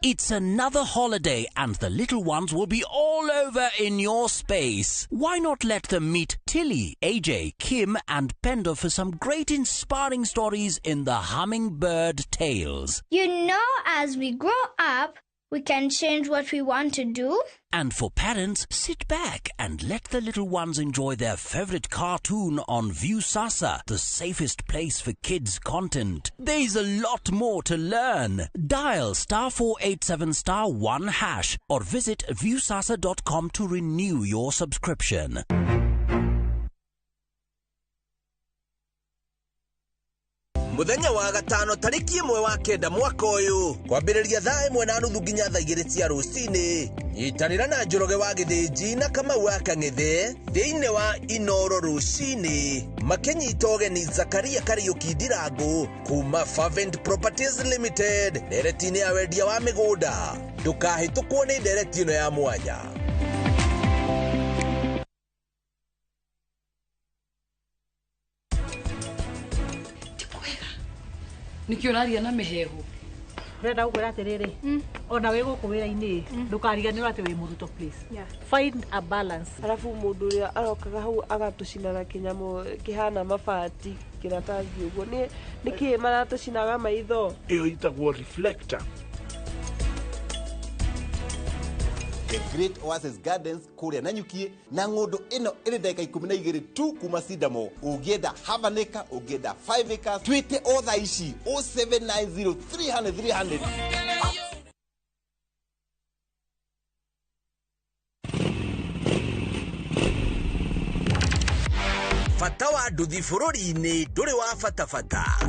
It's another holiday and the little ones will be all over in your space. Why not let them meet Tilly, AJ, Kim and Pendo for some great inspiring stories in the Hummingbird Tales. You know, as we grow up, we can change what we want to do. And for parents, sit back and let the little ones enjoy their favorite cartoon on Viusasa, the safest place for kids' content. There's a lot more to learn. Dial *487 *1# or visit viusasa.com to renew your subscription. Muthenya wa gatano tariki 1 wa 9 mwaka uyu kwambĩrĩria thaa 1:30 nginya thaa 2 cia rũcinĩ nyitanĩra na Njoroge wa Gĩthĩnji na Kamau wa Kang'ethe thĩinĩ wa Inoro rũcinĩ makĩnyita ũgeni Zakaria Kariũki Ndirangu kuma Fervent Properties Limited ndereti-inĩ ya wendia wa mĩgũnda. Ndũkahĩtũkwo nĩ ndereti ĩno ya mwanya. Nikio ũraria na mĩhehu ndĩrenda gũkwĩra atĩrĩrĩ ona wĩ gũkũ wĩra-inĩ ndũkariganĩrwo atĩ wĩ mũrutwo, please find a balance. Arabu mũndũ ũrĩa arokaga hau agatũcina na kĩnyamũ kĩhana mabati kĩratathi ũguo nĩ nĩkĩ maratũcinaga maitho. Ĩyo ĩtagwo reflector. The Great Oasis Gardens kũrĩa Nanyukie na ng'ũndũ ĩno ĩrĩ ndagĩka 12 tu kuma Sidamo. Ũngĩenda half an acre, ũngĩenda 5 acres, twĩte o thaa ici 0790 300 300. Bata wa nduthi bũrũri-inĩ ndũrĩ wa bata bata.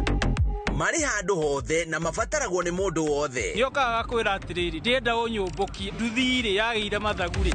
Marĩ handũ hothe na mabataragwo nĩ mũndũ wothe. Nĩokaga kwĩra atĩrĩrĩ, ndĩrenda ũnyũmbũkie nduthi-rĩ yagĩire mathagu-rĩ.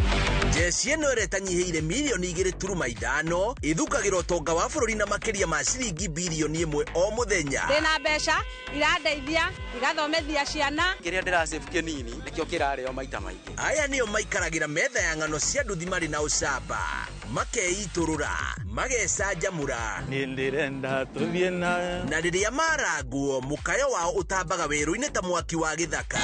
Jeshi ĩno ĩrĩa ĩtanyihĩire mirioni 2.5 ĩthukagĩra ũtonga wa bũrũri na makĩria ma ciringi birioni 1 o mũthenya. Ndĩna mbeca irandeithia igathomethia ciana. Kĩrĩa ndĩrasave kĩnini nĩkĩo kĩrarĩo maita maingĩ. Aya nĩo maikaragĩra metha ya ng'ano cia nduthi marĩ na ũcamba, makeitũrũra, magecanjamũra. Nĩndĩrenda tũthiĩ na na rĩrĩa marangwo mũkayo wao ũtambaga werũ-inĩ ta mwaki wa gĩthaka.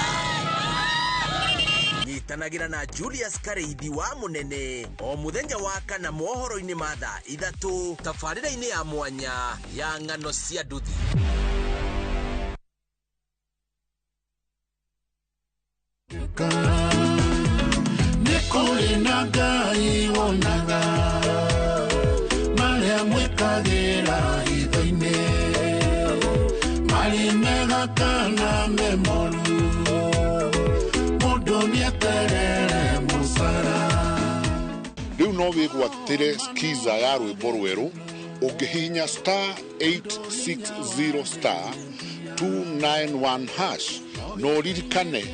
Nyitanagĩra na Julius Kareithi wa Mũnene o mũthenya wa kana mohoro-inĩ ma thaa 3 tabarĩra-inĩ ya mwanya ya ng'ano cia nduthi. Nĩ kũrĩ na Ngai wonaga marĩa mwĩkagĩra hitho-inĩ marĩ mega kana me moru mũndũ nĩeterere mũcara. Rĩu no wĩgwatĩre skiza ya rwĩmbo rwerũ ũngĩhihinya *860 *291# no ũririkane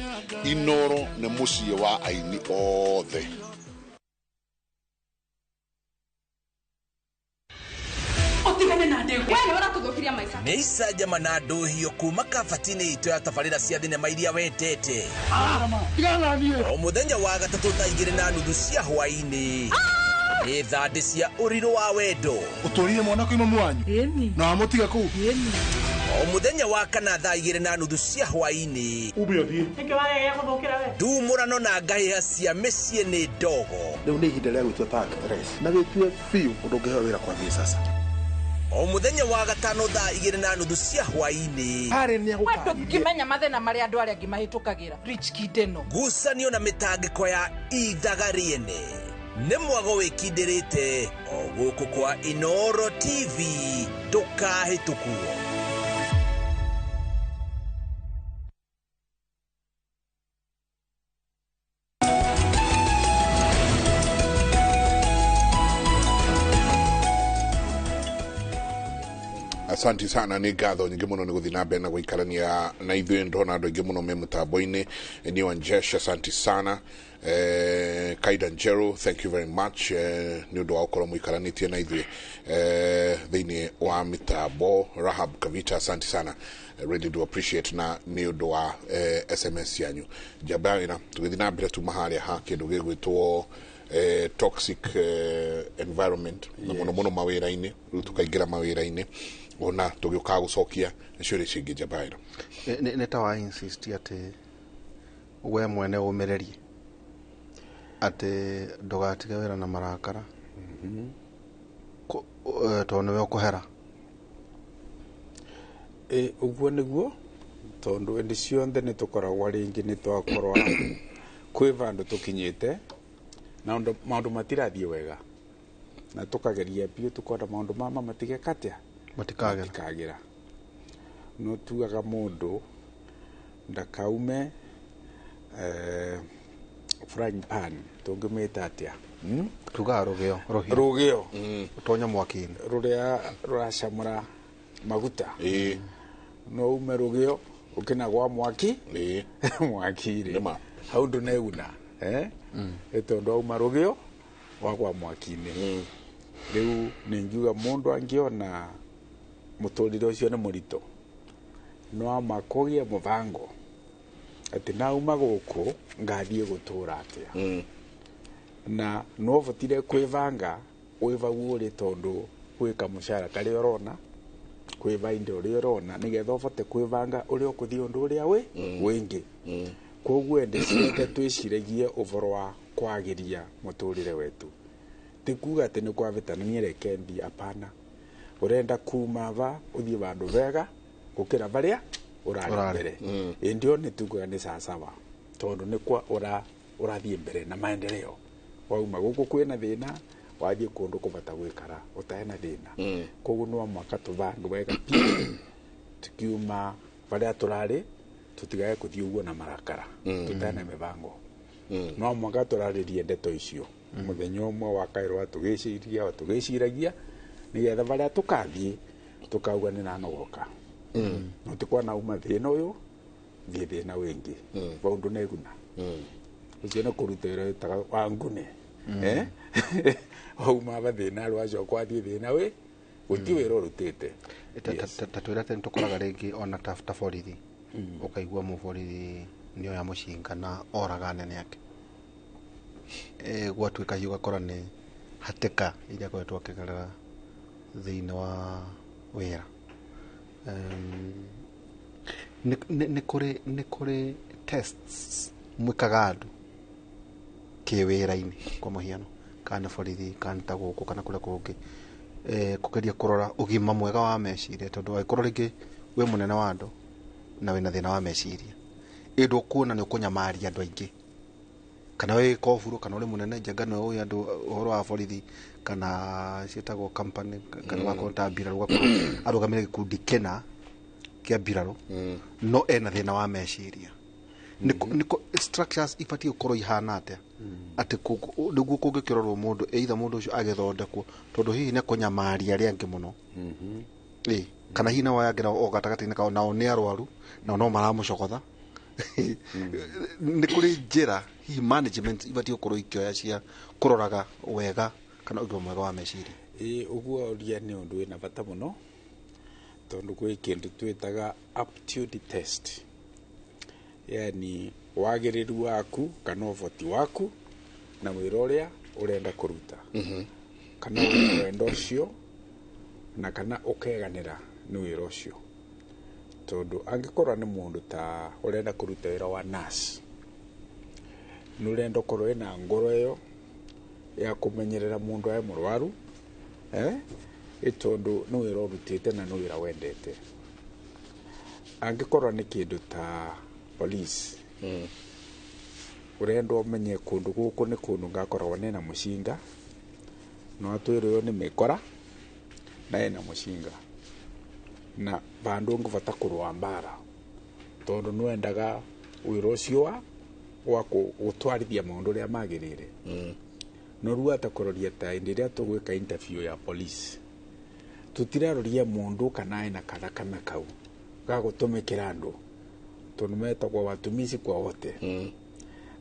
Inoro nĩ mũciĩ wa aini othe. Nĩ icanjama na ndũhio kuma kabati-inĩ itũ ya tabarĩra cia thinema iria wendete. O mũthenya wa gatatũ thaa 2:30 cia hwaĩ-inĩ nĩ thandĩ cia ũrirũ wa wendo. Ũtũrire mwana kwĩ mamu wanyu na wamũtiga kũu. O mũthenya wa kana thaa 2:30 cia hwaĩ-inĩ ndumũrano na ngahĩha cia mĩciĩ nĩ ndogo. Rĩu nĩ ihinda rĩa gwĩtua ta actress na wĩtue biũ ũndũ ũngĩheo wĩra kwambia sasa. O mũthenya wa gatano thaa 2:30 cia hwaĩ-inĩ ndũngĩmenya mathĩna marĩa andũ arĩa angĩ mahĩtũkagĩra. Rich Kid ĩno ngucanio na mĩtangĩko ya ithaga rĩene nĩ mwago wĩkindĩrĩte o gũkũ kwa Inoro TV ndũkahĩtũkwo. Asante sana nĩ ngatho nyingĩ mũno nĩ gũthiĩ na mbere na gũikarania na ithuĩ. Ndona andũ aingĩ mũno me mũtambo-inĩ. Ni Wanjesh, asante sana. Kaida Njero, thank you very much nĩ ũndũ wa gũkorwo mũikaranĩtie na ithuĩ thĩinĩ wa mĩtambo. Rahab Kavita, asante sana, really do appreciate na nĩ ũndũ wa SMS yanyu. Njamba wĩra tũgĩthiĩ na mbere tuma harĩa ha kĩndũ gĩgwĩtwo toxic environment na mũno mũno mawĩra-inĩ. Rĩu tũkaingĩra mawĩra-inĩ ona tũgĩũkaga gũcokia ciũria cingĩ. Njamba wĩra nĩ ta wa insist atĩ We mwene ũmĩrĩrie atĩ ndũgatige wĩra na marakara, tondũ nĩwe ũkũhera. Ũguo nĩguo, tondũ hĩndĩ ciothe nĩ tũkoragwo rĩngĩ nĩ twakorwa kwĩ vandũ tũkinyĩte na maũndũ matirathiĩ wega, na tũkageria biũ tukona maũndũ mama matigeka atĩa, matikagĩra. No tugaga mũndũ ndakaume frying pan, tũngĩmĩta atĩa? Tugaga rũgĩo, rũgĩo ũtonya mwaki-inĩ rũrĩa rũracamũra maguta. No ume rũgĩo ũkĩnagwa mwaki mwaki-inĩ hau ndũneguna, tondũ wauma rũgĩo wagwa mwaki-inĩ. Rĩu nĩ ngiuga mũndũ angĩona mũtũrĩre ũcio nĩ mũritũ, no ama kũgĩe mũbango atĩ nauma gũkũ ngathiĩ gũtũra atĩa, na no ũbotire kwĩbanga wĩ vau ũrĩ, tondũ gwĩ kamũcara karĩa ũrona, kwĩva indo ũrĩa ũrona, nĩgetha ũbote kwĩbanga ũrĩa ũkũthiĩ ũndũ ũrĩa wĩ wĩngĩ. Koguo hĩndĩ ciothe twĩciragie ũboro wa kwagĩria mũtũrĩre wetu, ti kuga atĩ nĩ kwavĩtanania reke thiĩ, apana. Ũrenda kuma va ũthiĩ vandũ vega gũkĩra varĩa ũrarĩ mbere. Ĩndĩ ĩyo nĩ tugaga nĩ sawasawa, tondũ nĩ kwa ũrathiĩ mbere na maendeleo. Wauma gũkũ kwĩna thĩna, wathiĩ kũndũ kũbata gwĩkara ũtarĩ na thĩna. Koguo no mũhaka tũbange wega biũ tukiuma varĩa tũrarĩ, tũtigae kũthiĩ ũguo na marakara tũtarĩ na mĩbango. No mũhaka tũrarĩrie ndeto icio mũthenya ũmwe wa kaĩrwa tũgĩciria tũgĩciragia, nĩgetha varĩa tũkathiĩ tũkauga nĩ nanogoka. No ti kwana uma thĩna ũyũ thiĩ thĩna wĩngĩ, vau ndũneguna. Ũcio nĩ kũruta wĩra wĩtaga wa ngune. Wauma va thĩna rwacoka wathiĩ thĩna wĩ gũtirĩ wĩra ũrutĩte. Ta twĩra atĩ nĩtũkoraga rĩngĩ ona ta borithi, ũkaigua mũborithi nĩoya mũcinga na oraga anene ake. Gwatuĩka hihi ũgakora nĩ hatĩka iria akoretwo akĩgerera thĩinĩ wa wĩra. Nĩ kũrĩ tests mwĩkaga andũ kĩwĩra-inĩ, kwa mũhiano kana nĩ borithi kana ta gũkũ kana kũrĩa kũngĩ, kũgeria kũrora ũgima mwega wa meciria, tondũ angĩkorwo rĩngĩ wĩ mũnene wa andũ na wĩna thĩna wa meciria, ĩndũ ũkuona nĩ ũkũnyamaria andũ aingĩ, kana wĩ koburu kana ũrĩ mũnene njenga nĩwe ũĩ andũ ũhoro wa borithi kana ciĩtagwo company kana wakorwo ta mbirarũ, ũgakorwo arũgamĩrĩire gĩkundi kĩna kĩa mbirarũ no ena thĩna wa meciria. Structures ibatiĩ gũkorwo ihana atĩa atĩ nĩguo kũngĩkĩrorwo mũndũ either mũndũ ũcio agĩthondekwo, tondũ hihi nĩ kũnyamaria arĩa angĩ mũno, kana hihi nao aya angĩ nao o gatagatĩ-inĩ kao nao nĩ arwaru nao no maramũcogotha. Nĩ kũrĩ njĩra hihi management ibatiĩ gũkorwo ikĩoya cia kũroraga wega kana ũgima mwega wa meciria? Ũguo ũria nĩ ũndũ wĩna bata mũno, tondũ gwĩ kĩndũ twĩtaga aptitude test, yani wagĩrĩru waku kana ũboti waku na wĩra ũrĩa ũrenda kũruta, kana wĩna wendo ũcio na kana ũkeganĩra nĩ wĩra ũcio. Tondũ angĩkorwo nĩ mũndũ ta ũrenda kũruta wĩra wa nurse, nĩ ũrenda ũkorwo wĩna ngoro ĩyo ya kũmenyerera mũndũ ae mũrwaru, tondũ nĩ wĩra ũrutĩte na nĩ wĩra wendete. Angĩkorwo nĩ kĩndũ ta police, ũrenda ũmenye kũndũ gũkũ nĩ kũndũ ngakoragwo nĩna mũcinga, no atwĩre ũyũ nĩ mĩkora na ena mũcinga, na vandũ ngũbata kũrũa mbara, tondũ nĩwendaga wĩra ũcio wa gũtwarithia maũndũ ũrĩa magĩrĩire. No rĩu atakũroria ta hĩndĩ ĩrĩa tũgwĩka interview ya police, tũtiraroria mũndũ kana ena kathakame kau ga gũtũmĩkĩra andũ, tondũ metagwo watumishi kwa wote.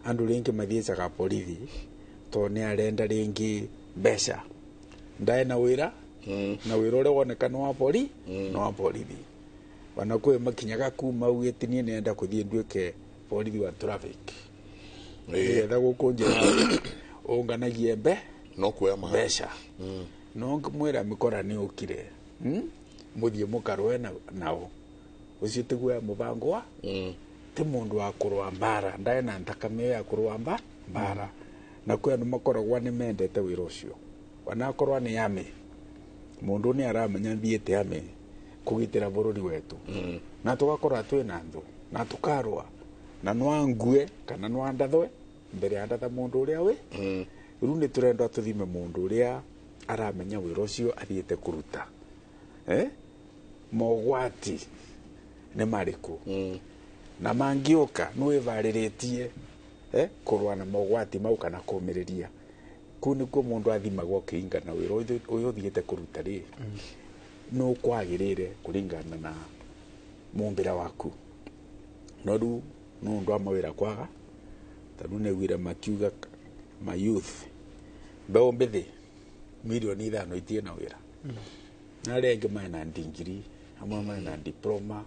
Andũ rĩngĩ mathiĩcaga borithi tondũ nĩ arenda rĩngĩ mbeca, ndae na wĩra, na wĩra ũrĩa woneka nĩ wa bori, nĩ wa borithi. Ona kwĩ makinyaga kuma augĩte niĩ nĩenda kũthiĩ nduĩke borithi wa traffic, nĩgetha gũkũ njĩra ũnganagie no kuoya mbeca. No ngĩmwĩra mĩkora nĩ ũkire, mũthiĩ mũkarũe nao, ũcio tiguo mũbango wa Ti mundu wa kurwa mbara ndae na nthakame ya kurwa mbara na kwi andu makoragwa ni mendete wira ucio wanakorwa ni ame mundu ni aramenya thiete ame kugitira bururi wetu na tugakorwa twina nthu na tukarwa na nwangue kana nwandathwe mbere ya ndatha mundu uria wi riu ni turenda tuthime mundu uria aramenya wira ucio athiete kuruta mogwati ni mariku na mangioka niwivariritie kurwa na mogwati mau kana kumiriria kuu nikuo mundu athimagwo akiringana wira uyu uthiete kuruta ri no kwagirire kuringana na mumbira waku no riu nundu wa mawira kwaga tondu niguire makiuga ma youth mbeu mbithi 5 milioni itie na wira na aria angi mena ndigiri amwe mena diploma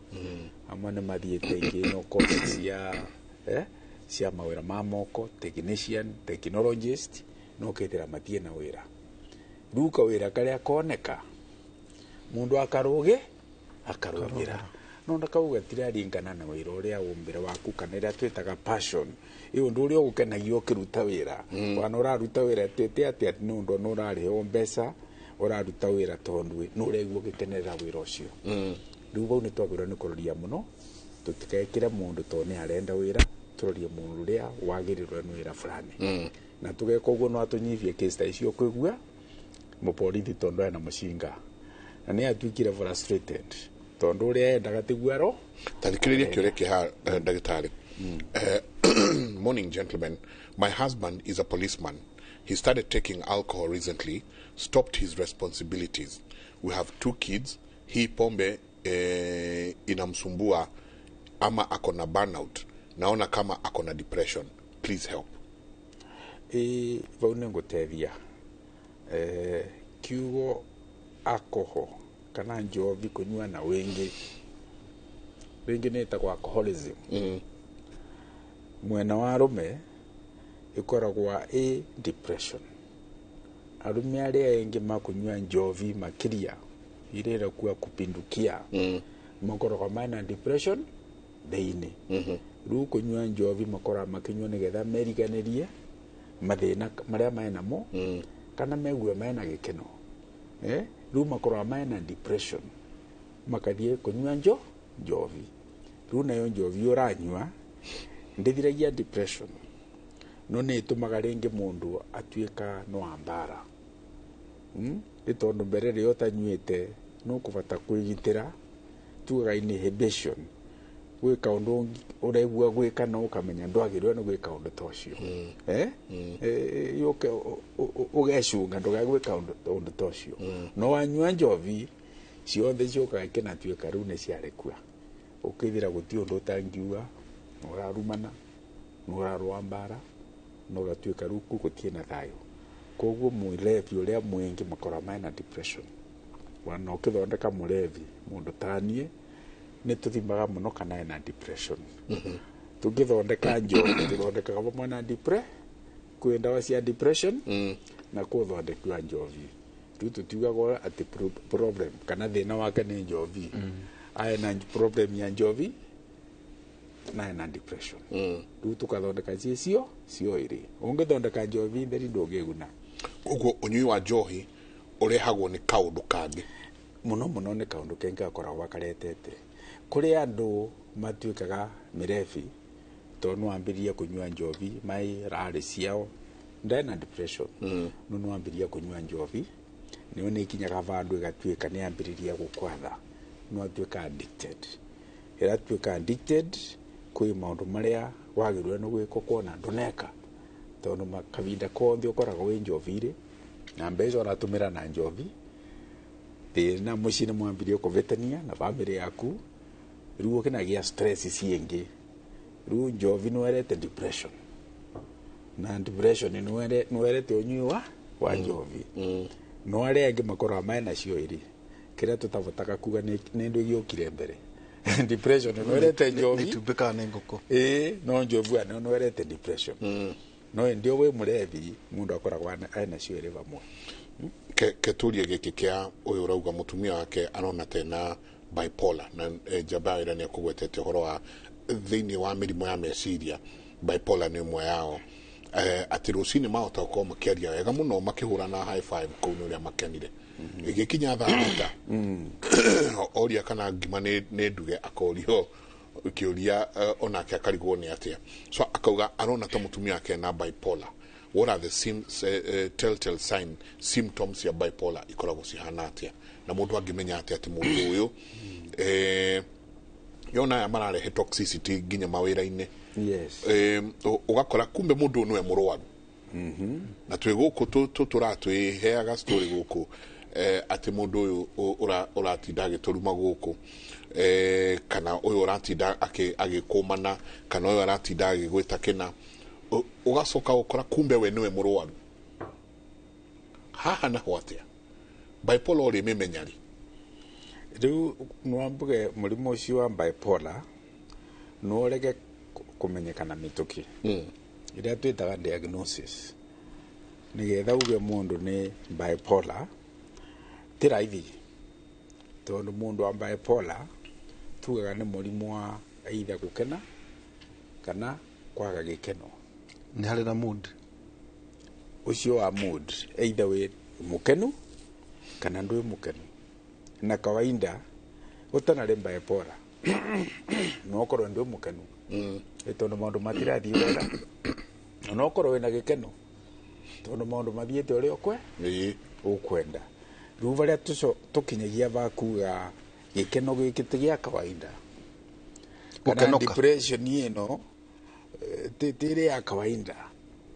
amwe ni mathiite ingi no courses cia cia mawira ma moko technician technologist no kethira matie na wira riu kawira karia koneka mundu akaruge akarugira no ndakauga tiraringana na wira uria umbire waku kana iria twitaga passion i undu uria ugukenagia ukiruta wira wana uraruta wira twite atia ni undu no urarihwo mbeca uraruta wira tondu ni uraigua ugikenerera wira ucio riu vau ni twagĩrĩirwo nĩ kũroria mũno tũtikekĩre mũndũ tondũ nĩ arenda wĩra tũrorie mũndũ ũrĩa wagĩrĩirwo nĩ wĩra fulani na tũgeka ũguo no atũnyibie case ta icio ũkũigua mũborithi tondũ ena mũcinga na nĩ atuĩkire frustrated tondũ ũrĩa endaga tiguo aro Tathikiriria kĩũria kĩha ndagĩtarĩ. Morning, gentlemen. My husband is a policeman. He started taking alcohol recently, stopped his responsibilities. We have two kids. Hii pombe inamsumbua ama ako na burnout. Naona kama ako na depression. Please help. Ĩ vau nĩ ngũteithia kiugo alcohol kana njovi kunyua na wingi ringi nĩ ĩtagwo alcoholism. Mwena wa arume ĩkoragwo ĩ depression. Arume arĩa aingĩ makunyua njovi makĩria iria ĩrakua kupindukia makoragwo mena depression thĩinĩ. Rĩu kũnyua njovi makoragwo makĩnyua nĩgetha meriganĩrie mathĩna marĩa menamo kana megue mena gĩkeno rĩu makoragwo mena depression makathiĩ kũnyua njovi. Rĩu nayo njovi ũranyua ndĩthiragia depression no nĩ ĩtũmaga rĩngĩ mũndũ atuĩka no wa mbara nĩ tondũ mbere rĩrĩa ũtanyuĩte no kũbata kwĩgitĩra tugaga inhibition gwĩka ũndũ ũraigua gwĩka no ũkamenya ndwagĩrĩirwo nĩ gwĩka ũndũ ta ũcio yũke ũgecunga ndũgae gwĩka ũndũ ta ũcio no wanyua njovi ciothe ciũkaga ikinatuĩka rĩu nĩ ciarekua ũkĩthira gũtirĩ ũndũ ũtangiuga nĩ ũrarumana nĩ ũrarũa mbara na ũgatuĩka rĩu kũu gũtirĩ na thayũ. Koguo mũrebi ũrĩa mwingĩ makoragwo mena depression wana ũkĩthondeka mũrebi mũndũ taniĩ nĩ tũthimaga mũno kana ena depression. Tũngĩthondeka njohi tũthondekaga vamwe na kwĩ ndawa cia depression na kũthondeki wa njovi. Rĩu tũtiugaga atĩ problem kana thĩna wake nĩ njovi ena problem ya njovi na ena depression. Rĩu tũkathondeka ciĩcio cio ĩrĩ ũngĩthondeka njovi theri ndũngĩguna. Ũguo ũnyui wa njohi ũrehagwo nĩ kaũndũ kangĩ mũno mũno nĩ kaũndũ kengĩ gakoragwo gakaretete kũrĩ andũ matuĩkaga mĩrebi tondũ no ambĩrĩrie kũnyua njovi mai rarĩ ciao ndena depression no no ambĩrĩrie kũnyua njovi nĩyo nĩ ikinyaga vandũ ĩgatuĩka nĩ ambĩrĩria gũkwatha no atuĩka addicted. Ĩratuĩka addicted kwĩ maũndũ marĩa wagĩrĩirwo nĩ gwĩka ũkona ndũneka tondũ kahinda kothe ũkoragwo wĩ njovi-rĩ na mbeca ũratũmĩra na njovi thĩna mũciĩ nĩ mwambirie kũvĩtania na bamĩrĩ yaku rĩu ũkĩnagĩa stress ciĩngĩ rĩu njovi nĩwerete depression na depression nĩwerete ũnyui wa njovi no arĩa angĩ makoragwo mena cio ĩrĩ kĩrĩa tũtavotaga kuga nĩ ndũ gĩũkire mbere depression nĩwerete njovi itumbĩ kana nĩ ngũkũ ĩĩ no njovi ano nĩwerete depression no ĩndĩ wĩ mũrebi mũndũ akoragwo ena cio ĩrĩ vamwe. Keturie gĩkĩ kĩa ũyũ ũrauga mũtumia wake arona tena bipolar na njamba ĩrĩa nĩ akũgwetete ũhoro wa Thĩinĩ wa mĩrimũ ya meciria, bipolar nĩ ĩmwe yao. Atĩ rũcinĩ mahota gũkorwo makĩaria wega mũno, makĩhũrana high five kũu nĩ ũrĩa makenire. Ĩgĩkinya thaa 6, oria kana ngima nĩ nduge, akorio kĩũria, onake akarigwo nĩ atĩa. So akauga arona ta mũtumia wake na bipolar. What are the telltale sign, symptoms ya bipolar ikoragwo cihana atĩa, na mũndũ angĩmenya atĩa atĩ mũndũ ũyũ, yona aya mararehe toxicity nginya mawĩra-inĩ? Ũgakora kumbe mũndũ ũyũ nĩwe mũrwaru. Na twĩ gũkũ tũratwĩheaga story gũkũ, atĩ mũndũ ũyũ ũratinda agĩtũruma gũkũ, kana ũyũ ũratinda agĩkũmana, kana ũyũ aratinda agĩgwĩta kĩna. Ũgacoka ũkora kumbe we nĩwe mũrwaru. Haha naho atĩa, bipolar ũrĩ mĩmenya rĩ? Rĩu nwambuge mũrimũ ũcio wa bipolar no ũrege kũmenyekana mĩtũkĩ, ĩrĩa twĩtaga diagnosis. Nĩgetha uge mũndũ nĩ bipolar ti raithi, tondũ mũndũ wa bipolar tugaga nĩ mũrimũ wa either gũkena kana kwaga gĩkeno. Nĩ harĩ na mood. Ũcio wa mood, either wĩ mũkenu kana ndwĩ mũkenu. Na kawaida ũtanarĩ bipolar no ũkorwo ndwĩ mũkenu, tondũ maũndũ matirathiĩ wega, na no ũkorwo wĩna gĩkeno tondũ maũndũ mathiĩte ũrĩa ũkwenda. Rĩu barĩa tũkinyagia bakuga gĩkeno gĩkĩ ti gĩa kawaida kana Gũkenoka. Depression ĩno, ti ĩrĩa ya kawaida,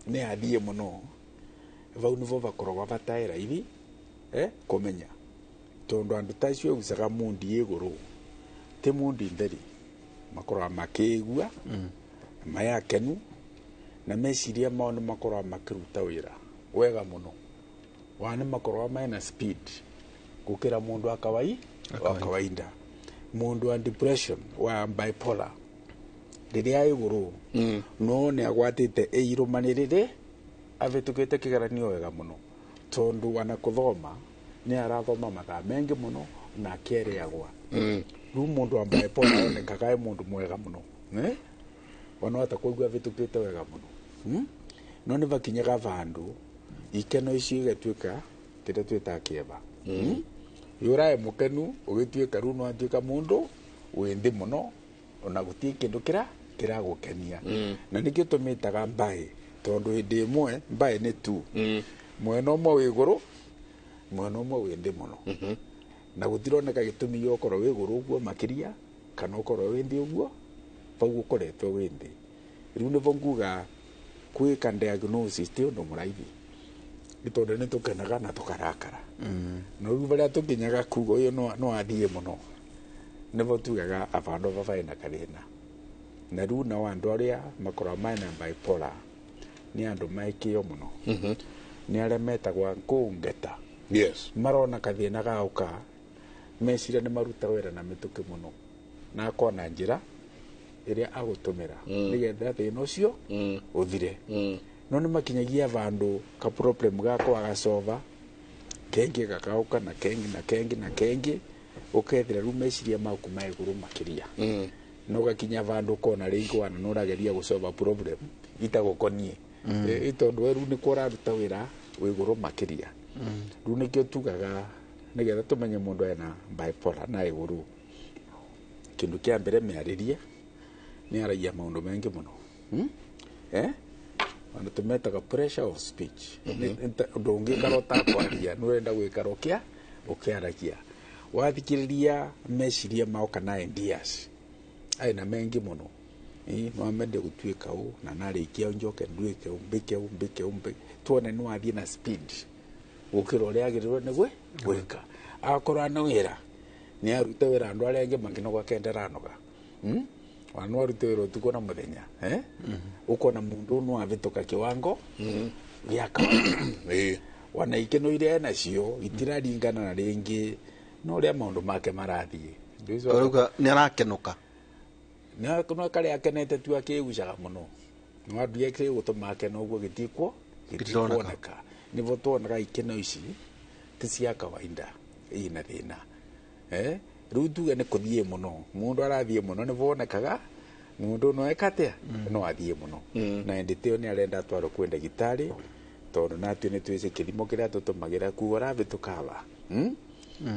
nĩ yathiĩ mũno. Vau nĩvo bakoragwo bataĩ raithi kũmenya, tondũ andũ ta acio ĩgucaga mundi igũrũ, ti mundi theri, makoragwo makĩigua mayakenu na meciria mao nĩ makoragwo makĩruta wĩra wega mũno, wa nĩ makoragwo mena speed gũkĩra mũndũ wa kawaida. Mũndũ wa depression, wa bipolar, rĩrĩa igũrũ no nĩ agwatĩte ĩirũmanĩrĩre, avĩtũkĩte kĩgeranio wega mũno, tondũ ona kũthoma nĩ arathoma mathaa mengĩ mũno na akerĩagwa. Rĩu mũndũ wa bipolar onekaga e mũndũ mwega mũno, eh? Ona hata kũigua avĩtũkĩte wega mũno, No nĩ bakinyaga vandũ ikeno icio igatuĩka kĩrĩa twĩtaga kĩeva. Yũrae mũkenu ũgĩtuĩka rĩu no atuĩka mũndũ wĩ nthĩ mũno, ona gũtirĩ kĩndũ kĩragũkenia. Na nĩkĩo tũmĩtaga mbaĩ, tondũ hĩndĩ ĩmwe mbaĩ nĩ tu mwena ũmwe wĩ igũrũ, mwena ũmwe wĩ nthĩ mũno, na gũtironeka gĩtũmi gĩa ũkorwo wĩ igũrũ ũguo makĩria kana ũkorwo wĩ nthĩ ũguo bau ũkoretwo wĩ nthĩ. Rĩu nĩvo nguga gwĩka diagnosis ti ũndũ mũraithi, nĩ tondũ nĩ tũkenaga na tũkarakara. No rĩu barĩa tũkinyaga kuga ũyũ no athiĩ mũno, nĩvo tugaga abandu baba ena kathĩna. Na rĩu nao andũ arĩa makoragwo mena bipolar nĩ andũ maĩkĩo mũno, nĩ arĩa metagwo ngũngeta. Marona kathĩna gaũka, meciria nĩ maruta wĩra na mĩtũkĩ mũno, na akona njĩra ĩrĩa agũtũmĩra nĩgetha thĩna ũcio ũthire. No nĩ makinyagia vandũ ka problem gakwa agacova kengi gakauka na kengi na kengi na kengi, ũkethira rĩu meciria maku ma igũrũ makĩria, na ũgakinya vandũ ũkona rĩngĩ wana nĩ ũrageria gũcova problem itagũkoniĩ. Tondũ we rĩu nĩkuo ũraruta wĩra wĩ igũrũ makĩria. Rĩu nĩkĩo tugaga nĩgetha tũmenye mũndũ ena bipolar na igũrũ, kĩndũ kĩa mbere mĩarĩrie nĩ aragia maũndũ maingĩ mũno. Eh? Ona tũmetaga pressure of speech. Ũndũ ũngĩikara ũtakwaria, nĩ ũrenda gwĩkara ũkĩaragia. Wathikĩrĩria meciria mao kana ideas, aina mengi mũno. No amende gũtuĩka ũũ na narĩkia njoke nduĩke ũũ, mbĩke ũũ, mbĩke ũũ, mbĩke. Tuone nĩ wathiĩ na speed gũkĩra ũrĩa agĩrĩirwo nĩ gwĩka. Akorwo ana wĩra, nĩ arute wĩra andũ arĩa angĩ makĩnoga kenda aranoga. Ona no arute wĩra ũtukũ na mũthenya, eh? Ũkona mũndũ no avĩtũka kĩwango gĩa kawaida. Ona ikeno iria enacio itiraringana na rĩngĩ na ũrĩa maũndũ make marathiĩ. Ũrauga nĩ arakenoka. No karĩa akenete tu akĩgucaga mũno. No andũ ake gũtũma akene ũguo gĩtikuoneka. Nĩvo tuonaga ikeno ici ti cia kawaida, ina thĩna. Rĩu tuge nĩ kũthiĩ mũno, mũndũ arathiĩ mũno nĩvo onekaga Mundu no eka atia no athie muno na indi tio ni arenda atwarwo kwi ndagitari tondu natue ni twise kithimo kiria tutumagira kuo ravitukawa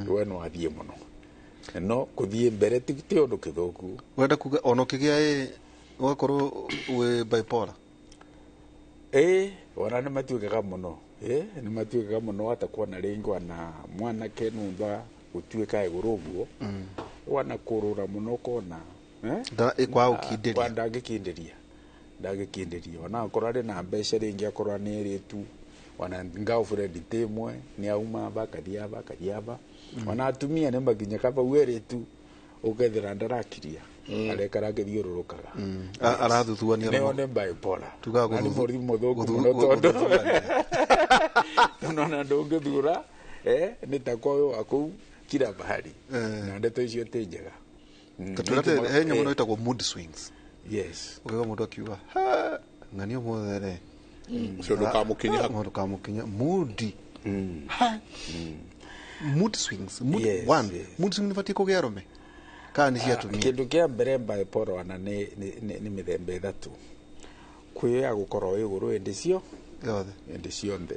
we no athie muno no kuthie mbere ti undu kithuku wenda kuga ona ukigia ugakorwo wi bipolar. Ona nä matuä muno nä matuä muno atakuona rĩngĩ ona mwanake nũndwa gũtuĩka igũrũ ũguo wana kũrũra mũno kona ndangĩkindĩria ndangĩkindĩria ona akorwo arĩ na mbeca rĩngĩ akorwo nĩ ĩrĩtu ona girlfriend ti ĩmwe nĩ auma aba akathiĩ aba akathiĩ aba ona atumia nĩ makinya kaba ĩrĩtu ũkethera ndarakiria arekara akĩthiũrũrũkaga arathuthuania nĩo nĩ bipolar na nĩ mũrimũ mũthũku mũno tondũ nona ndũngĩthura nĩ ta kwa ũyũ wa kũu kila bahari na ndeto icio ti njega. Tatũrate he nyamũ ĩno ĩtagwo mood swings. Yes, ũkaigua mũndũ akiuga ng'ania ũmũthĩ rĩ ũcio ndũkamũkinya ndũkamũkinya mood mood swings mood one mood swing nĩ batiĩ kũgĩa arũme kana nĩ cia atumia. Kĩndũ kĩa mbere bipolar ona nĩ mĩthemba ĩthatũ. Kwĩ ya gũkorwo ĩgũrũ ĩndĩ cio yothe ĩndĩ cionthe.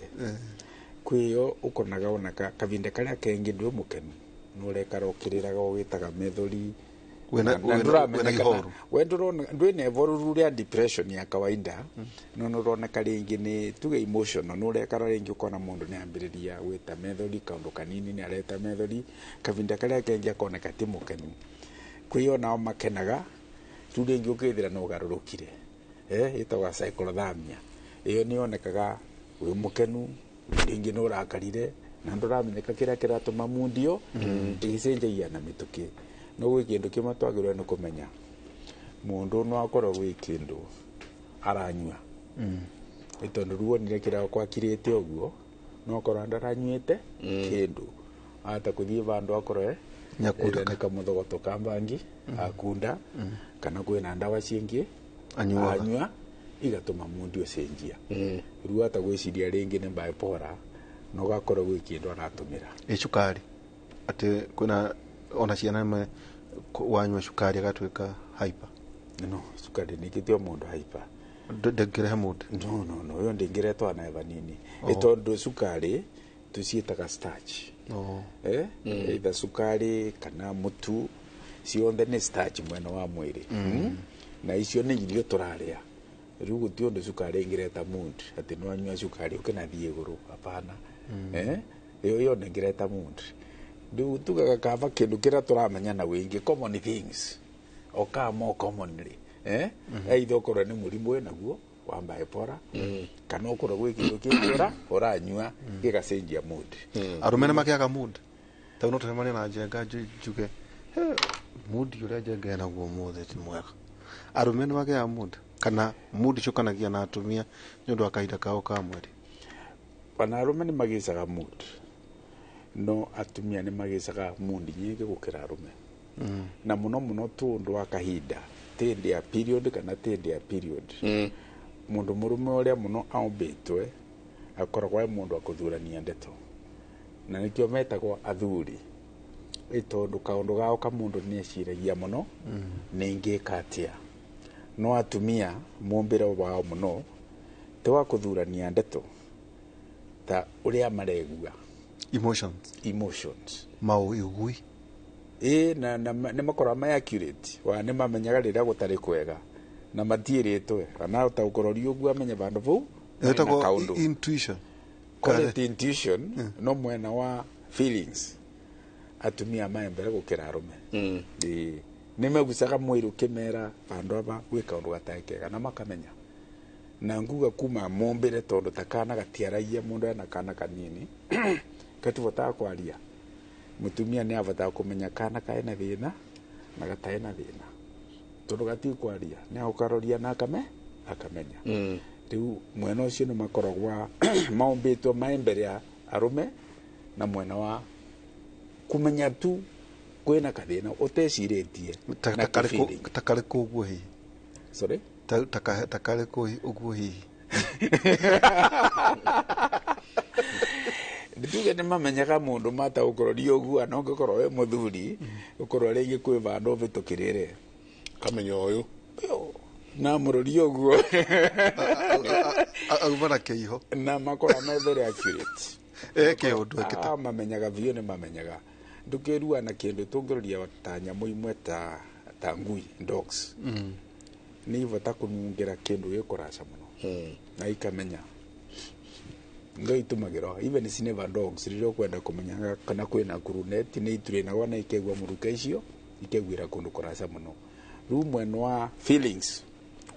Kwĩ yo ũkonaga ona kavinda karĩa kengĩ ndwĩ mũkenu nĩ ũrekara ũkĩrĩraga ũgĩtaga methori we ndũrona ndwĩna ivoruru rĩa depression ya kawaida no nĩ ũroneka rĩngĩ nĩ tuge emotional nĩ ũrekara rĩngĩ ũkona mũndũ nĩ ambĩrĩria gwĩta methori kaũndũ kanini nĩ areta methori kavinda karĩa kengĩ akoneka ti mũkenu. Kwĩ nao makenaga rĩu rĩngĩ ũkĩthira no ũgarũrũkire ĩtagwa psychothermia ĩyo nĩ yonekaga wĩ mũkenu rĩngĩ nĩ ũrakarire na ndũramenyeka kĩrĩa kĩratũma mundio ĩgĩcenjagia na mĩtũkĩ. No gwĩ kĩndũ kĩmwe twagĩrĩirwo nĩ kũmenya mũndũ no akorwo gwĩ kĩndũ aranyua nĩ tondũ rĩu wonire kĩrĩa gwakirĩte ũguo no akorwo ndaranyuĩte kĩndũ ata kũthiĩ vandũ akorwo nĩ kamũthogoto ka bangi akunda kana kwĩna ndawa cingĩ anyua igatũma mundu ũcenjia rĩu ata gwĩciria rĩngĩ nĩ bipolar no gakorwo gwĩ kĩndũ aratũmĩra. Ĩ cukari atĩ kwĩna ona ciana nĩ wanyua cukari agatuĩka hyper. No cukari nĩ kĩtio mũndũ hyper ndĩngĩrehe mũndũ no no no ĩyo ndĩngĩretwo ona vanini ĩ tondũ cukari tũciĩtaga starch either cukari kana mũtu cionthe nĩ starch mwena wa mwĩrĩ na icio nĩ irio tũrarĩa rĩu gũtirĩ ũndũ cukari ĩngĩreta mood atĩ nĩ wanyua cukari ũkĩnathiĩ igũrũ hapana ĩyo ndĩngĩreta mood. Rĩu tugaga kaba kĩndũ kĩrĩa tũramenya na wĩingĩ common things okaa more commonly either ũkorwo nĩ mũrimũ wĩnaguo wa bipolar kana ũkorwo gwĩ kĩndũ kĩngĩ ũranyua gĩgacenjia mood. Arũme nĩ makĩaga mood tondũ no tũcemanie na Njenga njuge mood ũrĩa Njenga enaguo ũmũthĩ ti mwega. Arũme nĩ makĩaga mood kana mood ciũkanagia na atumia nĩ ũndũ wa kahinda kao ka mweri. Ona arũme nĩ magĩcaga mood no atumia nĩ magĩcaga mood nyingĩ gũkĩra arũme na mũno mũno tu ũndũ wa kahinda ti hĩndĩ ya period kana ti hĩndĩ ya period. Mũndũ mũrũme ũrĩa mũno aumbĩtwe akoragwo e mũndũ wa kũthurania ndeto na nĩkĩo metagwo athuri ĩ tondũ kaũndũ gao ka mũndũ nĩ eciragia mũno nĩ ingĩka atĩa. No atumia mũmbĩre wao mũno ti wa kũthurania ndeto ta ũrĩa maregua emotions maũigui na nĩ makoragwo me accurate wa nĩ mamenyaga rĩrĩa gũtarĩ kwega na matiĩrĩtwe kana ũtaũkũroria ũguo amenye vandũ vau ĩtagwo intuition. Call it intuition no mwena wa feelings atumia mae mbere gũkĩra arũme. Nĩ megucaga mwĩrĩ ũkĩmera vandũ aba gwĩ kaũndũ gatarĩ kega na makamenya na nguga kuma mombĩre tondũ ta kana gatiaragia mũndũ ena kana kanini gatibotaga kwaria mũtumia nĩ abotaga kũmenya kana kaĩ na thĩna na gatarĩ na thĩna tondũ gatikwaria nĩ agũkaroria na akamenya. Rĩu mwena ũcio nĩ makoragwo maũmbĩtwo mae mbere ya arũme na mwena wa kũmenya tu kwĩna kathĩna ũtecirĩtie ta karĩkũ ũguo hihi. Sorry, ta karĩkũ ũguo hihi. Nduge nĩ mamenyaga mũndũ mataũkũroria ũguo na ũngĩkorwo wĩ mũthuri ũkorwo rĩngĩ kwĩ vandũ ũvĩtũkĩrĩre kamenya ũyũ Na mũrori ũguo auma na kĩiho na makora me very accurate. Eke ũndũ ekĩte. Mamenyaga biũ, nĩ mamenyaga ndũkĩrua na kĩndũ tũngĩroria ta nyamũ imwe ta ngui, dogs, nĩ ibata kũnungĩra kĩndũ gĩkũraca mũno na ikamenya ndo itumagĩrwo. Even sniffer dogs, rĩrĩa ũkwenda kũmenya kana kwĩna kuruneti, nĩ ituĩnagwo na ikaigua mũruke icio, ikaiguĩra kũndũ kũraca mũno. Rĩu mwena wa feelings,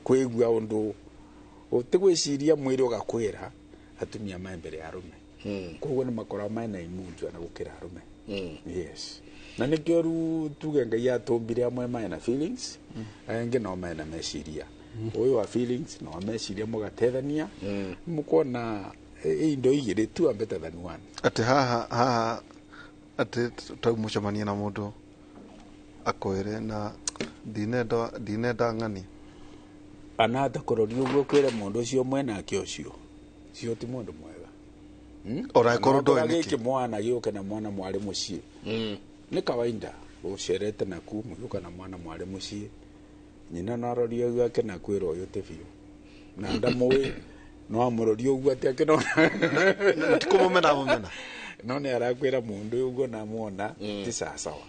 kwĩgua ũndũ ũtigwĩciria, mwĩrĩ ũgakwĩra, atumia mae mbere ya arũme, koguo nĩ makoragwo mena imunjwa na gũkĩra arũme. Yes, na nĩkĩo rĩu tuge Ngai atũmbire amwe mena feelings, angĩ no mena meciria. Ũyũ wa feelings na wa meciria mũgatethania, mũkona indo igĩrĩ, two are better than one. Atĩ haha haha atĩ tau mũcemanie na mũndũ akwĩre na ndinenda ng'ani. Anahota kũroria ũguo kwĩre mũndũ ũcio mwenake ũcio cio ti mũndũ mwega. Ona ĩkorwo ndoĩ nĩkĩ. Gĩkĩ mwana gĩũke na mwana mwarĩ mũciĩ nĩ kawaida ũcerete naku mũgĩũka na mwana mwarĩ mũciĩ, nyina no aroria ũguo ake na kwĩra ũyũ ti biũ na ndamũĩ, no amũroria ũguo atĩ akĩnona ti kũmũmena amũmena. No nĩ arakwĩra mũndũ ũyũ ũguo namuona ti sawasawa,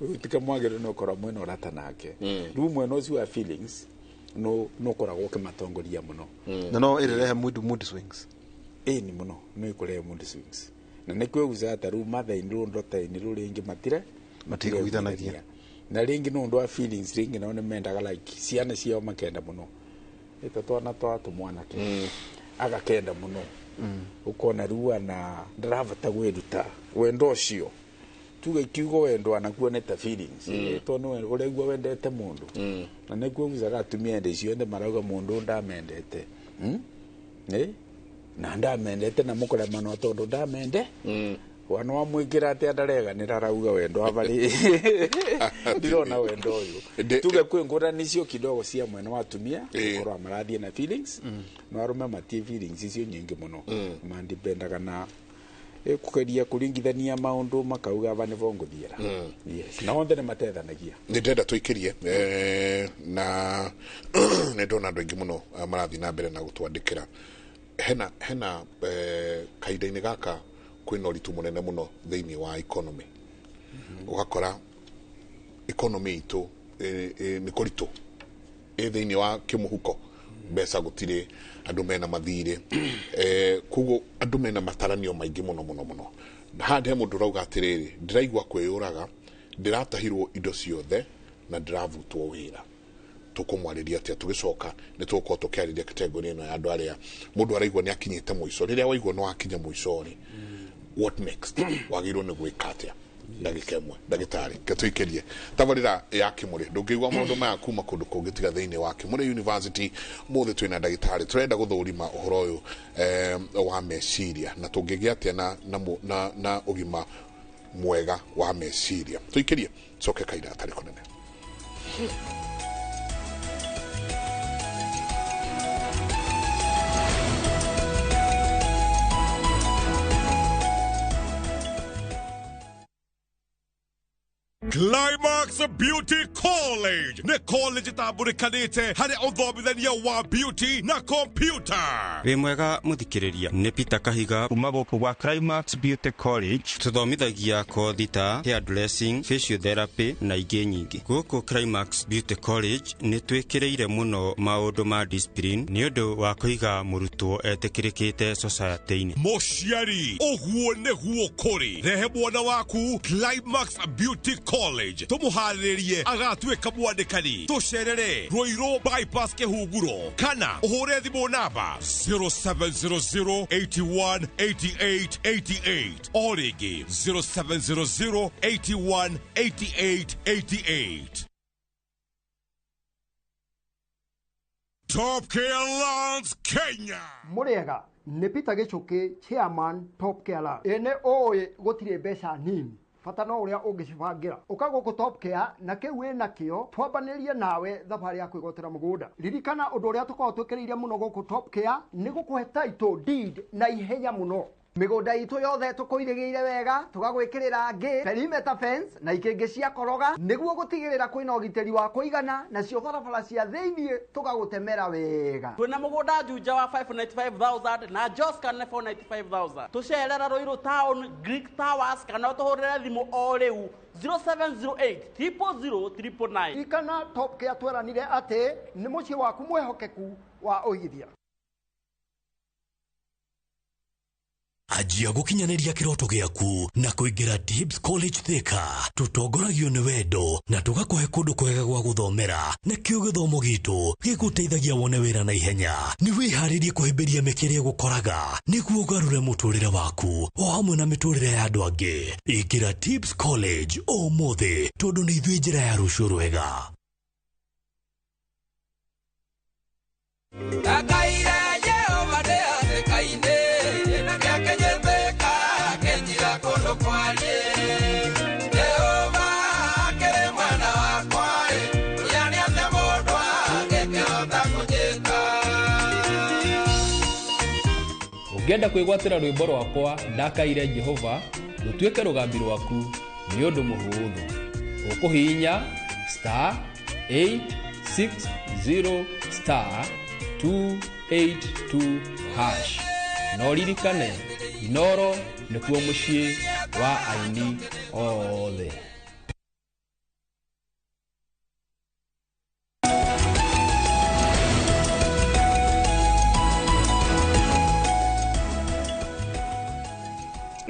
ũyũ ti kamwagĩrĩire no ũkorwo mwena ũrata nake. Rĩu mwena ũcio wa feelings no ũkoragwo ũkĩmatongoria mũno. Na no ĩrĩrehe mood swings. Ĩni mũno, no ĩkũrehe mood swings, na nĩkĩo ugaga ta rĩu mother-in-law, daughter-in-law rĩngĩ matire matiguithanagia. Na rĩngĩ nĩ ũndũ wa feelings, rĩngĩ nao nĩ mendaga like ciana ciao makenda mũno ĩta twana twa tũmwanake agakenda mũno, ũkona rĩu ana ndarabata gwĩruta wendo ũcio. Tuge kiugo wendo anakuo nĩ ta feelings, tondũ ũraigua wendete mũndũ, na nĩkuo ugaga atumia ende icio ende marauga mũndũ ndamendete, na ndamendete na mũkũremanwo tondũ ndamende wana wamwĩkĩra atĩ andareganĩra, arauga wendo abarĩ ndirona wendo ũyũ. Tuge kwĩ ngũrani icio kidogo cia mwena wa atumia korwo marathiĩ na feelings, no arũme matie feelings icio nyingĩ mũno, mandipendaga na kũgeria kũringithania maũndũ makauga aba nĩbo ngũthiĩra. Yes, na othe nĩ matethanagia. Nĩ ndĩrenda tũikĩrie na nĩ ndona andũ aingĩ mũno marathiĩ na mbere na gũtwandĩkĩra. Hena kahinda-inĩ gaka kwĩna ũritũ mũnene mũno thĩinĩ wa economy. Ũgakora economy itũ nĩ kũritũ ĩ thĩinĩ wa kĩmũhuko, mbeca gũtirĩ, andũ mena mathirĩ, koguo andũ mena mataranio maingĩ mũno mũno mũno. Haha he mũndũ ũrauga atĩrĩrĩ, ndĩraigua kwĩyũraga, ndĩratahirwo indo ciothe na ndĩravutwo wĩra. Tũkũmwarĩria atĩa? Tũgĩcoka nĩ tũgũkorwo tũkĩarĩria category ĩno ya andũ arĩa mũndũ araigua nĩ akinyĩte mũico. Rĩrĩa waigua nĩ wakinya mũico rĩ, what next? Wagĩrĩirwo nĩ gwĩka atĩa? Ndagĩka ĩmwe, ndagĩtarĩ, ke tũikĩrie tabarĩra ya Kĩmũrĩ. Ndũngĩigua maũndũ maya kuma kũndũ kũngĩ tiga thĩinĩ wa Kĩmũrĩ University. Mũthĩ twĩna ndagĩtarĩ, tũrenda gũthũrima ũhoro ũyũ wa meciria na tũngĩgĩa atĩa na ũgima mwega wa meciria. Tũikĩrie, coke kahinda gatarĩ kũnene. Climax Beauty College nĩ college ĩtambũrĩkanĩte harĩ ũthomithania wa beauty na computer. Wĩ mwega mũthikĩrĩria, nĩ Peter Kahiga kuma gũkũ gwa Climax Beauty College. Tũthomithagia kothi ta hair dressing, physiotherapy na ingĩ nyingĩ. Gũkũ Climax Beauty College nĩ twĩkĩrĩire mũno maũndũ ma discipline nĩ ũndũ wa kũiga mũrutwo etĩkĩrĩkĩte society-inĩ. Mũciari, ũguo nĩguo kũrĩ, rehe mwana waku Climax Beauty College tũmũharĩrĩrie agatuĩka mwandĩkani. Tũcerere Ruiru bypass Kĩhunguro kana ũhũre thimũ namba 0700 81 88 88 o rĩngĩ 0700 81 88 88. Top Care Lands Kenya. Mũrĩega, nĩ Peter Gĩchũkĩ, chairman Top Care Lands. Ĩĩ nĩ ũĩ gũtirĩ mbeca nini, bata no ũrĩa ũngĩcibangira. Ũka gũkũ Top Care na kĩu wĩ nakĩo twambanĩrie nawe thabarĩ ya kwĩgwatĩra mũgũnda. Ririkana ũndũ ũrĩa tũkoragwo twĩkĩrĩire mũno gũkũ Top Care nĩ gũkũhe title deed na ihenya mũno. Mĩgũnda itũ yothe tũkũirĩgĩire wega, tũgagwĩkĩrĩra ngĩ, perimeter fence na ikĩngĩ cia koroga nĩguo gũtigĩrĩra kwĩna ũgitĩri wa kũigana, nacio barabara cia thĩiniĩ tũgagũtemera wega. Twĩna mũgũnda Juja wa 595,000 na Joska nĩ 495,000. Tũcerera Ruiru Town, Greek Towers, kana ũtũhũrĩre thimũ o rĩu 0708 000 999. Ririkana Top Care tweranire atĩ nĩ mũciĩ waku mwĩhokeku wa ũigithia. Anjia gũkinyanĩria kĩroto gĩaku na kũingĩra Tibbs College Thika. Tũtongoragio nĩ wendo na tũgakũhe kũndũ kwega gwa gũthomera, nakĩo gĩthomo gitũ gĩgũteithagia wone wĩra na ihenya. Nĩ wĩharĩrie kũhĩmbĩria mĩeke ĩrĩa ĩgũkoraga nĩguo ũgarũre mũtũrĩre waku o hamwe na mĩtũrĩre ya andũ angĩ. Ingĩra Tibbs College ũmũthĩ tondũ nĩ ithuĩ njĩra ya rũciũ rwega. Ndakaire Jehova ndĩathĩkaine, na gĩakenyetheka akĩnjira kũndũ kwarie. Jehova akĩrĩ mwena wakwa, ũrĩa nĩ atĩa mũndũ angĩkĩhota kũnjĩka. Ũngĩenda kwĩgwatĩra rwĩmbo rwakwa Ndakaire Jehova rũtuĩke rũgambi rwaku nĩ ũndũ mũhũthũ. Ũkũhihinya star 860 star 282 hash. Na ũririkane Inoro nĩkuo mũciĩ wa aini othe.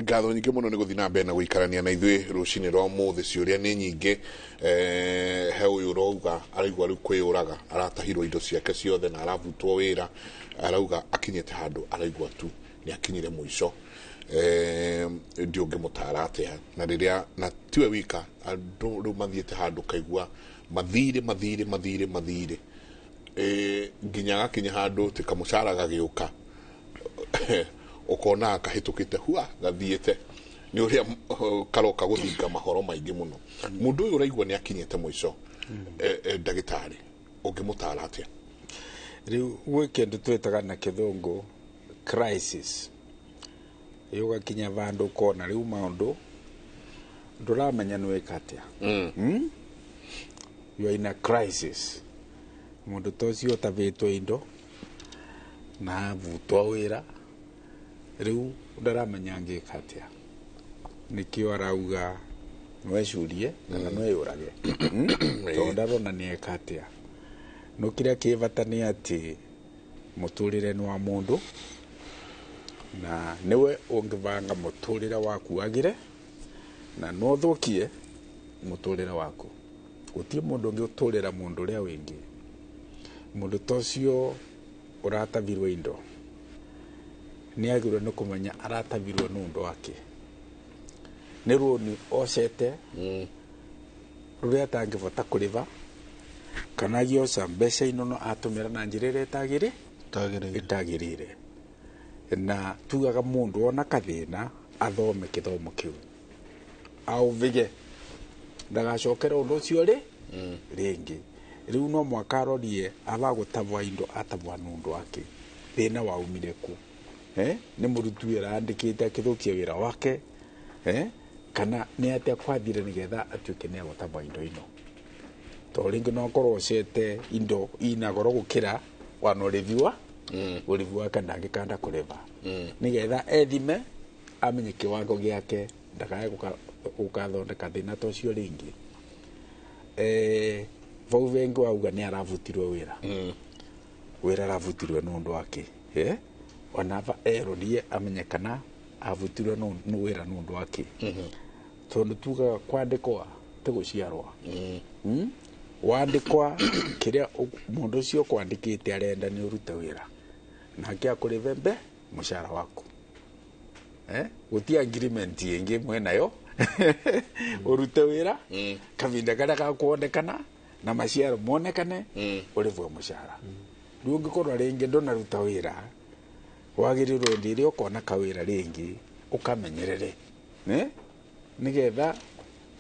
Ngatho nyingĩ mũno nĩ gũthiĩ na mbere na gũikarania na ithuĩ rũcinĩ rwa ũmũthĩ. Ciũria nĩ nyingĩ. He ũyũ ũrauga araigua rĩu kwĩyũraga, aratahirwo indo ciake ciothe na arabutwo wĩra, arauga akinyĩte handũ araigua tu nĩ akinyire mũico. Ndiũngĩmũtara atĩa? Na rĩrĩa na tiwe wika, andũ rĩu mathiĩte handũ kaigua mathirĩ mathirĩ mathirĩ mathirĩ, nginya gakinya handũ ti kamũcara gagĩũka ukona kahĩtũkĩte hua gathiĩte nĩ ũrĩa karoka gũthinga mahoro maingĩ mũno. Mũndũ ũyũ ũraigua nĩ akinyĩte mũico, ndagĩtarĩ ũngĩmũtara atĩa? Rĩu gwĩ kĩndũ twĩtaga na kĩthũngũ crisis. Ũgakinya vandũ ũkona rĩu maũndũ ndũramenya nĩ wĩka atĩa. You are in a crisis. Mũndũ ta ũcio ũtavĩtwo indo na avutwo wĩra, rĩu ndaramenya angĩka atĩa. Nĩkĩo arauga nwecurie kana nweyũrage, tondũ ndarona nĩ eka atĩa. No kĩrĩa kĩ bata nĩ atĩ mũtũrĩre nĩ wa mũndũ, na nĩwe ũngĩbanga mũtũrĩre waku wagĩre na no ũthũkie mũtũrĩre waku. Gũtirĩ mũndũ ũngĩ ũtũrĩra mũndũ ũrĩa wĩngĩ. Mũndũ ta ũcio ũratavirwo indo nĩ agĩrĩirwo nĩ kũmenya aratavirwo nĩ ũndũ wake. Nĩ rũni ocete rũrĩa atangĩbota kũrĩva, kana agĩoca mbeca ino no atũmĩra na njĩra ĩrĩa ĩtagĩrĩire. Na tugaga mũndũ ona kathĩna athome kĩthomo kĩu, aũvige ndagacokere ũndũ ũcio rĩ rĩngĩ. Rĩu no mwaka arorie abagũtavwa indo atavwa nĩ ũndũ wake, thĩna waumire kũ? Nĩ mũruti wĩra andĩkĩte akĩthũkia wĩra wake, kana nĩ atĩa kwathire nĩgetha atuĩke nĩ agũtavwa indo ino. Tondũ rĩngĩ no akorwo ocete indo ina goro gũkĩra wana ũrĩvi wa ũrĩvi wake ndangĩkanda kũrĩva, nĩgetha ethime amenye kĩwango gĩake ndakae gũkathondeka thĩna ta ũcio rĩngĩ. Vau vengi wauga nĩ arabutirwe wĩra, wĩra arabutirwe nĩ ũndũ wake, onava erorie amenye kana abutirwe nĩ wĩra nĩ ũndũ wake. Tondũ tugaga kwandĩkwa ti gũciarwa. Wandĩkwa kĩrĩa mũndũ ũcio ũkwandĩkĩte arenda nĩ ũrute wĩra nake akũrĩve mbe mũcara waku. Gũtirĩ agreement ĩngĩ mwenayo ũrute wĩra kavinda karĩa gakuonekana na maciaro monekane ũrĩvwe mũcara. Rĩu ũngĩkorwo rĩngĩ ndũnaruta wĩra, wagĩrĩirwo hĩndĩ ĩrĩa ũkona kawĩra rĩngĩ ũkamenyerere, nĩgetha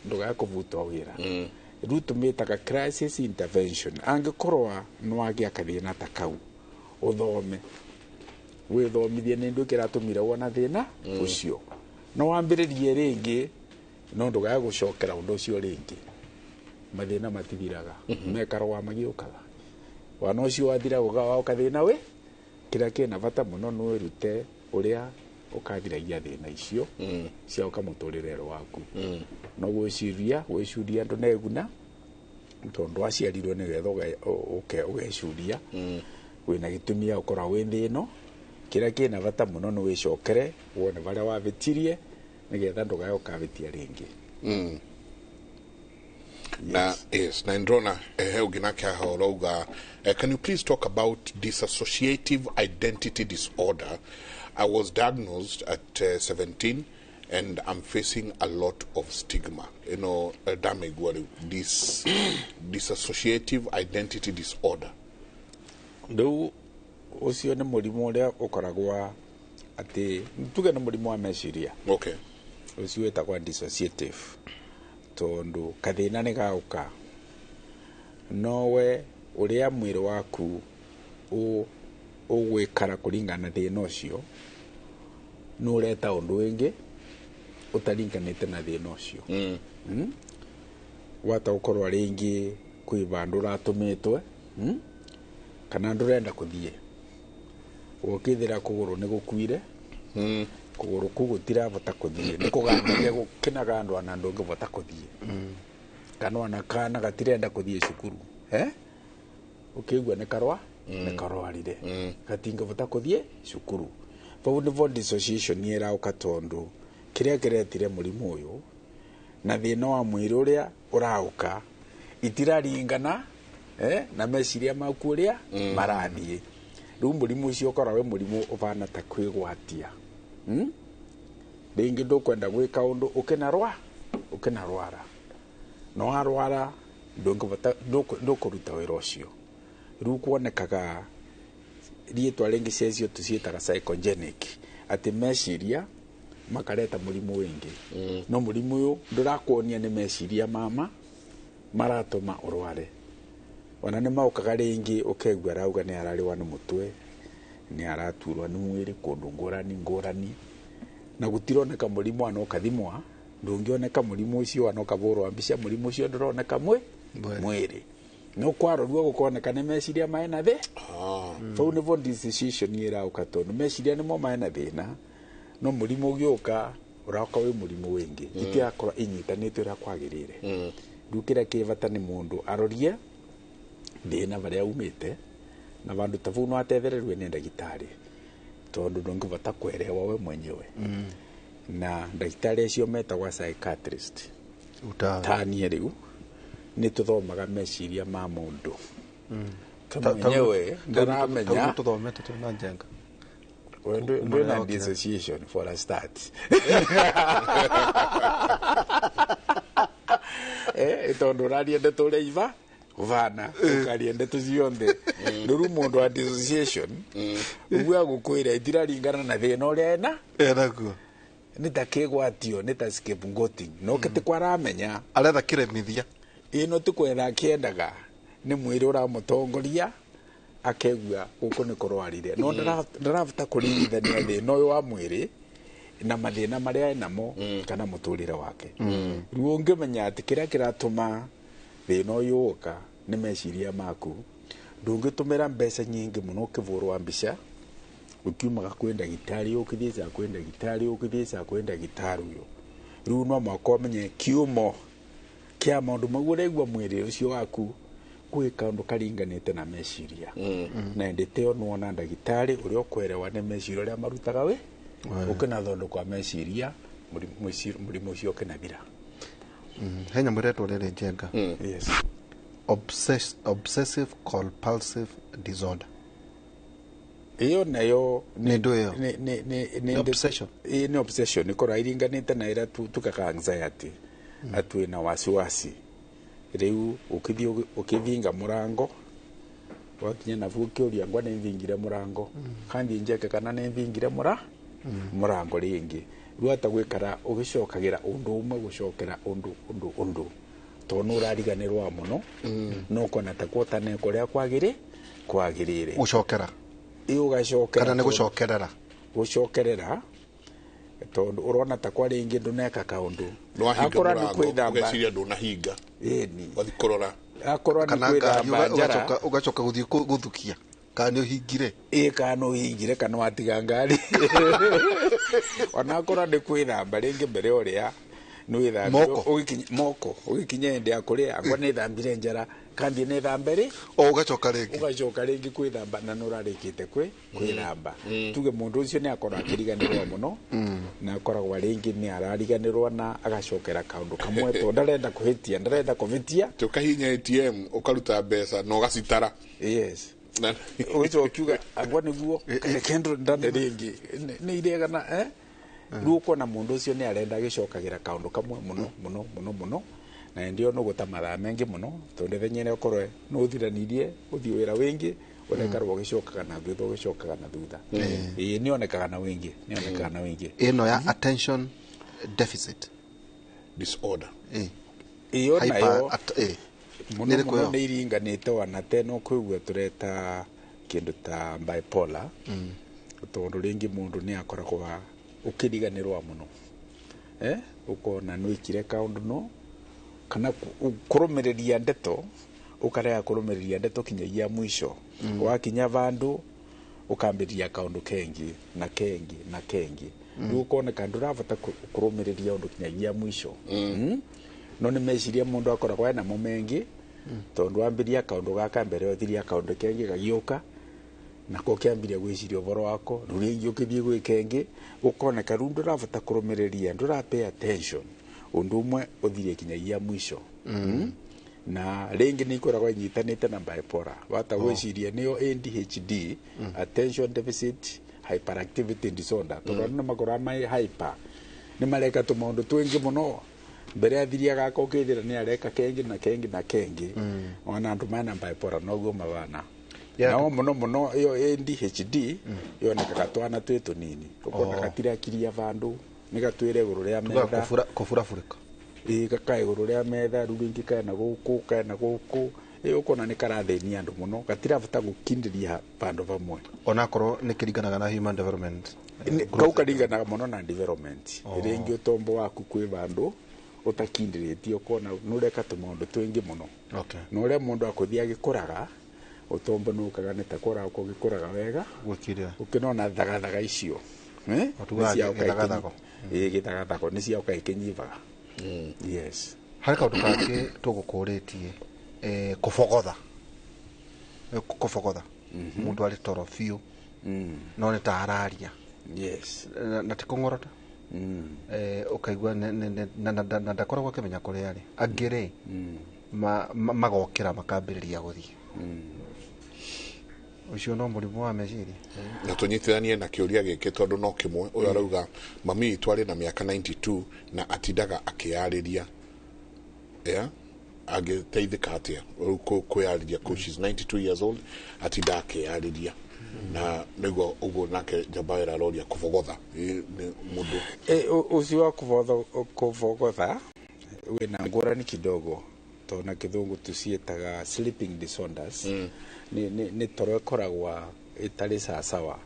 ndũgae kũbutwo wĩra. Rĩu tũmĩtaga crisis intervention. Angĩkorwo nĩ wagĩa kathĩna ta kau, ũthome Withomithie nĩ ndũ kĩratũmire wona thĩna ũcio. No wambĩrĩrie rĩngĩ no ndũgae gũcokera ũndũ ũcio rĩngĩ. Mathĩna matithiraga. Mekaragwa magĩũkaga. Wana ũcio wathira ũgaoka thĩna we kĩrĩa kĩna bata mũno nĩ wĩrute ũrĩa ũkathiragia thĩna icio cia ũka mũtũrĩre waku. No gwĩciria andũ neguna tondũ aciarirwo nĩgetha ũke ũgeciria wĩna gĩtũmi gĩa gũkorwo wĩ thĩ ĩno. Kĩrĩa kĩna bata mũno nĩ wĩcokere wone barĩa wabĩtirie nĩgetha ndũgae ũkabĩtia rĩngĩ. Na yes, na ndrona ũngĩ haha ũrauga, can you please talk about dissociative identity disorder? I was diagnosed at 17 and I'm facing a lot of stigma. You know, ndamaigua rĩu dissociative identity disorder. Rĩu ũcio nĩ mũrimũ ũrĩa ũkoragwo atĩ tuge nĩ mũrimũ wa meciria. Okay. Ũcio wĩtagwo dissociative tondũ kathĩna nĩ gaũka nowe ũrĩa mwĩrĩ waku ũgwĩkara kũringana na thĩna ũcio nĩ ũreta ũndũ ũngĩ ũtaringanĩte na thĩna ũcio. Wata ũkorwo rĩngĩ kwĩ vandũ ũratũmĩtwe kana ndũrenda kũthiĩ ũkĩthĩra kũgũrũ nĩ gũkuire kũgũrũ kũu gũtirabota kũthiĩ nĩ kũgandire gũkĩnagandwa na ndũngĩbota kũthiĩ kana ona kana gatirenda kũthiĩ cukuru ũkĩigua nĩ karwa nĩ karwarire gatingĩbota kũthiĩ cukuru. Bau nĩvo dissociation ĩraũka tondũ kĩrĩa kĩretire mũrimũ ũyũ na thĩna wa mwĩrĩ ũrĩa ũraũka itiraringana na meciria maku ũrĩa marathiĩ. Rĩu mũrimũ ũcio ũkoragwo wĩ mũrimũ ũbana ta kwĩgwatia. Rĩngĩ ndũkwenda gwĩka ũndũ ũkĩnarwara no warwara ndũngĩbota ndũkũruta wĩra ũcio. Rĩu kuonekaga rĩtwa rĩngĩ cecio tũciĩtaga psychogenic atĩ meciria makareta mũrimũ wĩngĩ. No mũrimũ ũyũ ndũrakuonia nĩ meciria mama maratũma ũrware. Ona nĩ maũkaga rĩngĩ ũkaigua arauga nĩ ararĩwa nĩ mũtwe nĩ araturwo nĩ mwĩrĩ kũndũ ngũrani ngũrani na gũtironeka mũrimũ ana ũkathimwa ndũngĩoneka mũrimũ ũcio ana ũkabũrwa mbica mũrimũ ũcio ndũroneka mwĩrĩ no kwarorwo gũkoneka nĩ meciria maena thĩ. Bau nĩvo dissociation ĩraũka tondũ meciria nĩmo maena thĩna no mũrimũ ũgĩũka ũroka wĩ mũrimũ wĩngĩ itirakorwo inyitanĩte ũrĩa kwagĩrĩire. Rĩu kĩrĩa kĩ bata nĩ mũndũ arorie thĩna barĩa umĩte na vandu ta vau no atethererwe nĩ ndagĩtarĩ tondũ ndũngĩbota kwerewa we mwenyewe. Na ndagĩtarĩ acio metagwo psychiatrist tanie rĩu nĩ tũthomaga meciria ma mũndũ mwenyewe ndaramenya tũthomete twĩ na njenga ndwĩna dissociation for a start. Tondũ ũraria ndeto ũrĩa iva vana ukaria ndeto cionthe rĩu mũndũ wa dissociation ũguo agũkwĩra itiraringana na thĩna ũrĩa ena enaguo nĩ ta kĩgwatio nĩ ta scapegoating no kĩtĩ kwaramenya aretha kĩremithia ĩno ti kwetha akĩendaga nĩ mwĩrĩ ũramũtongoria akegua gũkũ nĩ kũrwarire no ndarabota kũringithania thĩna ũyũ wa mwĩrĩ na mathĩna marĩa enamo kana mũtũrĩre wake. Rĩu ũngĩmenya atĩ kĩrĩa kĩratũma thĩna ũyũ ũka nĩ meciria maku ndũngĩtũmĩra mbeca nyingĩ mũno ũkĩbũrwa mbica ũkiumaga kwĩ ndagĩtarĩ ũkĩthiĩcaga kwĩ ndagĩtarĩ ũkĩthiĩcaga kwĩ ndagĩtarĩ ũyũ. Rĩu no mũhaka ũmenye kiumo kĩa maũndũ mau ũraigua mwĩrĩ ũcio waku gwĩ kaũndũ karinganĩte na meciria na ĩndĩ tĩyo nĩwona ndagĩtarĩ ũrĩa ũkwerewa nĩ meciria ũrĩa marutaga wĩ ũkĩnathondekwa meciria mũrimũ ũcio ũkĩnathira. He nyamũ ĩretwo rĩrĩ njenga. Yes. Obsessive compulsive disorder. Iyo nayo nĩ ndũ ĩyo nĩ obsession. Nĩ obsession ĩkorwo iringanĩte na ĩrĩa tukaga anxiety atĩ na wasiwasi. Rĩu ũkĩthiĩ ũkĩthinga mũrango wakinya nabu ũkĩũria ngwa nĩ thingire mũrango kandi njeke kana nĩ thingire mũrango rĩngĩ. Rĩu ata gwĩkara ũgĩcokagĩra ũndũ ũmwe gũcokera ũndũ ũndũ ũndũ tondũ nĩ ũrariganĩrwa mũno no kona ta kwotaneka ũrĩa kwagĩrĩire gũcokera Ĩ ũgacokera. Kana nĩ gũcokerera? Gũcokerera tondũ ũrona ta kwa rĩngĩ ndũneka kaũndũ. Nĩwahinga Akorwo nĩ mũrango, kwĩthamba, ũgeciria ndũnahinga. Ĩni. Wathiĩ kũrora. Akorwo nĩ Kana ngari kwĩthamba njara, ũgacoka gũthiĩ gũthukia kana nĩ ũhingire. Ĩ, kana ũhingire kana watiga ngari. Ona akorwo nĩ kwĩthamba rĩngĩ, mbere ũrĩa nĩ wĩthambire Moko. Moko ũgĩkinya hĩndĩ ya kũrĩa, angwa nĩ thambire njara, kambie nĩ thambe rĩ. O ũgacoka rĩngĩ. Ũgacoka rĩngĩ kwĩthamba na nĩ ũrarĩkĩte kwĩthamba. Tuge mũndũ ũcio nĩ akorwo akĩriganĩrwo mũno, na akoragwo rĩngĩ nĩ arariganĩrwo na agacokera kaũndũ kamwe tondũ ndarenda kũhĩtia, ndarenda kũbĩtia. Ũkahihinya ATM ũkaruta mbeca na ũgacitara. Yes, ũgĩcoka ũkiuga angwa nĩguo reke ndane rĩngĩ nĩ iregana, eh? Rĩu ũkona mũndũ ũcio nĩ arenda agĩcokagĩra kaũndũ kamwe mũno mũno mũno mũno, na hĩndĩ ĩyo nũgũta mathaa mengĩ mũno, tondũ ithenya rĩa ũkorwo nĩ ũthiranirie ũthiĩ wĩra wĩngĩ, ũrekarwo ũgĩcokaga na thutha, ũgĩcokaga na thutha. Ĩĩ, nĩonekaga na wĩngĩ, nĩonekaga na wĩngĩ. Ĩno ya attention deficit disorder. Ĩyo nayo mũno Nĩ ĩrĩkũ mũno ĩyo? Nĩ iringanĩte wana teno kwĩgua tũreta kĩndũ ta bipolar, tondũ rĩngĩ mũndũ nĩ akoragwo ũkĩriganĩrwa mũno, eh? Ũkona nĩ wĩkire kaũndũ no kana kũrũmĩrĩria ndeto, ũkarega kũrũmĩrĩria ndeto kinyagia mwisho. Wakinya vandũ ũkambĩrĩria kaũndũ kengi na kengi na kengi. Rĩu ũkoneka ndũrabata kũrũmĩrĩria ũndũ kinyagia mwisho. No nĩ meciria mũndũ akoragwo enamo mengi, tondũ wambĩria kaũndũ gaka mbere ũthiria kaũndũ kengi gagĩũka nako kĩambiria gwĩciria ũhoro wako, rĩu rĩngĩ ũkĩthiĩ gwĩ kengĩ, ũkoneka rĩu ndũrabata kũrũmĩrĩria, ndũra pay attention ũndũ ũmwe ũthirie kinyagia mwisho. Na rĩngĩ nĩ ikoragwo inyitanĩte na bipolar wata gwĩciria nĩyo ADHD, attention deficit hyperactivity disorder, tondũ andũ nĩ makoragwo me hyper, nĩ mareka tũmaũndũ twĩngĩ mũno. Mbere athiria gaka ũkĩthira nĩ areka kengi na kengi na kengi. Ona andũ mena bipolar noguo mabana. Nao mũno mũno ĩyo ADHD yonekaga twana twĩ tũnini, ũkona gatirakiria vandũ, nĩ gatwĩre igũrũ rĩa metha. Kũburaburĩka. Ĩ, gaka igũrũ rĩa metha, rĩu rĩngĩ kena gũkũ, kena gũkũ. Ĩ, ũkona nĩ karathĩnia andũ mũno, gatirabata gũkindĩria vandũ vamwe. Onakorwo nĩ kĩringanaga na human development. Kau karinganaga mũno na development. Rĩngĩ ũtombo waku kwĩ vandũ ũtakindĩrĩtie, ũkona nĩ ũreka tũmaũndũ twĩngĩ mũno. Na ũrĩa mũndũ akũthiĩ agĩkũraga, ũtombo nĩ ũkaga nĩ ta kũraga ũgĩkũraga wega. Gwĩkire. Ũkĩnona thagathaga icio, eh? Tugaga Nĩ ciaũka gĩthagathago. Ĩ, gĩthagathago nĩ ciaũka ikĩnyivaga, yes. Harĩ kaũndũ kangĩ tũgũkũrĩtie, kũbogotha. Kũbogotha mũndũ arĩ toro biũ no nĩ ta araria. Na ti kũng'orota. Ũkaigua na ndakoragwo akĩmenya kũrĩa arĩ. Angĩ rĩ, magokĩra makambĩrĩria gũthiĩ. Ũcio no mũrimũ wa meciria? Na tũnyitithanie na kĩũria gĩkĩ tondũ no kĩmwe. Ũyũ arauga mami witũ arĩ na mĩaka 92 na atindaga akĩyarĩria, yeah? Angĩteithĩka atĩa rĩu kwĩyarĩria kũu? She's 92 years old, atindaga akĩyarĩria na nĩguo ũguo. Nake Njambaĩra aroria kũbogotha. Nĩ mũndũ Ũcio wa kũbogotha wĩna ngũrani kidogo, tondũ na kĩthũngũ tũciĩtaga sleeping disorders. Nĩ toro ĩkoragwa ĩtarĩ sawasawa,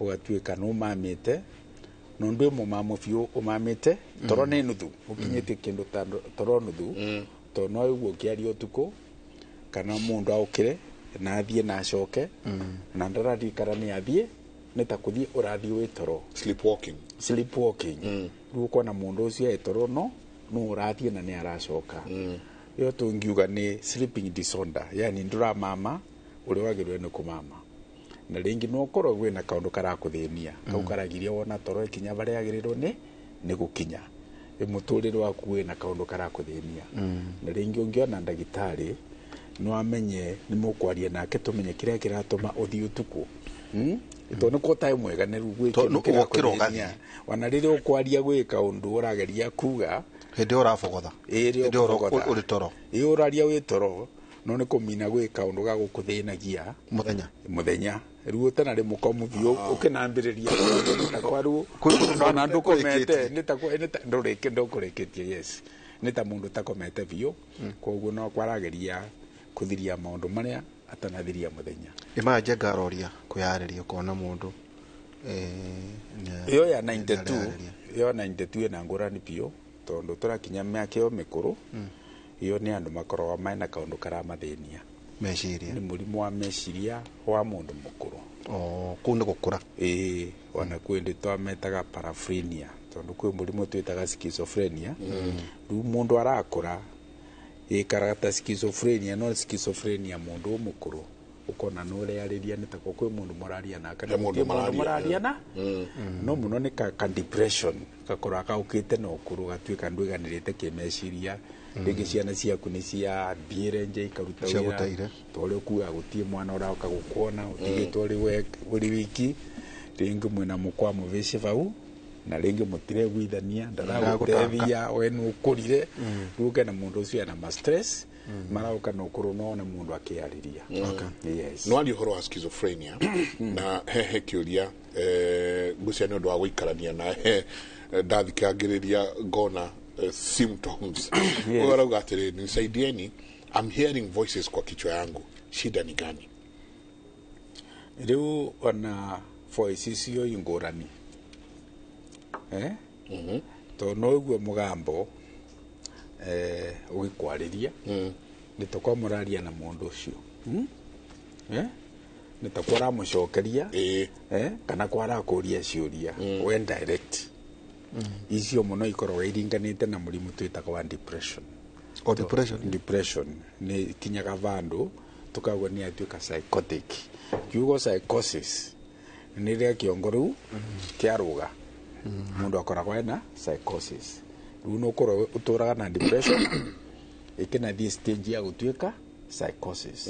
ũgatuĩka nĩ ũmamĩte no ndwĩ mũmamo biũ, ũmamĩte toro nĩ nuthu, ũkinyĩtie kĩndũ ta toro nuthu, tondũ no ũguo ũkĩaria ũtukũ kana mũndũ aũkĩre na athiĩ na acoke na ndaririkana nĩ athiĩ, nĩ ta kũthiĩ ũrathiĩ wĩ toro. Sleepwalking. Sleepwalking. Rĩu ũkona mũndũ ũcio e toro no no ũrathiĩ na nĩ aracoka. Ĩyo tũngiuga nĩ sleeping disorder, yani ndũramama ũrĩa wagĩrĩirwo nĩ kũmama, na rĩngĩ no ũkorwo gwĩna kaũndũ karakũthĩnia kau karagiria wona toro ĩkinya harĩa yagĩrĩirwo nĩ gũkinya. Mũtũrĩre waku wĩna kaũndũ karakũthĩnia, na rĩngĩ ũngĩona ndagĩtarĩ no amenye, nĩ mũkwaria nake tũmenye kĩrĩa kĩratũma ũthiĩ ũtukũ. Tondũ nĩ kũtaĩ mwega nĩ rĩu gwĩ Tondũ kĩndũ ũgokĩra kĩrakũthĩnia. ũgathiĩ. Ona rĩrĩa ũkwaria gwĩ kaũndũ ũrageria kuga. Hĩndĩ ĩyo ũrabogotha. Ĩ, rĩrĩa Hĩndĩ ĩyo ũkũbogotha. ũrĩ toro. Ĩ, ũraria wĩ toro no nĩ kũmina gwĩ kaũndũ gagũkũthĩnagia. Mũthenya. Mũthenya rĩu ũtanarĩ mũkomu biũ, ũkĩnambĩrĩria takwa rĩu ona ndũkomete, nĩ ta ndũkũrĩkĩtie, yes, nĩ ta mũndũ ũtakomete biũ, koguo no kwarageria kũthiria maũndũ marĩa atanathiria muthenya. Ĩmaya njenga aroria kwĩyarĩria ũkona mũndũ iyo ya 92 iyo 92 ĩna ngũrani biũ tondũ tũrakinya mĩaka ĩyo mĩkũrũ iyo nĩ andũ makoragwo mena kaũndũ karamathĩnia meciria nĩ mũrimũ wa meciria wa mũndũ mũkũrũ. Kũu nĩ gũkũra. Ĩĩ ona kwĩ ndĩ twametaga paraphrenia tondũ kwĩ mũrimũ twĩtaga schizophrenia. Rĩu mũndũ arakũra ĩkaraga ta schizophrenia no schizophrenia mũndũ mũkũrũ ukona no ũrearĩria nĩ tako kwĩ mũndũ mũraria nake na mũndũ mũraria na no mũno nĩ ka depression gakorwo gaũkĩte na ũkũrũ gatuĩka ndwĩganĩrĩte kĩmeciria rĩngĩ ciana ciaku nĩ ciathiĩre nja ikaruta wĩra ta ũrĩa ũkuaga gũtirĩ mwana ũroka gũkuona ũtigĩtwo ũrĩ wiki rĩngĩ mwĩna mũkwa mũbĩci bau na rĩngĩ mũtireguithania ndaragũteithia we nĩ ũkũrire rĩu ũkena mũndũ ũcio ena ma stress marauka na ũkũrũ no one mũndũ akĩarĩria. Yes. No aria ũhoro wa schizophrenia na hehe kĩũria ngũcia nĩ ũndũ wa gũikarania na ndathikangĩrĩria ngona symptoms. Yes. Arauga atĩrĩrĩ, nisaidieni, I'm hearing voices kwa kichwa yangu, shida ni gani? Rĩu ona voices icio ingũrani tondũ no ũigue mũgambo ũgĩkwarĩria nĩ ta kwa mũraria na mũndũ ũcio nĩ ta kwa ũramũcokeria kana kwa arakũria ciũria we direct. Icio mũno ikoragwo iringanĩte na mũrimũ twĩtaga wa depression. O depression? Depression nĩ ikinyaga vandũ tũkauga nĩ atuĩka psychotic. Kiugo psychosis nĩ rĩrĩa kĩongo rĩu kĩarũga mũndũ akoragwo ena psychosis. Rĩu nĩ ũkorwo ũtũraga na depression ĩkĩnathiĩ stage ya gũtuĩka psychosis.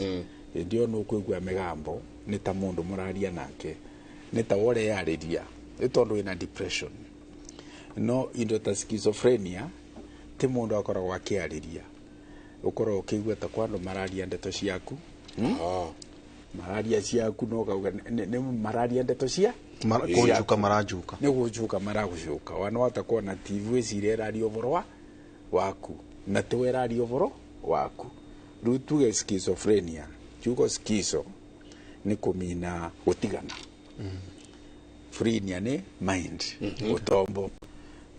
Hĩndĩ ĩyo nĩ ũkũigua mĩgambo nĩ ta mũndũ mũraria nake nĩ ta ũreyarĩria nĩ tondũ wĩna depression. No indo ta schizophrenia ti mũndũ akoragwo akĩarĩria ũkoragwo ũkĩigua ta kwa andũ mararia ndeto ciaku mararia ciaku no kauga nĩ mararia ndeto cia kũnjuka maranjuka nĩ gũnjuka maragũcuka wana wata kuona TV ĩciria ĩraria ũhoro waku na tiwe ĩraria ũhoro waku. Rĩu tuge schizophrenia kiugo schizo nĩ kũmina gũtigana phrenia nĩ mind ũtombo.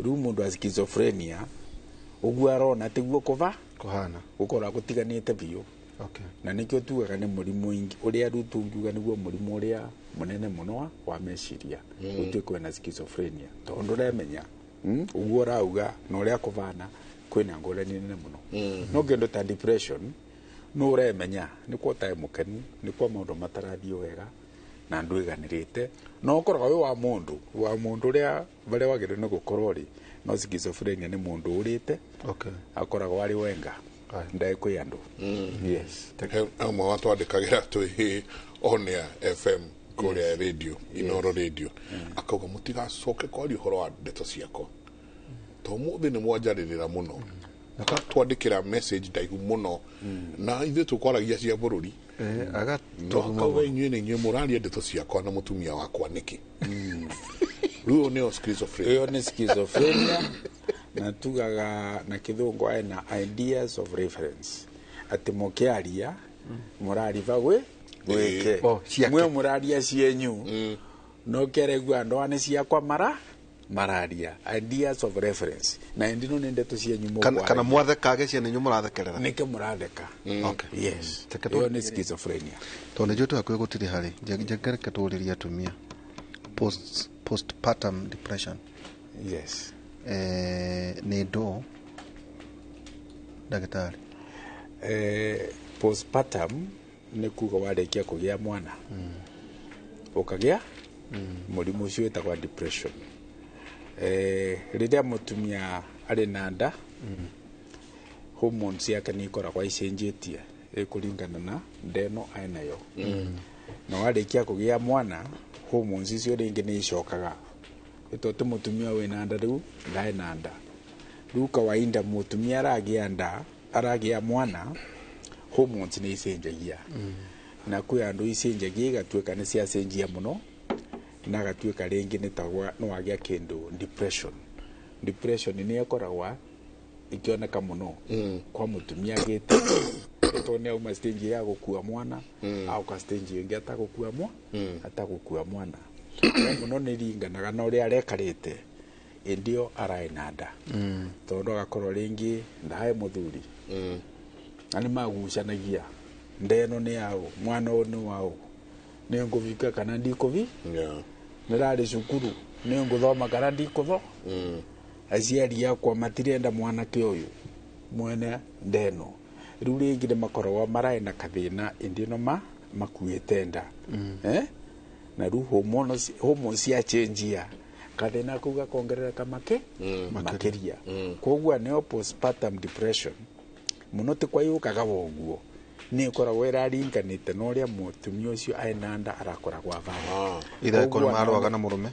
Rĩu mũndũ wa schizophrenia ũguo arona tiguo kũva kũhana gũkorwo gũtiganĩte biũ. Na nĩkĩo tugaga nĩ mũrimũ ũrĩa rĩu tungiuga nĩguo mũrimũ ũrĩa mũnene mũno wa meciria ũtuĩke wĩna schizophrenia tondũ ũremenya ũguo ũrauga na ũrĩa kũvana kwĩna ngũrani nene mũno. No kĩndũ ta depression no ũremenya nĩ kwa ũtarĩ mũkenu nĩ kwa maũndũ matarathiĩ wega na ndwĩganĩrĩte no ũkoragwo wĩ wa mũndũ ũrĩa barĩa wagĩrĩirwo nĩ gũkorwo rĩ no schizophrenia nĩ mũndũ ũrĩte akoragwo arĩ wenga ndae kwĩ andũ. Yes. Ũmwe watwandĩkagĩra twĩ on air FM kũrĩa radio Inoro radio akauga mũtigacoke kwaria ũhoro wa ndeto ciakwa to mũthĩ nĩ mwanjarĩrĩra mũno akatwandĩkĩra message ndaihu mũno na ithuĩ tũkwaragia cia bũrũri akauga inyuĩ nĩ inyuĩ mũraria ndeto ciakwa na mũtumia wakwa nĩkĩ. Rĩu nĩyo schizophrenia. Ĩyo nĩ schizophrenia na tugaga na kĩthũngũ ena ideas of reference atĩ mũkĩaria mũrariba gwĩ gwĩke mwe mũraria cienyu no kĩaregua andũ nĩ ciakwa mararia ideas of reference na ĩndĩ no nĩ ndeto cienyu mũkwaragia kana mwathekage ciana inyuĩ mũrathekerera nĩkĩ mũratheka. Yes. Ĩyo nĩ schizophrenia. Tondũ nĩnjũĩ twĩ hakuhĩ gũtirĩ harĩ njengereke tũũrĩrie atumia postpartum depression. Yes. Nĩ ndũ ndagĩtarĩ? Postpartum nĩ kuga warĩkia kũgĩa mwana ũkagĩa mũrimũ ũcio wĩtagwo depression. Rĩrĩa mũtumia arĩ na nda hormones ciake nĩ ikoragwo icenjetie ĩkũringana na nda ĩno enayo na warĩkia kũgĩa mwana hormones icio rĩngĩ nĩ icokaga ĩtondũ mũtumia wĩna nda rĩu ndaĩ na nda rĩu kawaida mũtumia aragĩa nda aragĩa mwana hormones nĩ icenjagia na kwĩ andũ icenjagia igatuĩka nĩ ciacenjia mũno na agatuĩka rĩngĩ nĩ tagwa no agĩa kĩndũ depression. Depression nĩ ĩkoragwa ikĩoneka mũno kwa mũtumia agĩte Tondũ nĩ auma stage ya gũkua mwana auka stage ĩngĩ atagũkua mwana atagũkua mwana. No mũno nĩ ringanaga na ũrĩa arekarĩte ĩndĩ ĩyo araĩ na nda, tondũ agakorwo rĩngĩ ndahe mũthuri na nĩ magucanagia ndeno nĩ yaũ, mwana ũyũ nĩ waũ, nĩ ngũvika kana ndikũvi, nĩrarĩ cukuru nĩ ngũthoma kana ndikũtho, aciari akwa matirenda mwanake ũyũ mwene ndeno. Rĩu rĩngĩ nĩ makoragwo maraĩ na kathĩna ĩndĩ ĩno makuĩte nda, na rĩu hormones ciacenjia kathĩna kau gakongerereka makĩria. Koguo nĩyo postpartum depression mũno ti kwayũkaga woguo, nĩ ĩkoragwo ĩraringanĩte na ũrĩa mũtumia ũcio aena nda arakoragwo avana. Ithe korwo marũaga na mũrũme,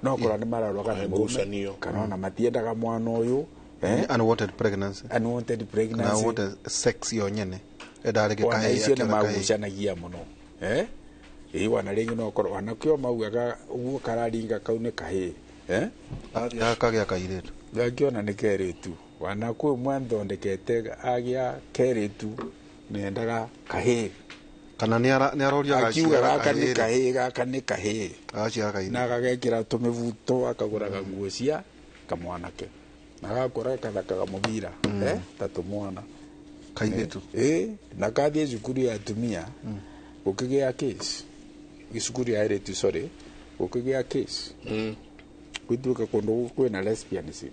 no korwo nĩ mararũaga na mũrũme kana ona matiendaga mwana ũyũ. Unwanted pregnancy, unwanted pregnancy, unwanted sex yo nyene ĩndarĩke kahe icio nĩ magucanagia mũno. Ĩĩ wana rĩngĩ no korwo wanakĩo maugaga ũguo kararinga kau nĩ kahĩĩ, kagĩa kairĩtu, ngakĩona nĩ kerĩtu, wana kwĩ mwanthondekete agĩa kerĩtu nendaga kahĩĩ, kana nĩ aroria akiuga gaka nĩ kahĩĩ, gaka nĩ kahĩĩ, agaciara kairĩtu na agagekĩra tũmĩbuto akagũraga nguo cia kamwanake na gakora kathakaga mũbira ta tũmwana kairĩtu. Na kathiĩ cukuru ya atumia gũkĩgĩa case, cukuru ya airĩtu sorry, gũkĩgĩa case gwĩtuĩka kũndũ kwĩna lesbianism,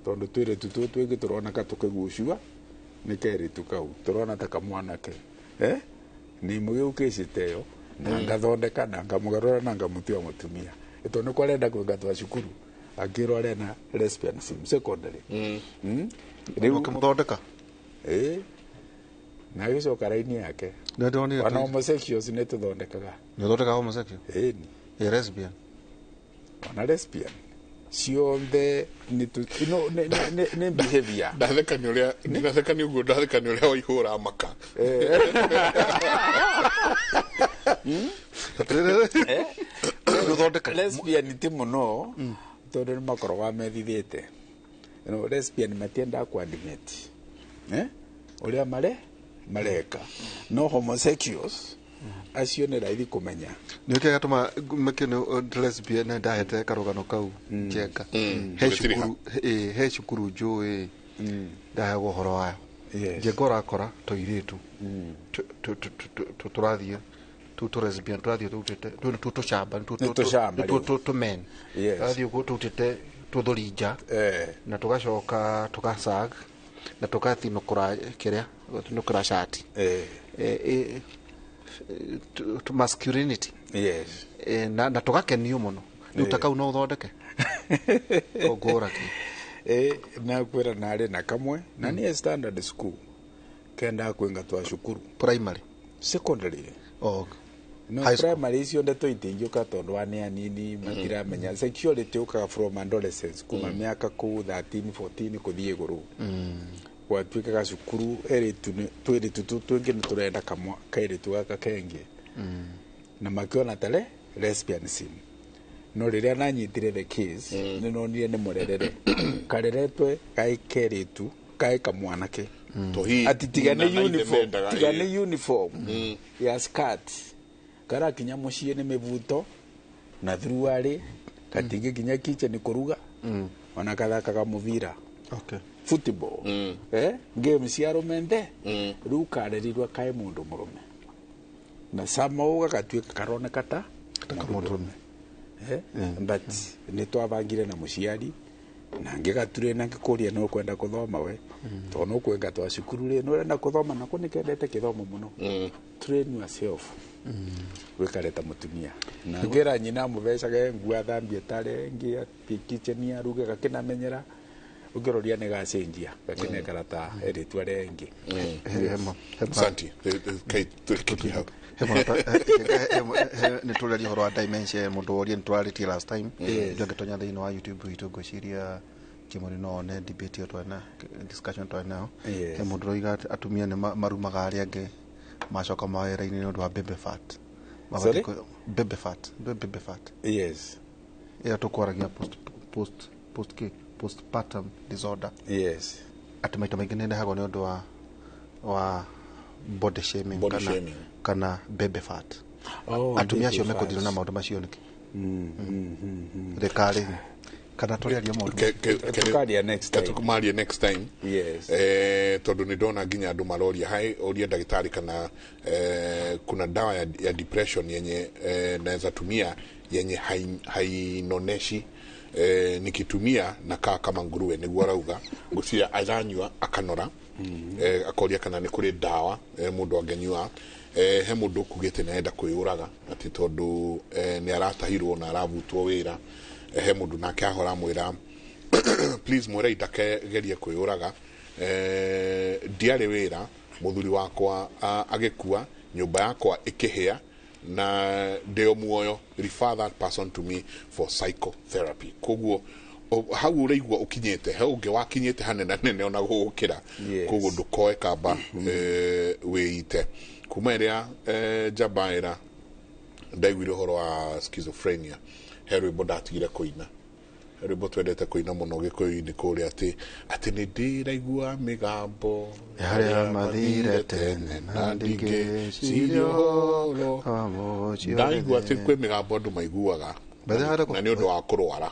tondũ twĩrĩtu tũu twĩngĩ tũroneka tũkĩgucua nĩ kerĩtu kau tũrona ta kamwanake, nĩ mũgĩũkĩcĩte ĩyo na ngathondeka na ngamũgarũra na ngamũtua mũtumia, tondũ nĩ kwarenda kũingatwo cukuru akĩrwo arena lesbianism secondary. Rĩu ũkĩmũthondeka na agĩcoka raini yake. Ona homosexuals nĩ tũthondekaga. Nĩ ũthondekaga homosexual? Ĩni. Ĩ lesbian? Ona lesbian ciothe nĩ behavior. Ndatheka nĩ ũrĩa ndatheka nĩ ũguo, ndatheka nĩ ũrĩa waihũra maka. Lesbian ti mũno tondũ nĩ makoragwo methithĩte. Lesbian matiendaga kũ-admit ũrĩa mareka, no homosexuals acio nĩ raithi kũmenya. Nĩ kĩrĩa gĩatũma mekĩno lesbian ndahete karũgano kau Njenga. He cukuru njũĩ ndaheagwo ũhoro wayo. Njenga ũrakora tũirĩtu tũrathiĩ tũu lesbian tũrathiĩ tũutĩte tũu tũcamba tũu tũmen tũrathiĩ ũguo tũutĩte tũthũrinja na tũgacoka tũgacag na tũgathinũkũra kĩrĩa tũgathinũkũra cati to masculinity. Yes. Na tũgakenio mũno. Rĩu ta kau no ũthondeke ũngũra kĩ na kwĩra narĩ na kamwe na nĩ standard school kendaga kũingatwo cukuru primary secondary. Oh, no primary icio ndeto itingĩũka tondũ wa nĩ anini matiramenya. Sexuality ũkaga from adolescence kuma mĩaka kũu 13 14 kũthiĩ igũrũ. Gwatuĩkaga cukuru erĩtu twĩrĩtu tũu twĩngĩ nĩ tũrenda kairĩtu gaka kengĩ na makĩona tare lesbianism. No rĩrĩa nanyitire the case nĩ nonire nĩ mũrerere kareretwe kaĩ kerĩtu kaĩ kamwanake, ati tiga nĩ uniform, tiga nĩ uniform ya skirt karakinya mũciĩ nĩ mĩbuto na thuruarĩ katingĩkinya kitchen kũruga ona kathakaga mũbira. Okay. Football. Game cia arũme nthe rĩu karerirwe kaĩ mũndũ mũrũme na sama gagatuĩka karoneka ta mũndũ mũrũme. But nĩ twabangire na mũciari na ngĩgature na ngĩkũria no kwenda kũthoma we tondũ no kũingatwo cukuru rĩ no ũrenda kũthoma na kũ nĩkendete kĩthomo mũno. Train yourself wĩkare ta mũtumia na ngĩra nyina amũvecage nguo athambie tare ngĩ athiĩ kitchen aruge gakĩnamenyera ũngĩroria nĩ gacenjia gakĩnekara ta erĩtu arĩa engĩ. Asante. Nĩ tũraria ũhoro wa dementia mũndũ woria nĩ tũrarĩtie last time. Ndũngĩtonya thĩinĩ wa YouTube itũ ngwĩciria Kĩmũrĩ no one debate ĩyo twarĩ na discussion twarĩ nayo. He mũndũ ũroiga atumia nĩ marumaga arĩa angĩ macoka mawĩra-inĩ nĩ ũndũ wa baby fat. Baby fat. Baby fat. Yes. Ĩyo tũkwaragia postpartum disorder. Yes. Atĩ maita maingĩ nĩ ĩrehagwo nĩ ũndũ wa Body shaming Body kana, shaming. Kana baby fat. Oh, atumia acio baby fat. mekũthirwo na maũndũ macio nĩkĩ rĩkarĩ kana tũrĩaria maũndũ Tukaria next time. Tukaria next time. Yes. Tondu nĩ ndona nginya andũ maroria hai ũria ndagĩtarĩ kana kuna dawa ya depression yenye naweza tumia yenye hainoneshi nikitumia nakaa kama nguruwe niguo arauga ngũciria aranyua akanora. Akoria kana nĩ kũrĩ ndawa mũndũ angĩnyua. He mũndũ ũkugĩte nĩ arenda kwĩyũraga atĩ tondũ nĩ aratahirwo na aravutwo wĩra. He mũndũ nake ahora amwĩra please mwĩrei ndakegerie kwĩyũraga. Ndiarĩ wĩra, mũthuri wakwa agĩkua, nyũmba yakwa ĩkĩhĩa na ndĩo muoyo, refer that person to me for psychotherapy. Koguo hau ũraigua ũkinyĩte he ũngĩ wakinyĩte hanene nene ona gũgũkĩra. Yes. Koguo ndũkoe kamba wĩite kuma ĩrĩa njamba ĩra ndaiguire ũhoro wa schizophrenia he rwĩmbo ndatigire kũina, he rwĩmbo twendete kũina mũno gĩkũyũ-inĩ kũrĩa atĩ atĩ nĩ ndĩraigua mĩgambo harĩa mathire tene na ndingĩciria ũhoro ndaigua atĩ kwĩ mĩgambo andũ maiguaga By the way, na nĩ ũndũ wa kũrwara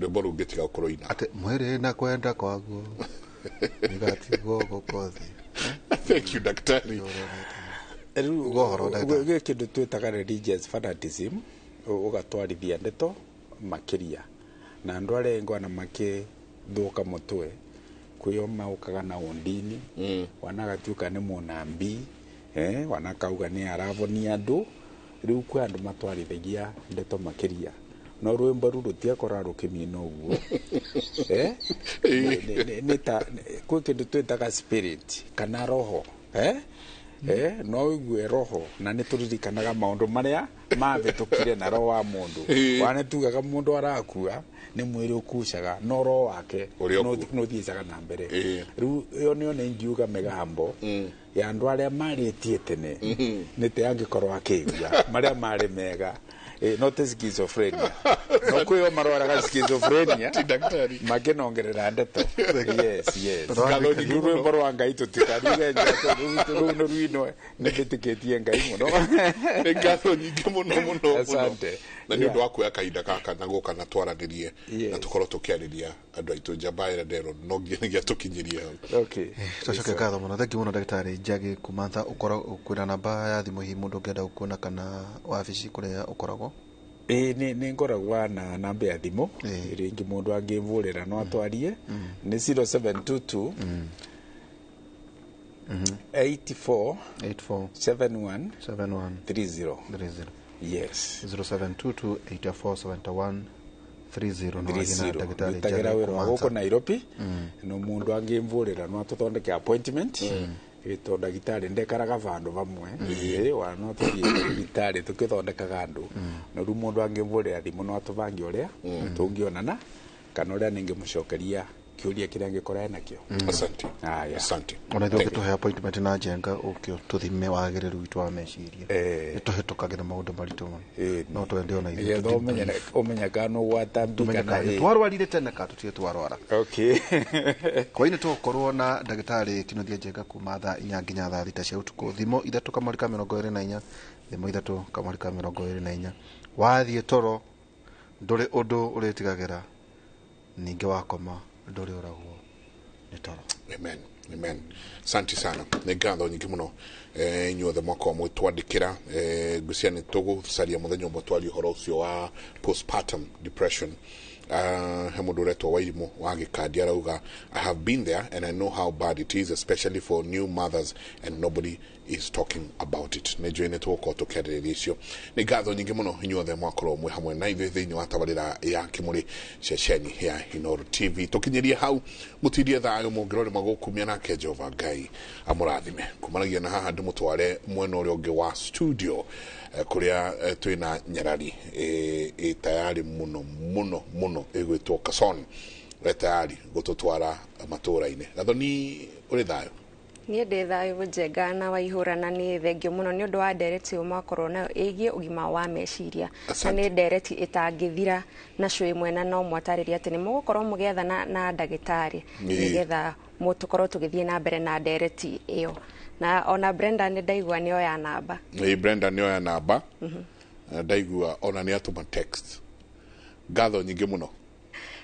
rwĩmbo rũu ngĩtiga kũrũina. Atĩ mwĩrĩ na kwenda kwaguo nĩgatigwo gũkũ thĩ. Thank you daktari. Rĩu Ũhoro, ndagĩtarĩ. gwĩ kĩndũ twĩtaga religious fanatism ũgatwarithia ndeto makĩria na andũ arĩa aingĩ ona makĩthũka mũtwe kwĩo maũkaga na ũndini wanagatuĩka nĩ mũnambi wanakauga nĩ aravonia andũ rĩu kwĩ andũ matwarithagia ndeto makĩria no rwĩmbo rũu rũtiakorwo rũkĩmina ũguo. Nĩ ta kwĩ kĩndũ twĩtaga spirit kana roho no ũigue roho na nĩ tũririkanaga maũndũ marĩa mabĩtũkire na roho wa mũndũ wana tugaga mũndũ arakua nĩ mwĩrĩ ũkucaga no roho wake nĩ ũthiĩcaga na mbere. Rĩu ĩyo nĩyo nĩ ingiuga mĩgambo ya andũ arĩa marĩtie tene nĩ te angĩkorwo akĩigua marĩa marĩ mega. No te schizophrenia no kwĩyo marwaraga schizophrenia makĩnongerera ndeto. Yes, yes. Rĩu rwĩmbo rwa Ngai tũtikaruge rũu nĩ rwinwo nĩ mbĩtĩkĩtie Ngai mũno. Nĩ ngatho nyingĩ mũno mũno mũno Asante. na nĩ ũndũ wa kuoya kahinda gaka na gũka na twaranĩrie na tũkorwo tũkĩarĩria andũ aitũ njamba ĩrĩa nderwo no nginya tũkinyĩrie hau. Okay. Twacoke ngatho mũno thengi mũno ndagĩtarĩ Njagi Kumantha ũkoragwo kwĩna namba ya thimũ hihi mũndũ ũngĩenda gũkuona kana wabici kũrĩa ũkoragwo. Nĩ ngoragwa na namba ya thimũ ĩrĩa ingĩ mũndũ angĩmvũrĩra no atwarie nĩ 0722 84 71 30. Yes. 0722 84 71 30 no agĩe na ndagĩtarĩ ndutagĩra Njagi wĩra wa gũkũ Kumantha. Nairobi no mũndũ angĩmvũrĩra no atũthondeke appointment to ndagĩtarĩ ndekaraga vandũ vamwe wana no tũthiĩ thibitarĩ tũkĩthondekaga andũ no rĩu mũndũ angĩmvũrĩra thimũ no atũbange ũrĩa tũngĩonana kana ũrĩa nĩngĩmũcokeria kĩũria kĩrĩa angĩkorwo enakĩo. Asante. Haya. Asante. Ona ithuĩ ũngĩtũhe appointment na njenga ũkĩ tũthime wagĩrĩru witũ wa meciria nĩ tũhĩtũkagĩra maũndũ maritũ mũno no twende ona ithuĩ nĩgetha ũmenye kana nũgwata mbi tũmenye kana kana twarwarire tene kana tũtige twarwara. Okay. Kwa-inĩ tũgũkorwo na ndagĩtarĩ Kĩnuthia Njenga kuma thaa 4 nginya thaa 6 cia ũtukũ thimũ 3 kamũri ka 24 thimũ 3 kamũri ka 24 wathiĩ toro ndũrĩ ũndũ ũrĩtigagĩra ningĩ wakoma ndũrĩ ũragwo nĩ toro. Amen. Amen. Asante sana. Nĩ ngatho nyingĩ mũno inyuothe mwakorwo mwĩtwandĩkĩra ngwĩciria nĩ tũgũcaria mũthenya ũmwe twarie ũhoro ũcio wa postpartum depression. He mũndũ ũretwo Wairimũ wa Gĩkandi arauga I have been there and I know how bad it is especially for new mothers and nobody is talking about it. Nĩ njũĩ nĩ tũgũkorwo tũkĩarĩrĩria icio. Nĩ ngatho nyingĩ mũno inyuothe mwakorwo mwĩ hamwe na ithuĩ thĩinĩ wa tabarĩra ya Kĩmũrĩ ceceni ya Inooro TV. Tũkinyĩrie hau mũtindie thayũ mũngĩrore magũkumia nake Jehova Ngai amũrathime. Kumanagia na haha ndĩmũtware mwena ũrĩa ũngĩ wa studio kũrĩa twĩna nyarari ĩ tayari mũno mũno mũno ĩgwĩtwo Kason ĩ tayari gũtũtwara matũũra-inĩ. Gathoni ũrĩ thayũ? Niĩ ndĩ thayũ Njenga na Waihũra, na nĩ thengio mũno nĩ ũndũ wa ndereti ĩyo mwakorwo nayo ĩgiĩ ũgima wa meciria, na nĩ ndereti ĩtangĩthira na cũĩ mwena, no mwatarĩria atĩ nĩ mũgũkorwo mũgĩethana na ndagĩtarĩ nĩgetha tũkorwo tũgĩthiĩ na mbere na ndereti ĩyo. Na ona Brenda nĩ ndaigua nĩ oya namba. Ĩ, Brenda nĩ oya namba. Ndaigua ona nĩ atũma text. Ngatho nyingĩ mũno.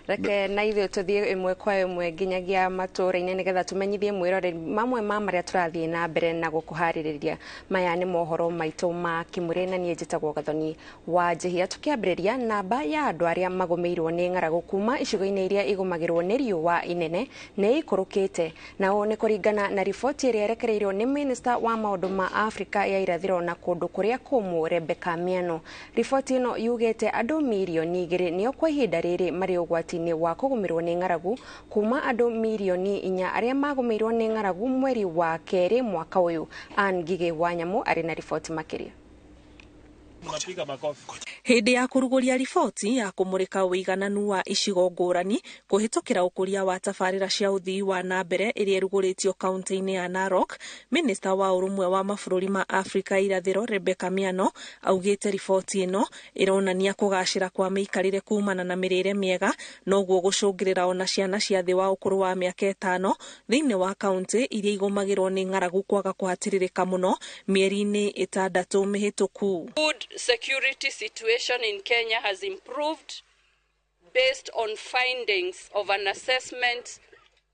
Reke na ithuĩ tũthiĩ ĩmwe kwa ĩmwe nginyagia matũũra-inĩ nĩgetha tũmenyithie mwĩroreri mamwe ma marĩa tũrathiĩ na mbere na gũkũharĩrĩria. Maya nĩ mohoro maitũ ma Kĩmũrĩ, na niĩ njĩtagwo Gathoni wa Njĩhia. Tũkĩambĩrĩria, namba ya andũ arĩa magũmĩirwo nĩ ng'aragu kuma icigo-inĩ iria igũmagĩrwo nĩ riũa inene nĩ ikũrũkĩte, na ũũ nĩ kũringana na riboti ĩrĩa ĩrekereirio nĩ minista wa maũndũ ma Afrika ya irathĩro na kũndũ kũrĩa kũmũ, Rebecca Miano. Riboti ĩno yugĩte andũ mirioni 2 nĩo kwa ihinda rĩrĩ marĩ ũgwati wa kũgũmĩrwo nĩ ng'aragu, kuma andũ mirioni 4 arĩa magũmĩirwo nĩ ng'aragu mweri wa kerĩ mwaka ũyũ. Ann Ngigĩ wa Nyamũ arĩ na riboti makĩria. Hĩndĩ ya kũrugũria riboti ya kũmũrĩka ũigananu wa icigo ngũrani kũhĩtũkĩra ũkũria wa tabarĩra cia ũthii wa na mbere ĩrĩa ĩrugũrĩtio kaunti-inĩ ya Narok, minista wa ũrũmwe wa mabũrũri ma Afrika irathĩro Rebecca Miano augĩte riboti ĩno ĩronania kũgacĩra kwa mĩikarĩre kumana na mĩrĩre mĩega, noguo gũcũngĩrĩra ona ciana cia thĩ wa ũkũrũ wa mĩaka 5 thĩinĩ wa kaunti iria igũmagĩrwo nĩ ng'aragu kwaga kũhatĩrĩrĩka mũno mĩeri-inĩ 6 mĩhĩtũku. Food security situation in Kenya has improved based on findings of an assessment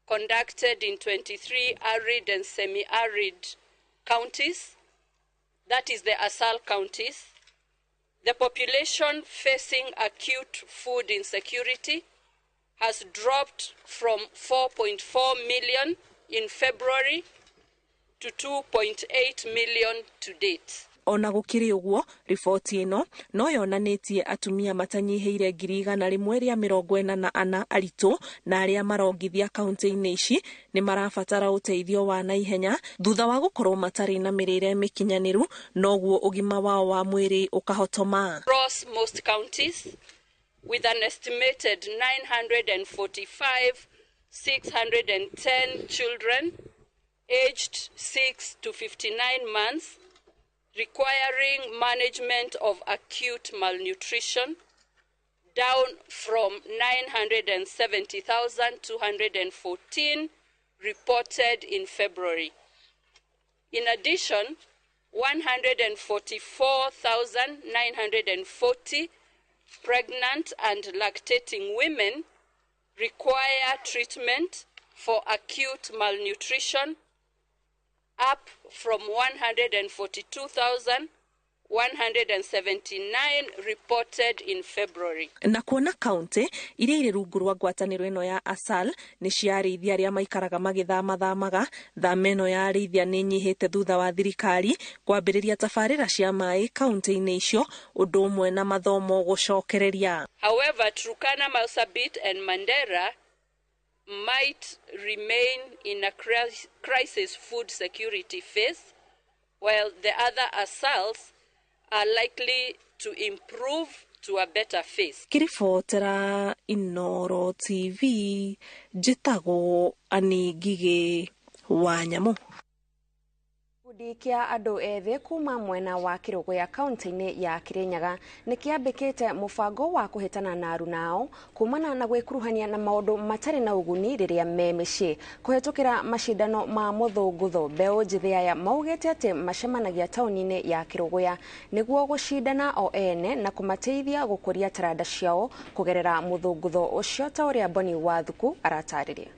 conducted in 23 arid and semi-arid counties, that is the ASAL counties. The population facing acute food insecurity has dropped from 4.4 million in February to 2.8 million to date. Ona gũkĩrĩ ũguo, riboti ĩno no yonanĩtie atumia matanyihĩire 144,000 aritũ na arĩa marongithia kaunti-inĩ ici nĩ marabatara ũteithio wa naihenya thutha wa gũkorwo matarĩ na mĩrĩre mĩkinyanĩru, noguo ũgima wao wa mwĩrĩ ũkahotoma. Across most counties, with an estimated 945,610 children aged 6 to 59 months requiring management of acute malnutrition, down from 970,214 reported in February. In addition, 144,940 pregnant and lactating women require treatment for acute malnutrition, up from 142,179 reported in February. Na kuona kaunti iria irĩ rungu rwa ngwatanĩro ĩno ya ASAL nĩ cia arĩithia arĩa maikaraga magĩthamathamaga, thama ĩno ya arĩithia nĩ ĩnyihĩte thutha wa thirikari kwambĩrĩria tabarĩra cia maĩ kaunti-inĩ icio, ũndũ ũmwe na mathomo gũcokereria. However, Turkana, Marsabit and Mandera might remain in a crisis food security phase, while the other ASALs are likely to improve to a better phase. Kiribotera Inoro TV, njĩtagwo Annie Ngigĩ wa Nyamũ. Gĩkundi kĩa andũ ethĩ kuma mwena wa Kĩrũgũya kaunti-inĩ ya Kĩrĩnyaga nĩ kĩambĩkĩte mũbango wa kũhĩtana na arunao kumana na gwĩkuruhania na maũndũ matarĩ na ũguni rĩrĩa me mĩciĩ kũhetũkĩra macindano ma mũthũngũtho. Mbeũ njĩthĩ aya maugĩte atĩ macemanagia taũni-inĩ ya Kĩrũgũya nĩguo gũcindana o ene na kũmateithia gũkũria taranda ciao kũgerera mũthũngũtho ũcio, ta ũrĩa Boni Wathuku aratarĩria.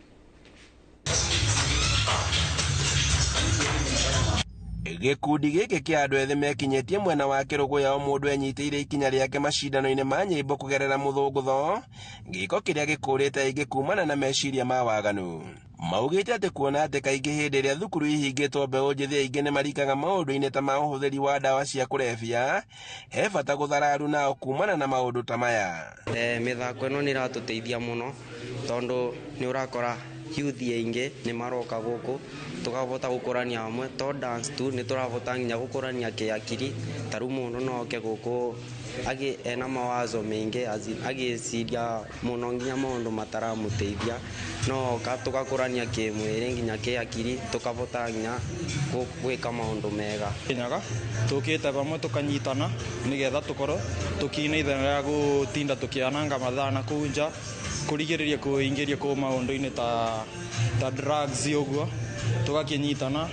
Gĩkundi gĩkĩ kĩa andũ ethĩ mekinyĩtie mwena wa Kĩrũgũya o mũndũ enyitĩire ikinya rĩake macindano-inĩ ma nyĩmbo kũgerera mũthũngũtho, gĩko kĩrĩa gĩkũrĩte aingĩ kumana na meciria ma waganu. Maugĩte atĩ kuona atĩ kaingĩ hĩndĩ ĩrĩa thukuru ihingĩtwo mbeũ njĩthĩ aingĩ nĩ marikaga maũndũ-inĩ ta ma ũhũthĩri wa ndawa cia kũrebia, he bata gũthara arunao kumana na maũndũ ta maya. Mĩthako ĩno nĩ ĩratũteithia mũno tondũ nĩ ũrakora youth aingĩ nĩ maroka gũkũ tũkavota gũkũrania hamwe to dance tu nĩ tũravota nginya gũkũrania kĩakiri ta rĩu mũndũ no oke gũkũ agĩ ena mawazo maingĩ agĩciria mũno nginya maũndũ mataramũteithia no oka tũgakũrania kĩmwĩrĩ nginya kĩakiri tũkavota nginya gwĩka maũndũ mega. Kinyaga tũkĩte vamwe tũkanyitana nĩgetha tũkorwo tũkina ithenya rĩa gũtinda tũkĩananga mathaa na kũu nja kũrigĩrĩria kũingĩria kũu maũndũ-inĩ ta drugs ũguo tũgakĩnyitana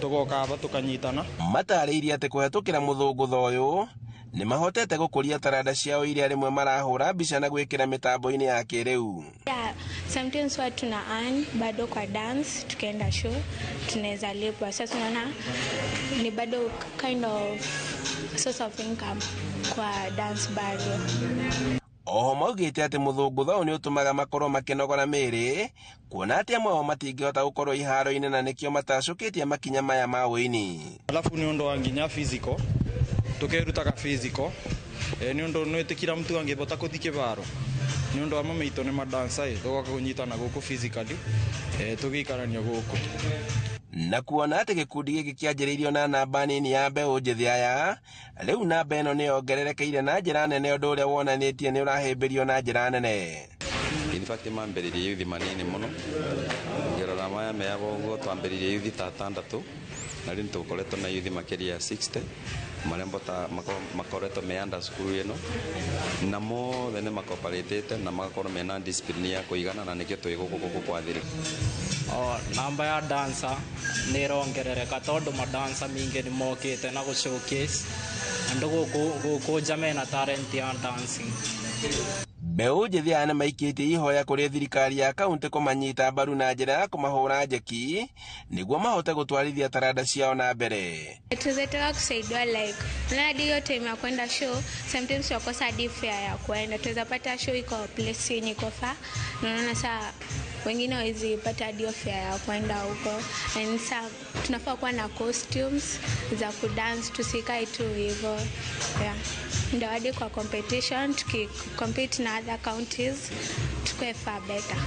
tũgoka aba tũkanyitana. Matarĩirie atĩ kũhetũkĩra mũthũngũtho ũyũ nĩ mahotete gũkũria taranda ciao iria rĩmwe marahũra mbica na gwĩkĩra mĩtambo-inĩ ya kĩrĩu. Yeah, sometimes huwa tuna earn bado kwa dance, tukienda show tunaweza lipwa. Sasa tunaona ni bado kind of source of income kwa dance bado. Oho maugĩte atĩ mũthũngũtho ũyũ nĩ ũtũmaga makorwo makĩnogora mĩĩrĩ kuona atĩ amwe ao matingĩhota gũkorwo iharo-inĩ na nĩkĩo matacũkĩtie makinya maya ma ũini. Alafu nĩ ũndũ wa nginya physical tukirutaga physical nĩ ũndũ nwĩtĩkira mtu angĩbota kũthi kĩbaro nĩ ũndũ wa mamaitũ nĩ madansa tũgoka kũnyitana gũkũ physically tũgĩikarania gũkũ. Na kuona atĩ gĩkundi gĩkĩ kĩanjĩrĩirio na namba nini ya mbeũ njĩthĩ aya rĩu namba ĩno nĩ yongererekeire na njĩra nene ũndũ ũrĩa wonanĩtie nĩ ũrahĩmbĩrio na njĩra nene. In fact mambĩrĩirie yuthi manini mũno ngĩrora maya meaga ũguo twambĩrĩirie yuthi ta atandatũ na rĩu nĩtũkoretwo na yuthi makĩria ya 60 marĩa makoretwo me under cukuru ĩno na mothe nĩ makoparatĩte na magakorwo mena discipline ya kũigana na nĩkĩo twĩ gũkũ gũkũ kwathĩrĩ. Namba ya dancer nĩ ĩrongerereka tondũ madansa mingĩ nĩ mokĩte na gũ showcase andũ gũkũ nja mena talent ya dancing. Mbeũ njĩthĩ aya nĩmaikĩtie ihoya kũrĩ thirikari ya kaũntĩ kũmanyita mbaru na njĩra ya kũmahũra njeki nĩguo mahote gũtwarithia taranda ciao na mbere. Tunataka kusaidiwa like unaona hadi hiyo time ya kwenda show sometimes wakosa hadi fare ya kwenda, tunaweza pata show iko place yenye iko far na unaona saa wengine hawezi pata hadi hiyo fare ya kwenda huko, and saa tunafaa kuwa na costumes za kudance, tusikae tu hivyo. Yeah. Ndio hadi kwa competition tukicompete na other counties tukue far better.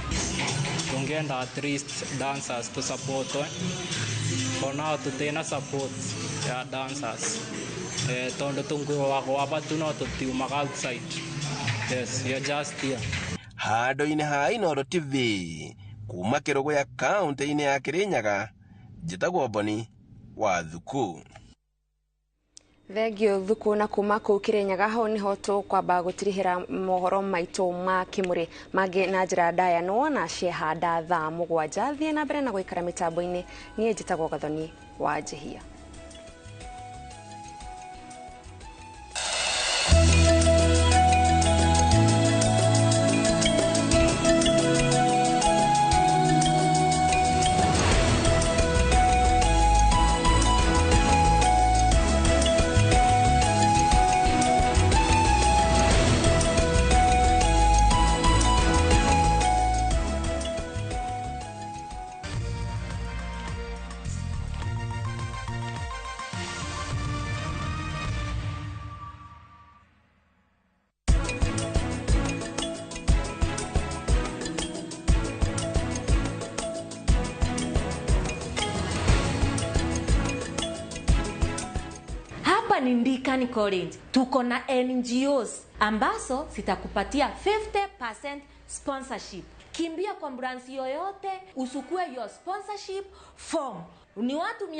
Tungeenda at least dancers to support. For now tutena support ya dancers. Tondu tunguragwo aba tu no tutiumaga outside. Yes, you're just here. Handũ-inĩ ha Inooro TV kuma Kĩrũgũya kaũntĩ-inĩ ya Kĩrĩnyaga njĩtagwo Boni wa Thuku. Thengio Thuku na kuma kũu Kĩrĩnyaga hau niho tũkwamba gũtirihĩra mohoro maitũ ma kĩmũrĩ mangĩ na njĩra ndaya nĩ wona ciehanda thaa 7. Thiĩ na mbere na gũikara mĩtambo-inĩ, niĩ njĩtagwo Gathoni wa Njihia. Ni Ndikani College tuko na NGOs ambazo zitakupatia 50% sponsorship. Kimbia kwa branch yoyote usukue your sponsorship form. Ni watu